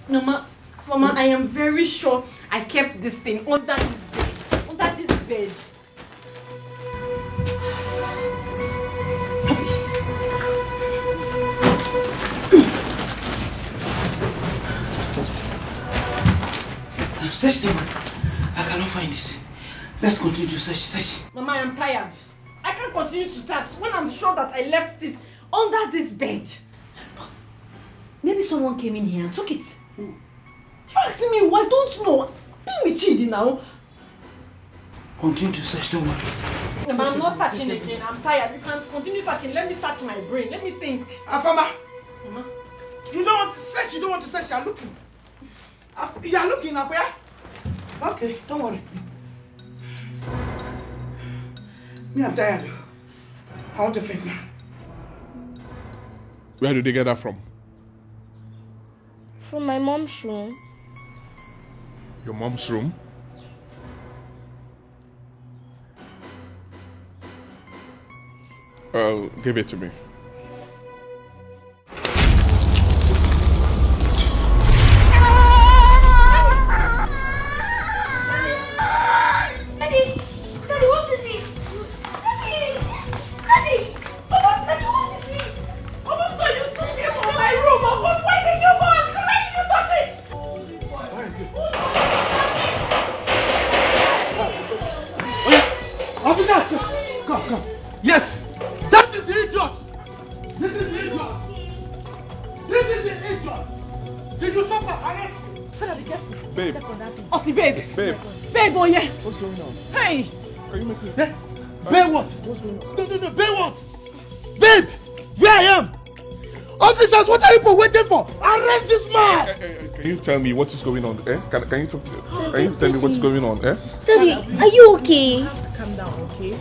Mama, Mama, I am very sure I kept this thing under this bed. Under this bed. I've searched him. I cannot find it. Let's continue to search. Search. Mama, I'm tired. I can't continue to search when I'm sure that I left it under this bed. Maybe someone came in here and took it. You asking me why? Don't know. Be with Chidi now. Continue to search, don't worry. Mama, I'm not searching again. I'm tired. You can continue searching. Let me search my brain. Let me think. Afama, Mama, you don't want to search, you don't want to search, you're looking. Af- You're looking up where? Okay, don't worry. Me, I'm tired. I want to faint now. Where did they get that from? From my mom's room. Your mom's room? Uh, give it to me. Officers, come, come. Yes, that is the idiot. This is the idiot. This is the idiot. Did you suffer? Arrest him. Sarah, be careful. Babe. Osi, babe. Babe. Babe, oh yeah. What's going on? Hey. Are you making? Eh? Babe, what? What's going on? No, no, no, babe, what? Babe, where I am? Officers, what are you waiting for? Arrest this man! Eh, eh, eh, can you tell me what is going on? Eh? Can, can you talk to? Can you tell me what's going on? Eh? Daddy, are you okay? Calm down, okay?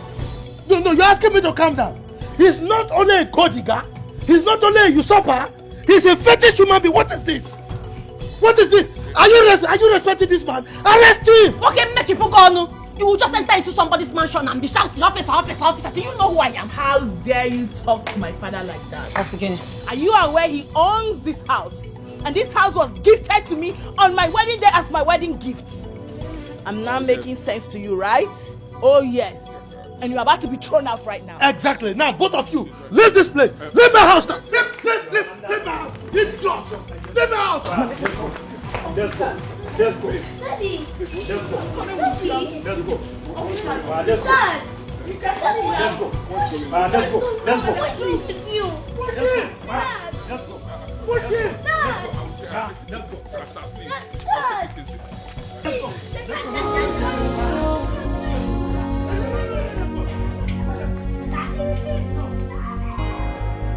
No, no, you're asking me to calm down. He's not only a gold digger, he's not only a usurper, he's a fetish human being. What is this? What is this? Are you res- are you respecting this man? Arrest him! Okay, make you put on. You will just enter into somebody's mansion and be shouting, "Officer, officer, officer." Do you know who I am? How dare you talk to my father like that? Once again. Are you aware he owns this house? And this house was gifted to me on my wedding day as my wedding gift. I'm now making sense to you, right? Oh, yes. And you're about to be thrown out right now. Exactly. Now, both of you, leave this place. Leave my house now. Leave, leave, leave, leave my house. Idiot. Leave my house. Let's go. Let's go. Daddy! Let's go. Daddy! Let's go. Ah, let's go. Dad! Let's go. Ah, let's go. Let's go. What is with you? Let's go. Ah, let's go. Push him. Dad! Ah, let's go. Dad!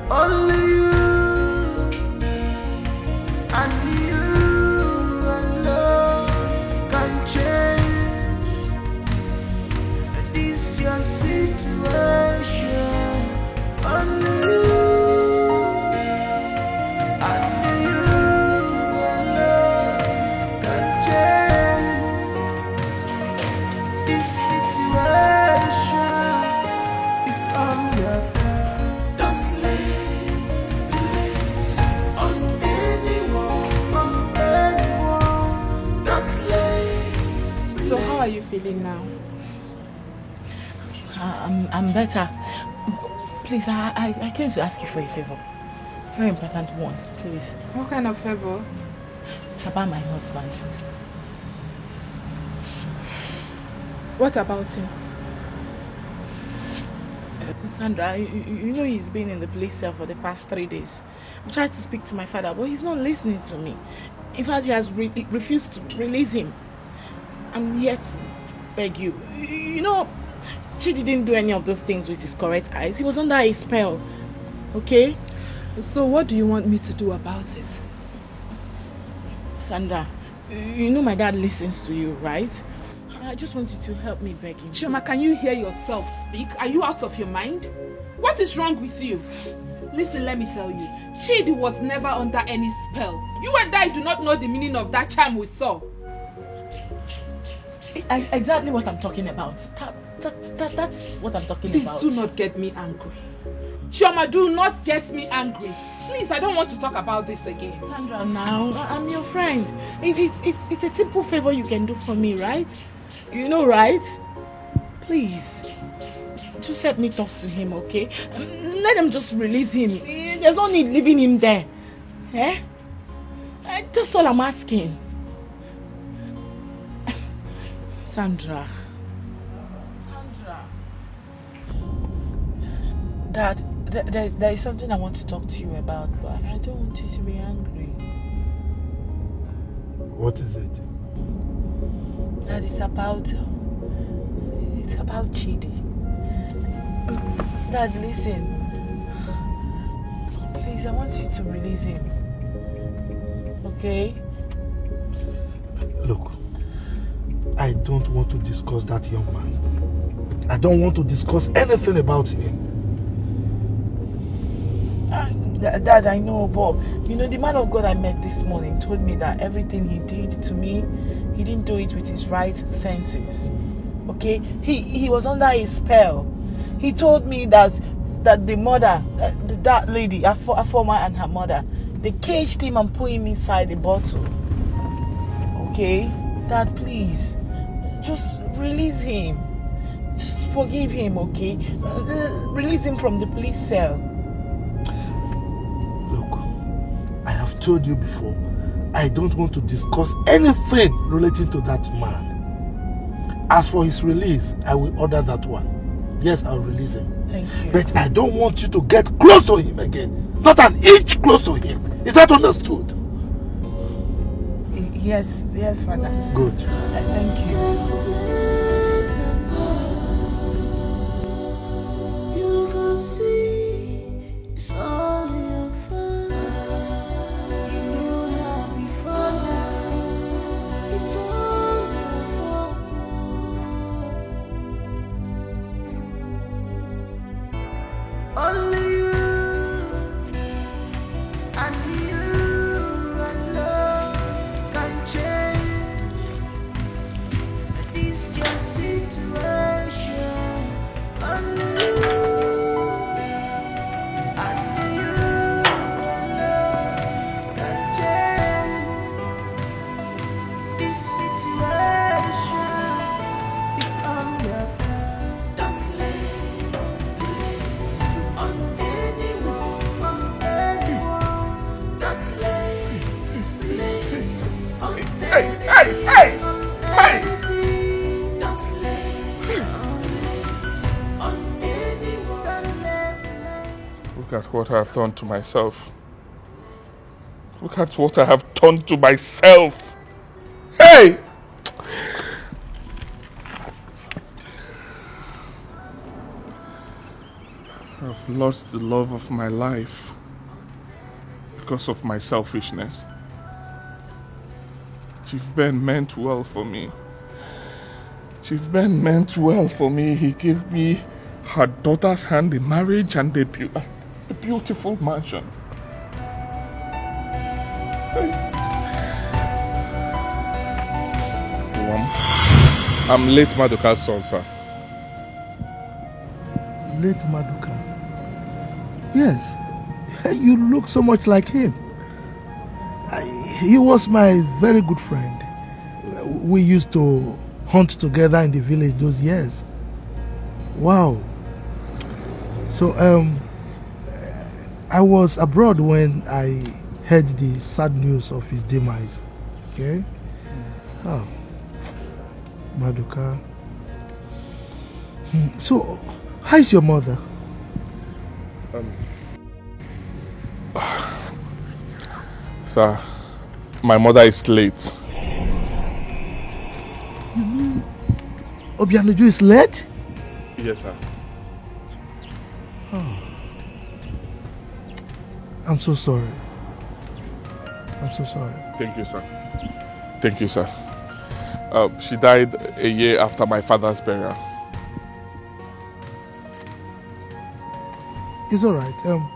Only you and you alone can change this your situation. Only you and you alone can change this situation. It's all your fault. Don't lay blames on anyone, on anyone. Don't lay So how are you feeling now? I- I'm, I'm better. Please, I, I, I came to ask you for a favor. Very important one, please. What kind of favor? It's about my husband. What about him? Sandra, you, you you know he's been in the police cell for the past three days. I've tried to speak to my father, but he's not listening to me. In fact, he has re- refused to release him. I'm here to beg you. You know, Chidi didn't do any of those things with his correct eyes. He was under a spell. Okay? So what do you want me to do about it? Sandra, you know my dad listens to you, right? I just want you to help me beg him. Chioma, can you hear yourself speak? Are you out of your mind? What is wrong with you? Listen, let me tell you. Chidi was never under any spell. You and I do not know the meaning of that charm we saw. I, exactly what I'm talking about. That, that, that, that's what I'm talking Please about. do not get me angry. Chioma, do not get me angry. Please, I don't want to talk about this again. Sandra, now, I- I'm your friend. It, it's, it's, it's a simple favor you can do for me, right? You know, right? Please, just help me talk to him, okay? Let them just release him. There's no need leaving him there. Eh? Eh, That's all I'm asking. Sandra. Sandra. Dad, there, there, there is something I want to talk to you about, but I don't want you to be angry. What is it? That is about, it's about Chidi. Dad, listen. Please, I want you to release him. Okay? Look, I don't want to discuss that young man. I don't want to discuss anything about him. Ah, Dad, I know, but you know, the man of God I met this morning told me that everything he did to me, he didn't do it with his right senses. Okay? He he was under a spell. He told me that that the mother, uh, that lady, Afoma and her mother, they caged him and put him inside a bottle. Okay? Dad, please, just release him. Just forgive him, okay? Uh, release him from the police cell. Look, I have told you before, I don't want to discuss anything relating to that man. As for his release, I will order that one. Yes, I'll release him. Thank you. But I don't want you to get close to him again. Not an inch close to him. Is that understood? Yes, yes, Father. Good. Thank you. You can see it's all your fault. You know how we fall down. It's all your fault. Only you and you alone can change this your situation. Only you and you alone can change this situation. It's all your fault. Don't lay blames on anyone, on anyone. Don't lay blames on Hey, hey, hey, hey! anything. Don't lay blames on anyone. Don't lay blames. Look at what I've done to myself. Look at what I have done to myself. Hey! I've lost the love of my life because of my selfishness. Chief Ben meant well for me. Chief Ben meant well for me. He gave me her daughter's hand in marriage and a, beau- a beautiful mansion. Hey. Mom, I'm late Maduka's son, sir. Late Maduka. Yes, you look so much like him. I, he was my very good friend. We used to hunt together in the village those years. Wow. So, um, I was abroad when I heard the sad news of his demise. Okay? Oh, Maduka. Hmm. So, how is your mother? Um, sir, my mother is late. You mean Obianuju is late? Yes, sir. I'm so sorry. I'm so sorry. Thank you, sir. Thank you, sir. Uh, she died a year after my father's burial. It's all right. Um,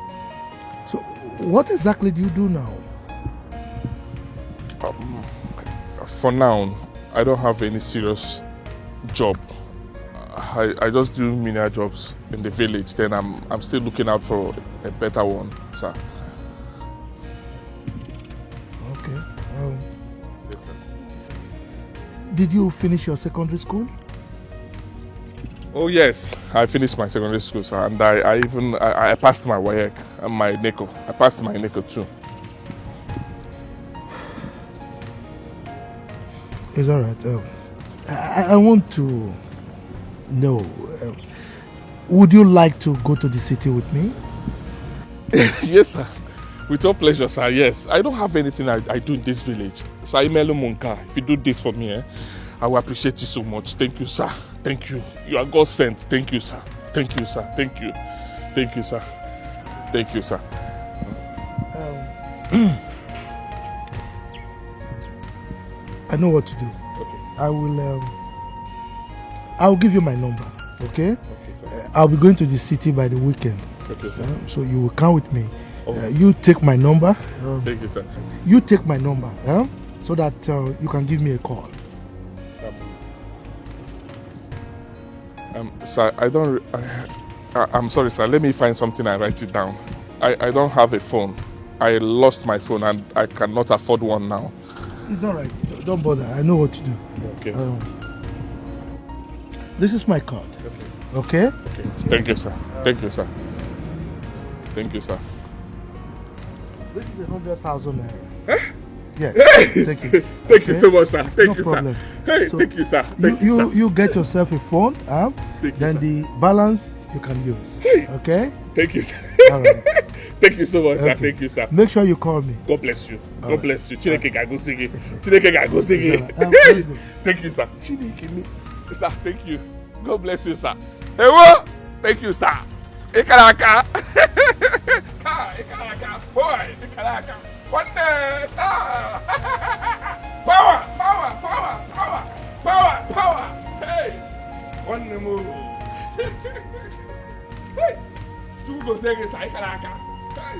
so, what exactly do you do now? Um, for now, I don't have any serious job. I, I just do menial jobs in the village. Then I'm I'm still looking out for a better one, sir. Okay. Um, did you finish your secondary school? Oh yes, I finished my secondary school, sir, and I, I even I, I passed my WAEC and my NECO. I passed my NECO too. It's all right. Um, I, I want to know. Um, would you like to go to the city with me? Yes, sir. With all pleasure, sir. Yes, I don't have anything I, I do in this village. Sir Imelu Munka, if you do this for me, eh, I will appreciate you so much. Thank you, sir. Thank you. You are God sent. Thank you, sir. Thank you, sir. Thank you. Thank you, sir. Thank you, sir. Um, I know what to do. Okay. I will. Um, I'll give you my number. Okay. Okay, sir. Uh, I'll be going to the city by the weekend. Okay, sir. Um, so you will come with me. Oh. Uh, you take my number. Um, Thank you, sir. You take my number, um, so that uh, you can give me a call. Um, sir, I don't. Re- I, I, I'm sorry, sir. Let me find something and write it down. I, I don't have a phone. I lost my phone and I cannot afford one now. It's all right. Don't bother. I know what to do. Okay. Um, this is my card. Okay. Okay. Thank you, sir. Thank you, sir. Thank you, sir. This is a hundred thousand naira. Huh? Yes. Hey! Thank you. Thank okay? you so much, sir. Thank no you, problem. Sir. Hey, so thank you, sir. Thank you, you, sir. You get yourself a phone, huh? Thank then you, the balance you can use. Hey. Okay? Thank you, sir. All right. Thank you so much, okay. Sir. Thank you, sir. Make sure you call me. God bless you. All God right. Bless you. Chineke ga-agọzi gị. Chineke ga-agọzi gị. Thank you, sir. Chineke me. Sir, thank you. God bless you, sir. Ewo! Thank you, sir. Ị kara aka. Ka, ị kara aka. Boy, ị kara aka. Nwanne, taa. Power, power, power, power. Power, power. Hey. Nwanne m. Hey. Chukwu gozie gị, sir, ị kara aka. Hey.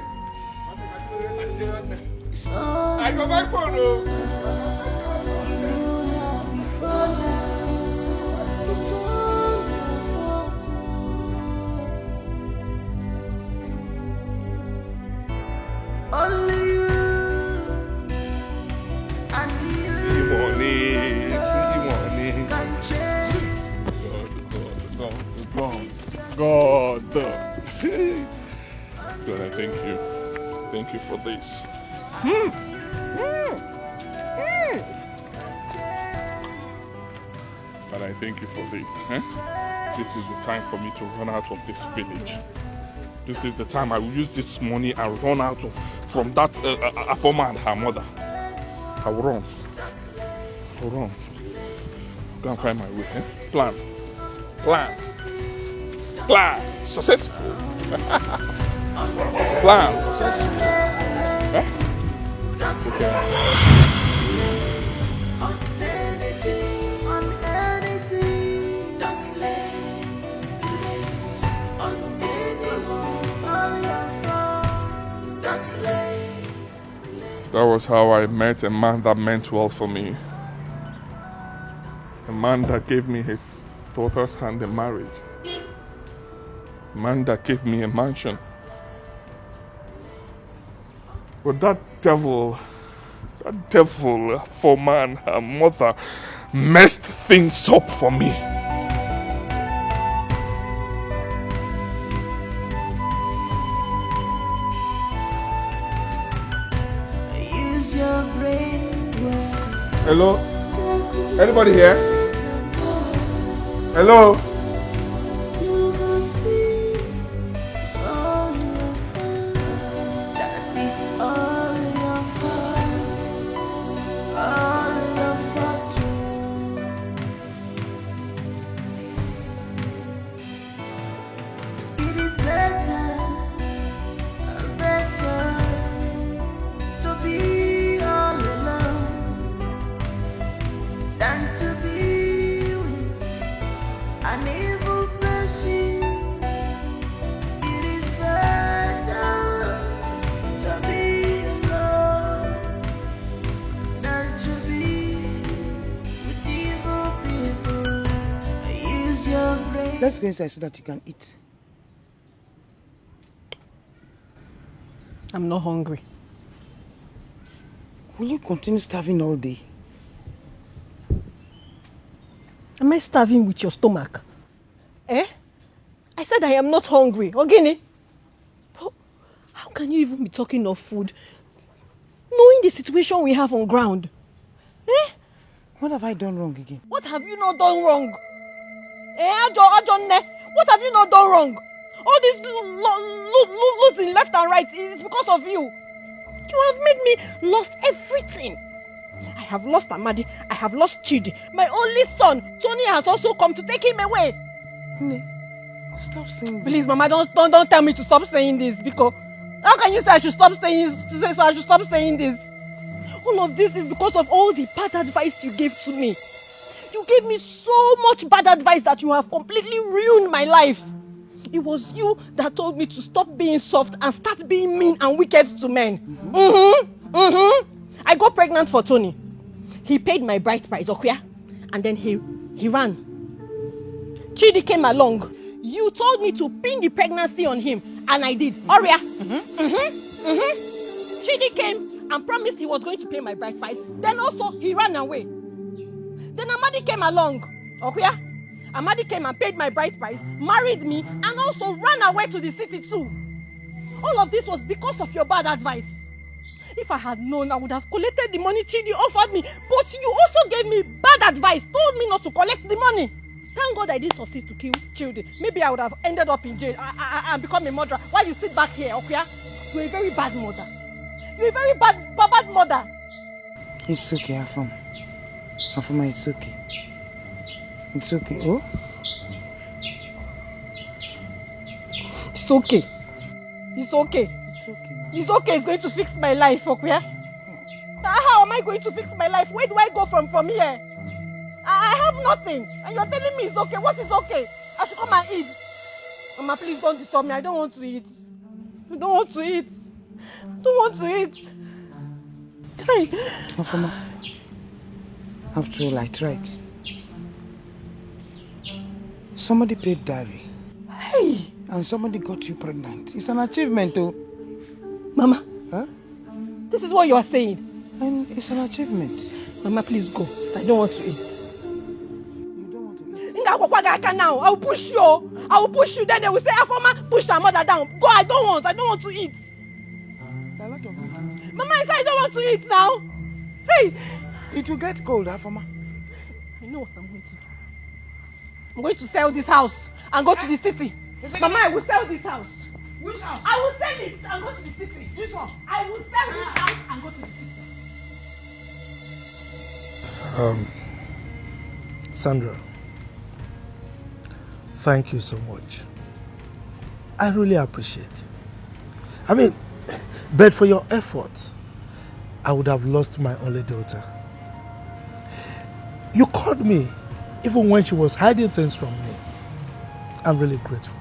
I go back for no. Only you and you See money, see money. Can change. God, God, God, God. God, I thank you. Thank you for this. And I thank you for this. Eh? This is the time for me to run out of this village. This is the time I will use this money and run out of, from that uh, uh, uh, Afoma and her mother. I will run. I will run. Go and find my way. Eh? Plan. Plan. Plan. Successful. Plan. Successful. Eh? That was how I met a man that meant well for me. A man that gave me his daughter's hand in marriage. A man that gave me a mansion. But that devil, that devil for man, her mother, messed things up for me. Use your brain well. Hello? Anybody here? Hello? Evil person, it is better to be alone than to be with evil people. Use your brain. Let's go inside so that you can eat. I'm not hungry. Will you continue starving all day? Am I starving with your stomach? Eh? I said I am not hungry. Ogini? But how can you even be talking of food, knowing the situation we have on ground? Eh? What have I done wrong again? What have you not done wrong? Eh, Ajo, Ajo Nne, what have you not done wrong? All this lo- lo- lo- lo- losing left and right is because of you. You have made me lost everything. I have lost Amadi. I have lost Chidi. My only son, Tony, has also come to take him away. Nne, stop saying this. Please, Mama, don't, don't don't tell me to stop saying this, because how can you say I should stop saying this? To say so I should stop saying this. All of this is because of all the bad advice you gave to me. You gave me so much bad advice that you have completely ruined my life. It was you that told me to stop being soft and start being mean and wicked to men. Mm-hmm. Mm-hmm. I got pregnant for Tony. He paid my bride price, Okuya, and then he he ran. Chidi came along. You told me to pin the pregnancy on him, and I did. Oria. Mm-hmm. Mm-hmm. Mm-hmm. Chidi came and promised he was going to pay my bride price. Then also he ran away. Then Amadi came along. Okuya. Amadi came and paid my bride price, married me, and also ran away to the city too. All of this was because of your bad advice. If I had known, I would have collected the money Chidi offered me. But you also gave me bad advice, told me not to collect the money. Thank God I didn't succeed to kill Chidi. Maybe I would have ended up in jail and, and, and become a murderer. While you sit back here, Okuya, you're a very bad mother. You're a very bad, bad, bad mother. It's okay, Afam. Afama, it's okay. It's okay. Oh? It's okay. It's okay. It's okay, man. It's okay. It's going to fix my life, Okuya. How am I going to fix my life? Where do I go from from here? I I have nothing, and you're telling me it's okay. What is okay? I should come and eat. Mama, please don't disturb me. I don't want to eat. I don't want to eat. I don't want to eat. Hey. Afama, after all, I tried. Somebody paid dowry. Hey! And somebody got you pregnant. It's an achievement, though. Mama, Huh? this is what you are saying. And it's an achievement. Mama, please go. I don't want to eat. You don't want to eat. Nga akwụkwọ gị aka now. I will push you. I will push you. Then they will say, Afoma pushed her mother down. Go, I don't want. I don't want to eat. A lot of it. Mama, I said I don't want to eat now. Hey! It will get cold, Afoma. I know what I'm going to do. I'm going to sell this house and go to the city. Mama, I will sell this house. Which house? I will sell it and go to the city. This one. I will sell this house and go to the city. Um, Sandra, thank you so much. I really appreciate it. I mean, but for your efforts, I would have lost my only daughter. You called me even when she was hiding things from me. I'm really grateful.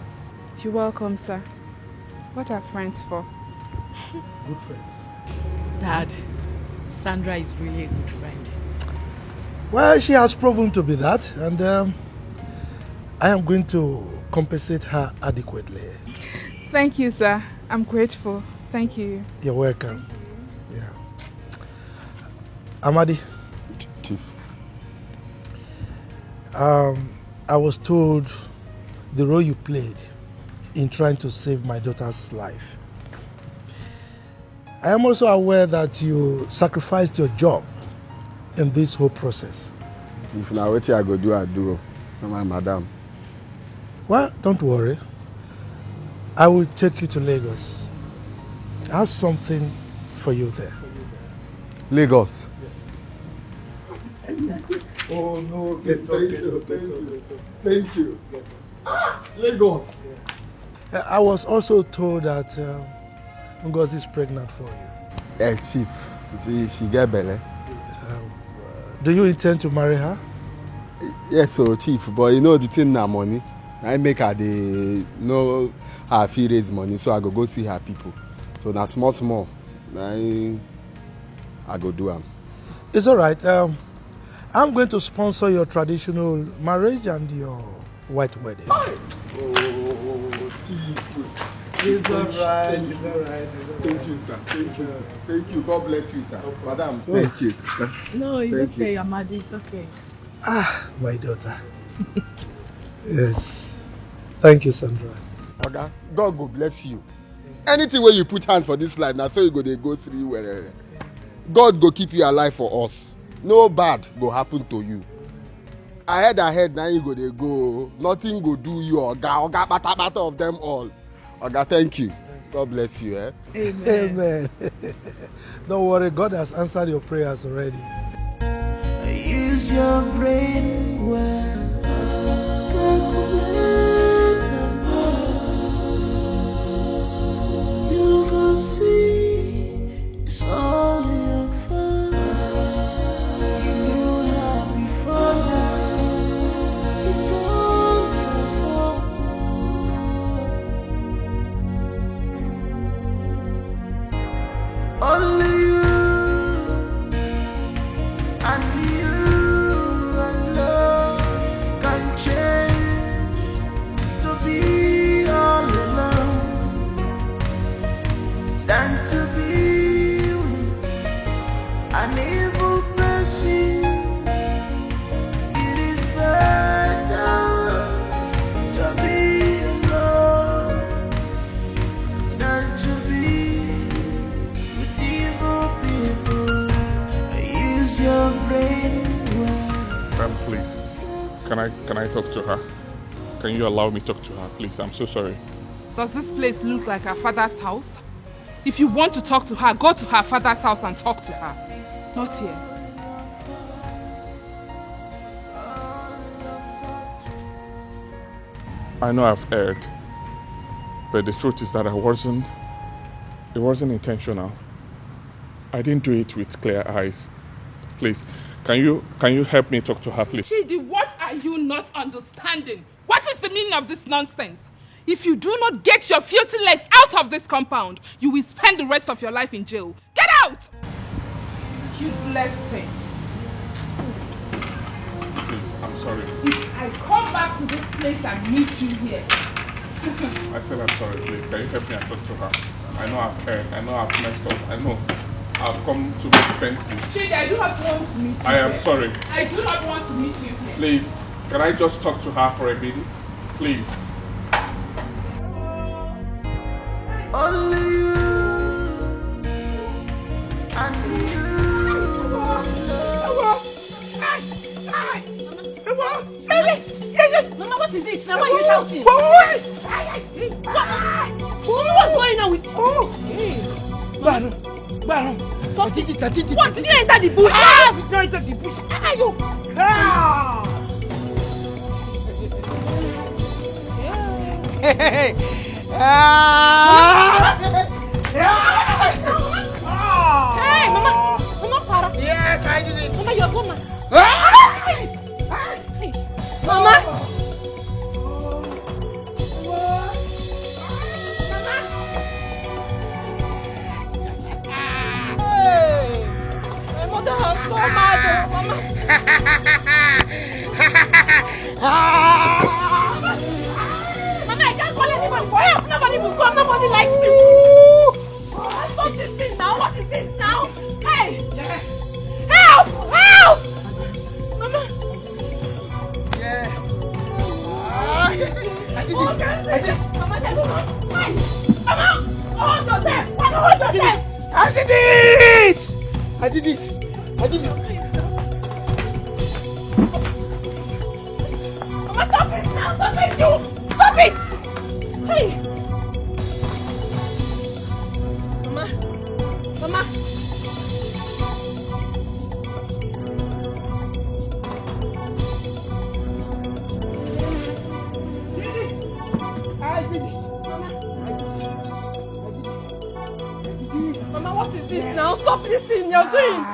You're welcome, sir. What are friends for? Good friends. Dad, Sandra is really a good friend. Well, she has proven to be that, and um, I am going to compensate her adequately. Thank you, sir. I'm grateful. Thank you. You're welcome. Yeah. Amadi. Chief. Um, I was told the role you played in trying to save my daughter's life. I am also aware that you sacrificed your job in this whole process. If na wetin I go do, I do. Oh, na my madam. Well, don't worry. I will take you to Lagos. I have something for you there. Lagos. Oh no, Thank you, thank you, thank you. Ah, Lagos. I was also told that uh, Ngozi is pregnant for you. Eh, chief, she, she get belle. Do you intend to marry her? Yes, so chief, but you know the thing na money. I make her dey know how I fit raise money, so I go go see her people. So na small small, na im I go do am. It's all right. Um, I'm going to sponsor your traditional marriage and your white wedding. Oh, chief. It's all right. Thank you. It's all right. It's all right. Thank you, sir. Thank you, sir. Thank you. God bless you, sir. Madam, thank you, sister. No, it's Thank okay, you. Amadi. It's okay. Ah, my daughter. Yes. Thank you, Sandra. Oga, God go bless you. Anything wey you put hand for this life, na so you go dey go through well. God go keep you alive for us. No bad go happen to you. Ahead, ahead, na you go dey go. Nothing go do you, oga, oga, pata pata of them all. Oga, thank you. God bless you, eh? Amen. Amen. Don't worry, God has answered your prayers already. Use your brain well. Calculate and you go see it's all your fault. You know how before now. It's all your fault. Only you and you alone can change to be all alone than to be with an evil person. It is better to be alone than to be with evil people. Use your brain well. Um, please, can I can I talk to her? Can you allow me talk to her, please? I'm so sorry. Does this place look like her father's house? If you want to talk to her, go to her father's house and talk to her. Not here. I know I've erred, but the truth is that I wasn't, it wasn't intentional. I didn't do it with clear eyes. Please, can you can you help me talk to her, please? Chidi, what are you not understanding? What is the meaning of this nonsense? If you do not get your filthy legs out of this compound, you will spend the rest of your life in jail. Get out! Useless thing. Please, I'm sorry. If I come back to this place and meet you here. I said I'm sorry, please. Can you help me and talk to her? I know I've erred. I know I've messed up. I know I've come to make senses. Chidi, I do not want to meet you I am here. Sorry. I do not want to meet you here. Please, can I just talk to her for a minute? Please. Only you and you alone. Mama, what is it? Now why are you shouting? What? What's going on with you? Hey. Gbàrún, gbàrún. I did it, I did it. What? Did you enter the bush? Ah, did you enter the bush? Ah, you. Ah. Ah. Hey, Mama, Mama, para. Yes, I did it. Mama, you're gone. Ah! Hey, Mama. Hey, my mother has gone mad, oh, Mama. Mama, I can't call anyone for help. Nobody will come. Nobody likes you. Stop this thing now. What is this now? Hey! Help! Help! Mama! Yeah. Ah, I did this. I did. Mama, tell me. Hey! Mama! Hold yourself! Mama, hold yourself! I did it! I did it! I did it! Mama, stop it now! Stop it, you! Stop it! Hey! Mama! Mama! I did it! Mama, what is this now? Stop this thing you're doing!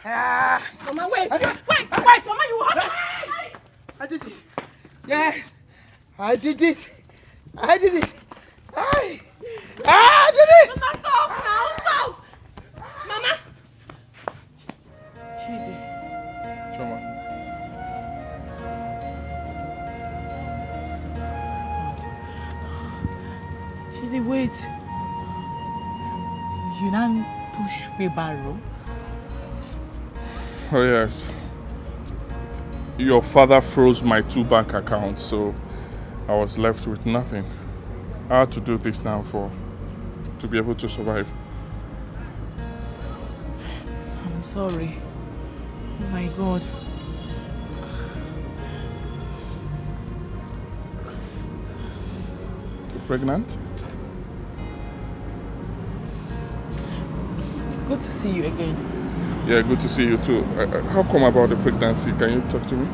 Ah. Mama, wait! Wait! Wait! Mama, you have I did it. I did it. I, I did it. Mama, stop now, stop. Mama. Chidi. Chioma. Chidi, wait. You now push wheelbarrow? Oh yes. Your father froze my two bank accounts, so I was left with nothing. I had to do this now for to be able to survive. I'm sorry. Oh my God. You're pregnant? Good to see you again. Yeah, good to see you too. Uh, uh, how come about the pregnancy? Can you talk to me?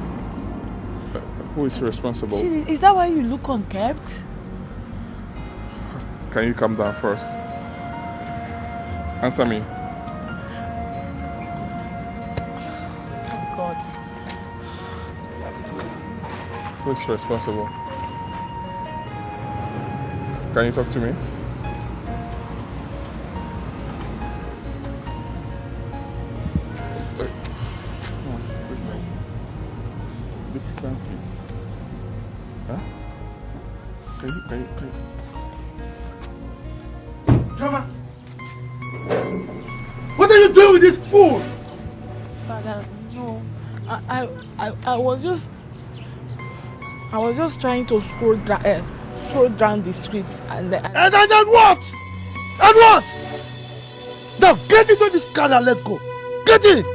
Uh, who is responsible? Is that why you look unkempt? Can you calm down first? Answer me. God. Who's responsible? Can you talk to me? The pregnancy. Huh? Can you, can you, can you? What are you doing with this fool? Father, no. I, I, I, I was just, I was just trying to scroll, down, uh, scroll down the streets and. Uh, and, and, and what? And what? Now get into this car and let's go. Get in.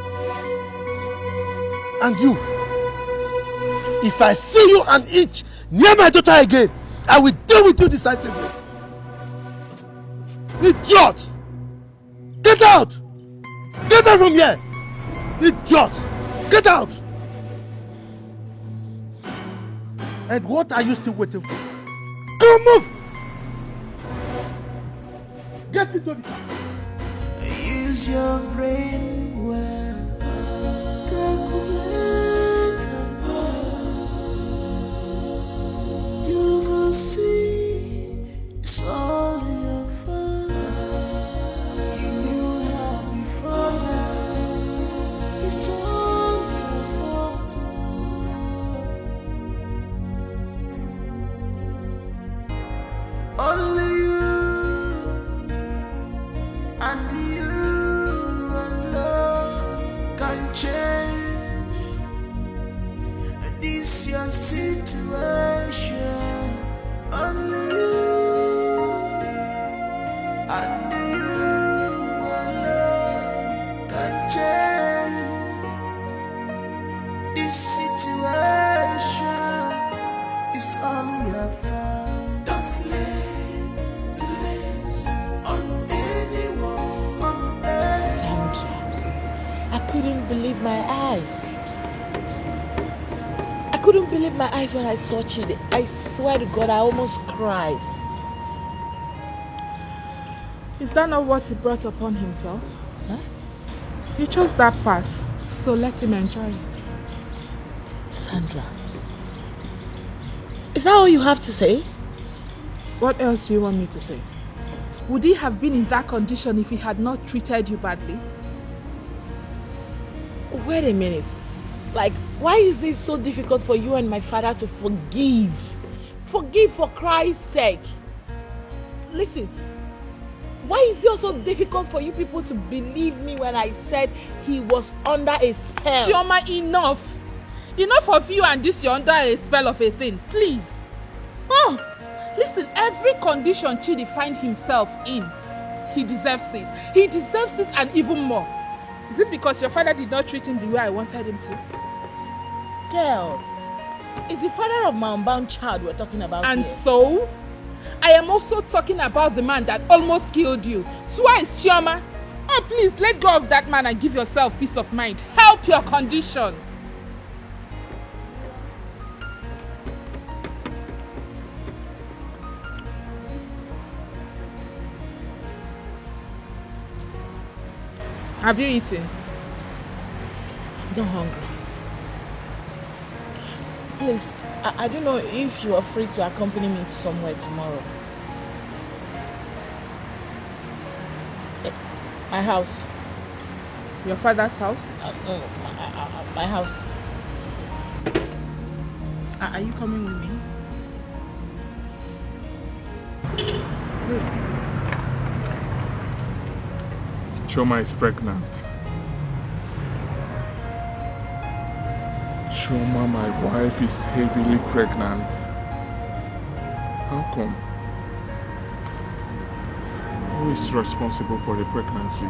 And you, if I see you an inch near my daughter again, I will deal with you decisively. Idiot! Get out! Get out from here! Idiot! Get out! And what are you still waiting for? Come move! Get into the car. Use your brain well. Calculate and you go see it's all your fault. You knew her before now. It's all your fault. Only you and you alone can change this your situation. Only you and you alone can change this situation. It's all your fault. Don't lay blames on anyone. On anyone. Sandra, I couldn't believe my eyes. I couldn't believe my eyes when I saw Chidi. I swear to God, I almost cried. Is that not what he brought upon himself? Huh? He chose that path, so let him enjoy it. Sandra, is that all you have to say? What else do you want me to say? Would he have been in that condition if he had not treated you badly? Wait a minute. Like, why is it so difficult for you and my father to forgive? Forgive for Christ's sake. Listen, why is it so difficult for you people to believe me when I said he was under a spell? Chioma, enough. Enough of you and this you're under a spell of a thing. Please. Oh, listen, every condition Chidi find himself in, he deserves it. He deserves it and even more. Is it because your father did not treat him the way I wanted him to? Girl, it's the father of my unbound child we're talking about. And here. So? I am also talking about the man that almost killed you. Twice, Chioma. Oh, please, let go of that man and give yourself peace of mind. Help your condition. Have you eaten? I'm not hungry. Please, I, I don't know if you are free to accompany me to somewhere tomorrow. Eh, my house. Your father's house? Uh, no, my, uh, uh, my house. Are, are you coming with me? Chioma is pregnant. Chioma, my wife, is heavily pregnant. How come? Who is responsible for the pregnancy?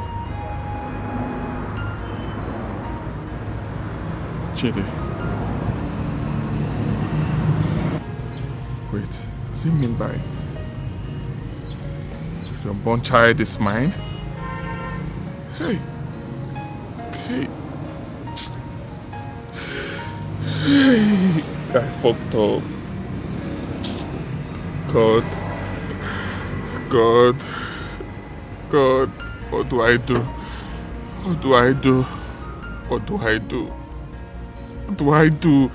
Chidi. Wait, does he mean by your born child is mine? Hey. Hey. Hey. I fucked up. God. God. God. What do I do? What do I do? What do I do? What do I do?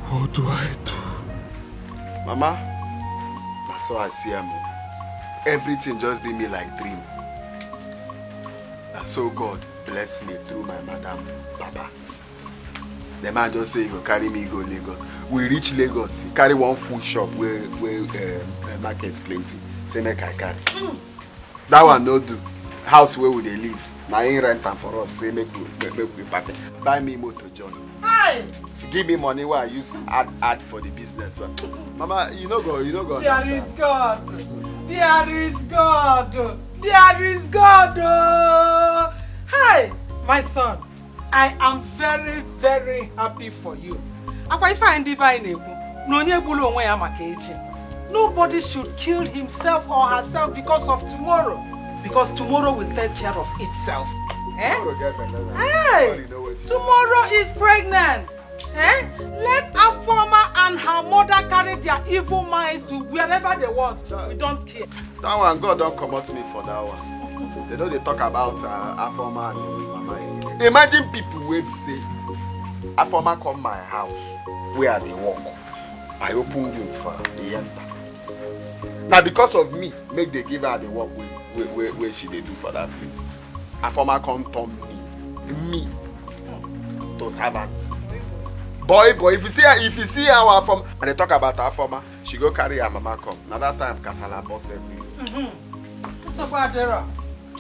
What do I do? Mama, na so I see am o. Everything just be me like dream. Na so God bless me through my madam, Papa. The man just say he go carry me go Lagos. We reach Lagos, he carry one full shop wey wey um, uh, market plenty. Say make I carry. That one no do. House wey we dey live, na him rent am for us. Say make we make, make we pack it. Buy me motor, John. Hi. Give me money wey I use add add for the business. Mama, you no go you no go There understand. Is God. There is God. There is God. Oh. Hi, my son. I am very, very happy for you. Akwa ife anyị ndị be anyị na-ekwu na onye gburu onwe ya maka echi. Nobody should kill himself or herself because of tomorrow, because tomorrow will take care of itself. Eh? Hey, tomorrow is pregnant. Eh? Let Afoma and her mother carry their evil minds to wherever they want. We don't care. That one, God don comot me for that one. They no dey talk about uh, Afoma and him mama again. Imagine people wey be say Afoma come my house where I dey work. I open gate for am, he enter. Na because of me make they give her the work wey wey wey wey she dey do for that place. Afoma come turn me me to servant. Boy boy, if you see her, if you see how Afoma, I dey talk about Afoma, she go carry her mama come. Na that time kasala burst everywhere. Nsogbu adịrọ.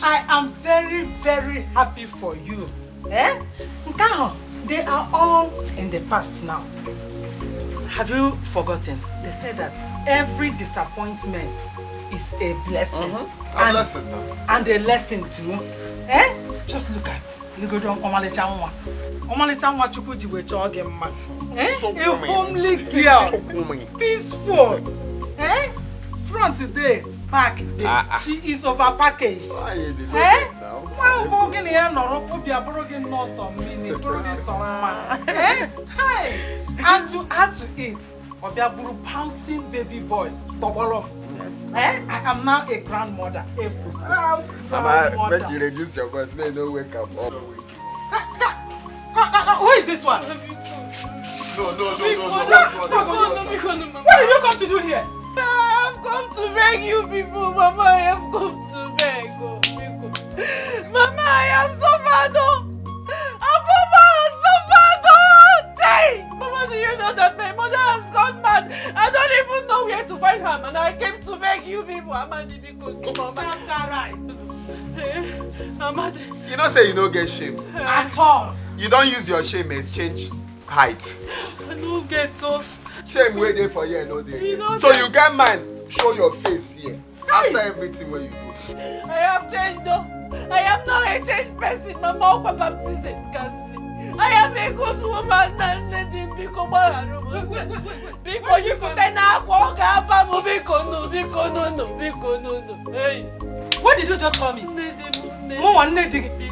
I am very, very happy for you. Eh? Nke ahụ, they are all in the past now. Have you forgotten? They said that every disappointment is a blessing. Mm-hmm. A And, lesson now. And a lesson too. Eh? Just look at Nigodo ọmalịcha nwa. Ọmalịcha nwa Chukwu ji wee chọọ gị mma. Eh? A homely girl. Peaceful. Eh? Front day, back day. Ah, ah. She is over package. Why you dey Eh? Now? Nwa ahụ bụ gị na ya nọrọ obi abụrụ gị nnọọ sọ mmiri bụrụ gị sọ mma. Eh? Hi. And to add to it, ọ bịa bụrụ bouncing baby boy tọgbọrọ m. Eh? I am now a grandmother. A proud Mama, grandmother. Make you reduce your voice, make you no wake am up. Who is this one? No, no, no, no, no, no, no, no, no, no, no, no, no, no. What did you come to do here? I have come to beg you people, Mama. I have come to beg. Oh, people. Mama, I have suffered. Oh. Afoma has suffered. Oh. Hey! Mama, do you know that my mother has gone mad? I don't even know where to find her, and I came to beg you people, Amadi, because Mama. That's all right. Eh, Amadi. You know say you no get shame. At all. You don use your shame exchange height. I no get those. Shame wey dey for here no dey. You know So say you get mind show your face here after everything wey you do. I have changed though. I am now a changed person. Mama, Opa baptism can see. I am a good woman now, Nnedi, biko gbaghara m. Biko, you put an akwa, ọ ga-aba m, biko, no, biko, no, no, biko, no, no. Hey. What did you just call me? Nnedi, Nnedi. Mụ nwa Nnedi gị.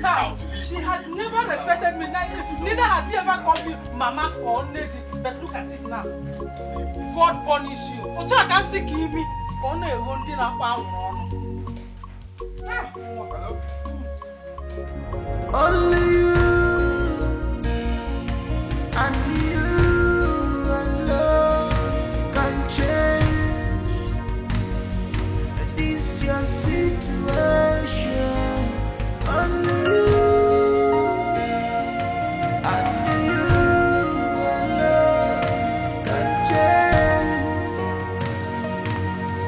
this house. She has never respected me. Neither, neither has he ever called me mama or lady. But look at it now. God punish you. Otu a ka m si ka imi ka ọ na-egho ndị na-akpa anwụrụ ọnụ. Ah, Only you and you alone can change this your situation. Only you and you alone can change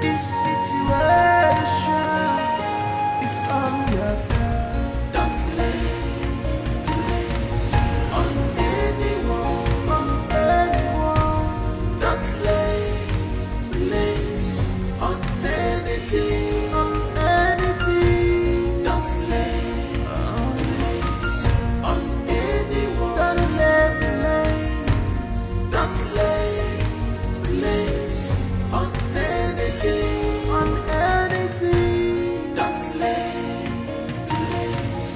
this situation. It's all your fault. Don't lay blames on anyone, on anyone. Don't lay blames on anything, on anything. Don't lay blames on anyone. Don't lay blames. Don't lay blames on anything, on anything. Don't lay blames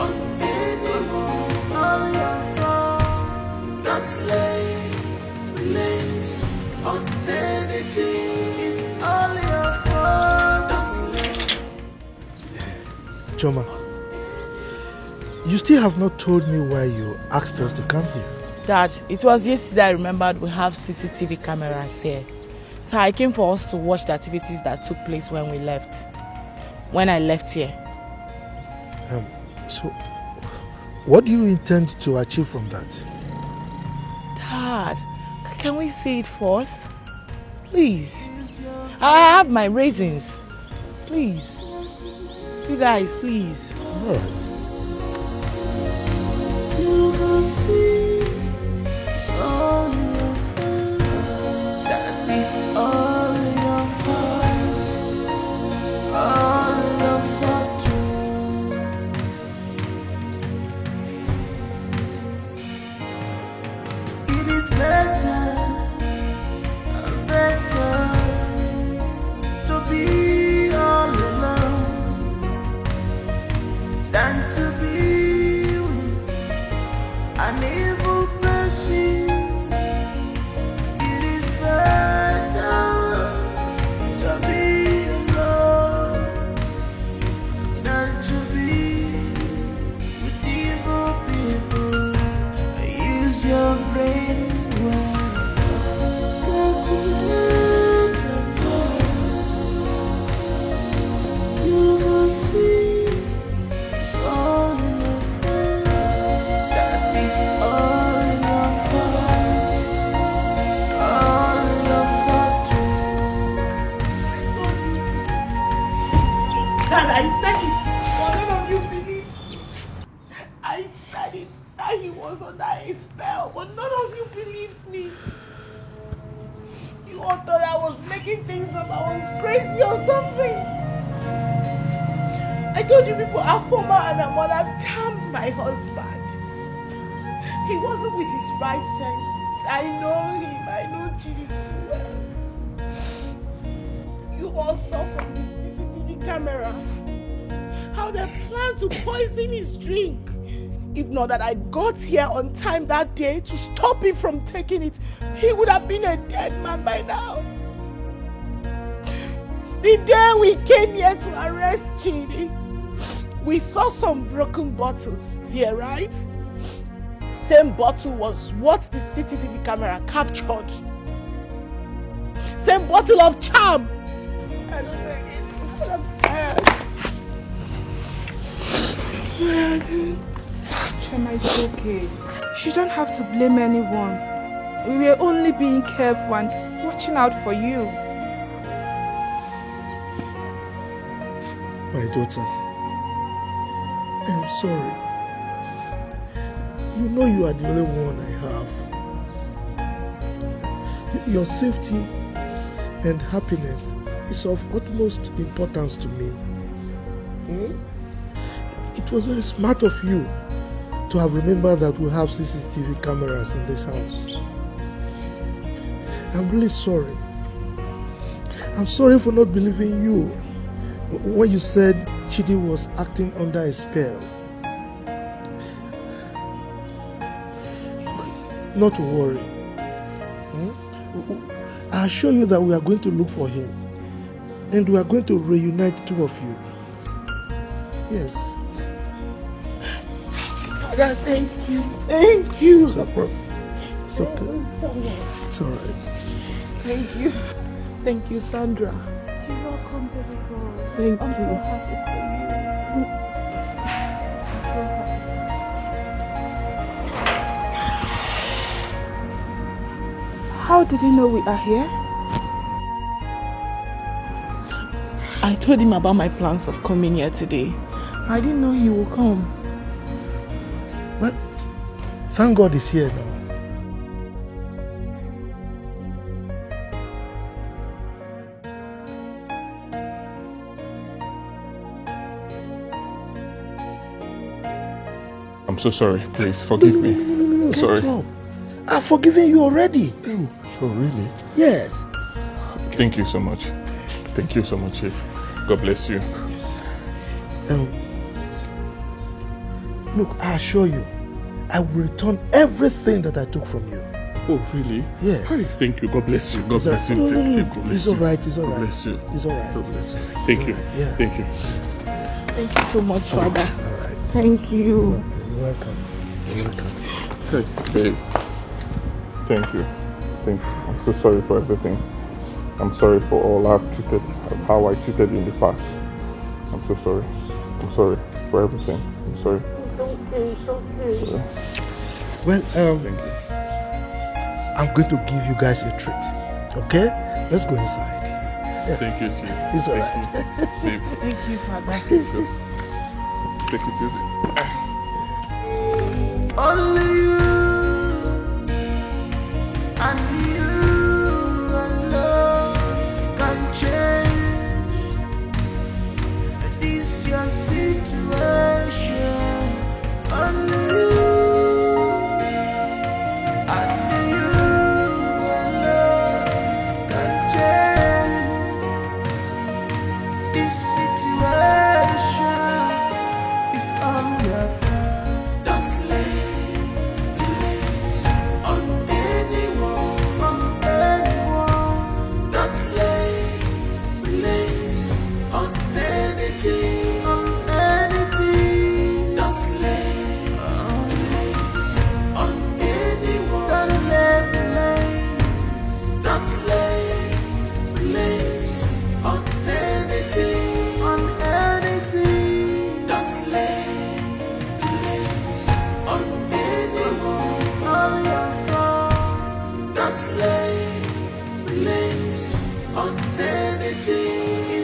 on anyone. It's all your fault. Don't lay blames on anything. It's all your fault. Don't lay Choma, you still have not told me why you asked us to come here. Dad, it was yesterday I remembered we have C C T V cameras here. So I came for us to watch the activities that took place when we left. When I left here. Um, so, what do you intend to achieve from that? Dad, can we see it first? Please. I have my reasons. Please. You guys, please. All right. You go see, it's all your fault. That is all your fault. All your fault. It is better, better to be all alone than to be with an evil person. It is better to be alone than to be with evil people. Use your brain well. Calculate and know. You go see, it's all your fault. That is all your fault. All your fault. Dad, I said it, but none of you believed me. I said it, that he was under a spell, but none of you believed me. You all thought I was making things up, I was crazy or something. I told you people Afoma and her mother charmed my husband. He wasn't with his right senses. I know him, I know Chidi too well. You all saw from the C C T V camera how they plan to poison his drink. If not that I got here on time that day to stop him from taking it, he would have been a dead man by now. The day we came here to arrest Chidi, We saw some broken bottles here, right? Same bottle was what the C C T V camera captured. Same bottle of charm. I don't know again. I'm tired. Chema, it's okay. You don't have to blame anyone. We were only being careful and watching out for you. My daughter, I'm sorry. You know you are the only one I have. Y- Your safety and happiness is of utmost importance to me. Hmm? It was very smart of you to have remembered that we have C C T V cameras in this house. I'm really sorry. I'm sorry for not believing you when you said Chidi was acting under a spell. Not to worry. Hmm? I assure you that we are going to look for him. And we are going to reunite the two of you. Yes. Father, thank you. Thank you. It's okay. It's okay. It's all right. Thank you. Thank you, Sandra. You're welcome, baby girl. Thank I'm you. So happy for you. I'm so happy. How did he know we are here? I told him about my plans of coming here today. I didn't know he would come. Well, thank God he's here now. I'm so sorry. Please forgive me. No, no, no, no, Sorry. Get up. I've forgiven you already. Oh, really? Yes. Thank you so much. Thank you so much, Chief. God bless you. Um, look, I assure you, I will return everything that I took from you. Oh, really? Yes. Hey, thank you. God bless you. God It's all- bless you. no, no, Chief. no, Chief, no. God bless It's you. all right. It's all God right. bless you. It's all right. God bless you. Thank you. Yeah. Thank you. Thank you so much, Father. All right. Thank you. You're welcome. You're welcome. Hey, babe. Thank you. Thank you. I'm so sorry for everything. I'm sorry for all I've treated, how I treated you in the past. I'm so sorry. I'm sorry for everything. I'm sorry. It's okay, it's okay. Sorry. Well, um, Thank you. I'm going to give you guys a treat. Okay? Let's go inside. Yes. Thank you, Chief. It's all Thank right. you. Babe, Thank you, Father. let's go. Take it easy. Only you and you alone can change this your situation. Only you and you alone can change this situation. It's all your fault. Don't lay blames on anyone, on anyone. Don't lay blames on anything, on anything. Don't lay blames on anyone. Don't lay blames. Don't lay blames on anything, on anything. Don't lay blames on anyone. It's all your fault. Don't lay blames on anything.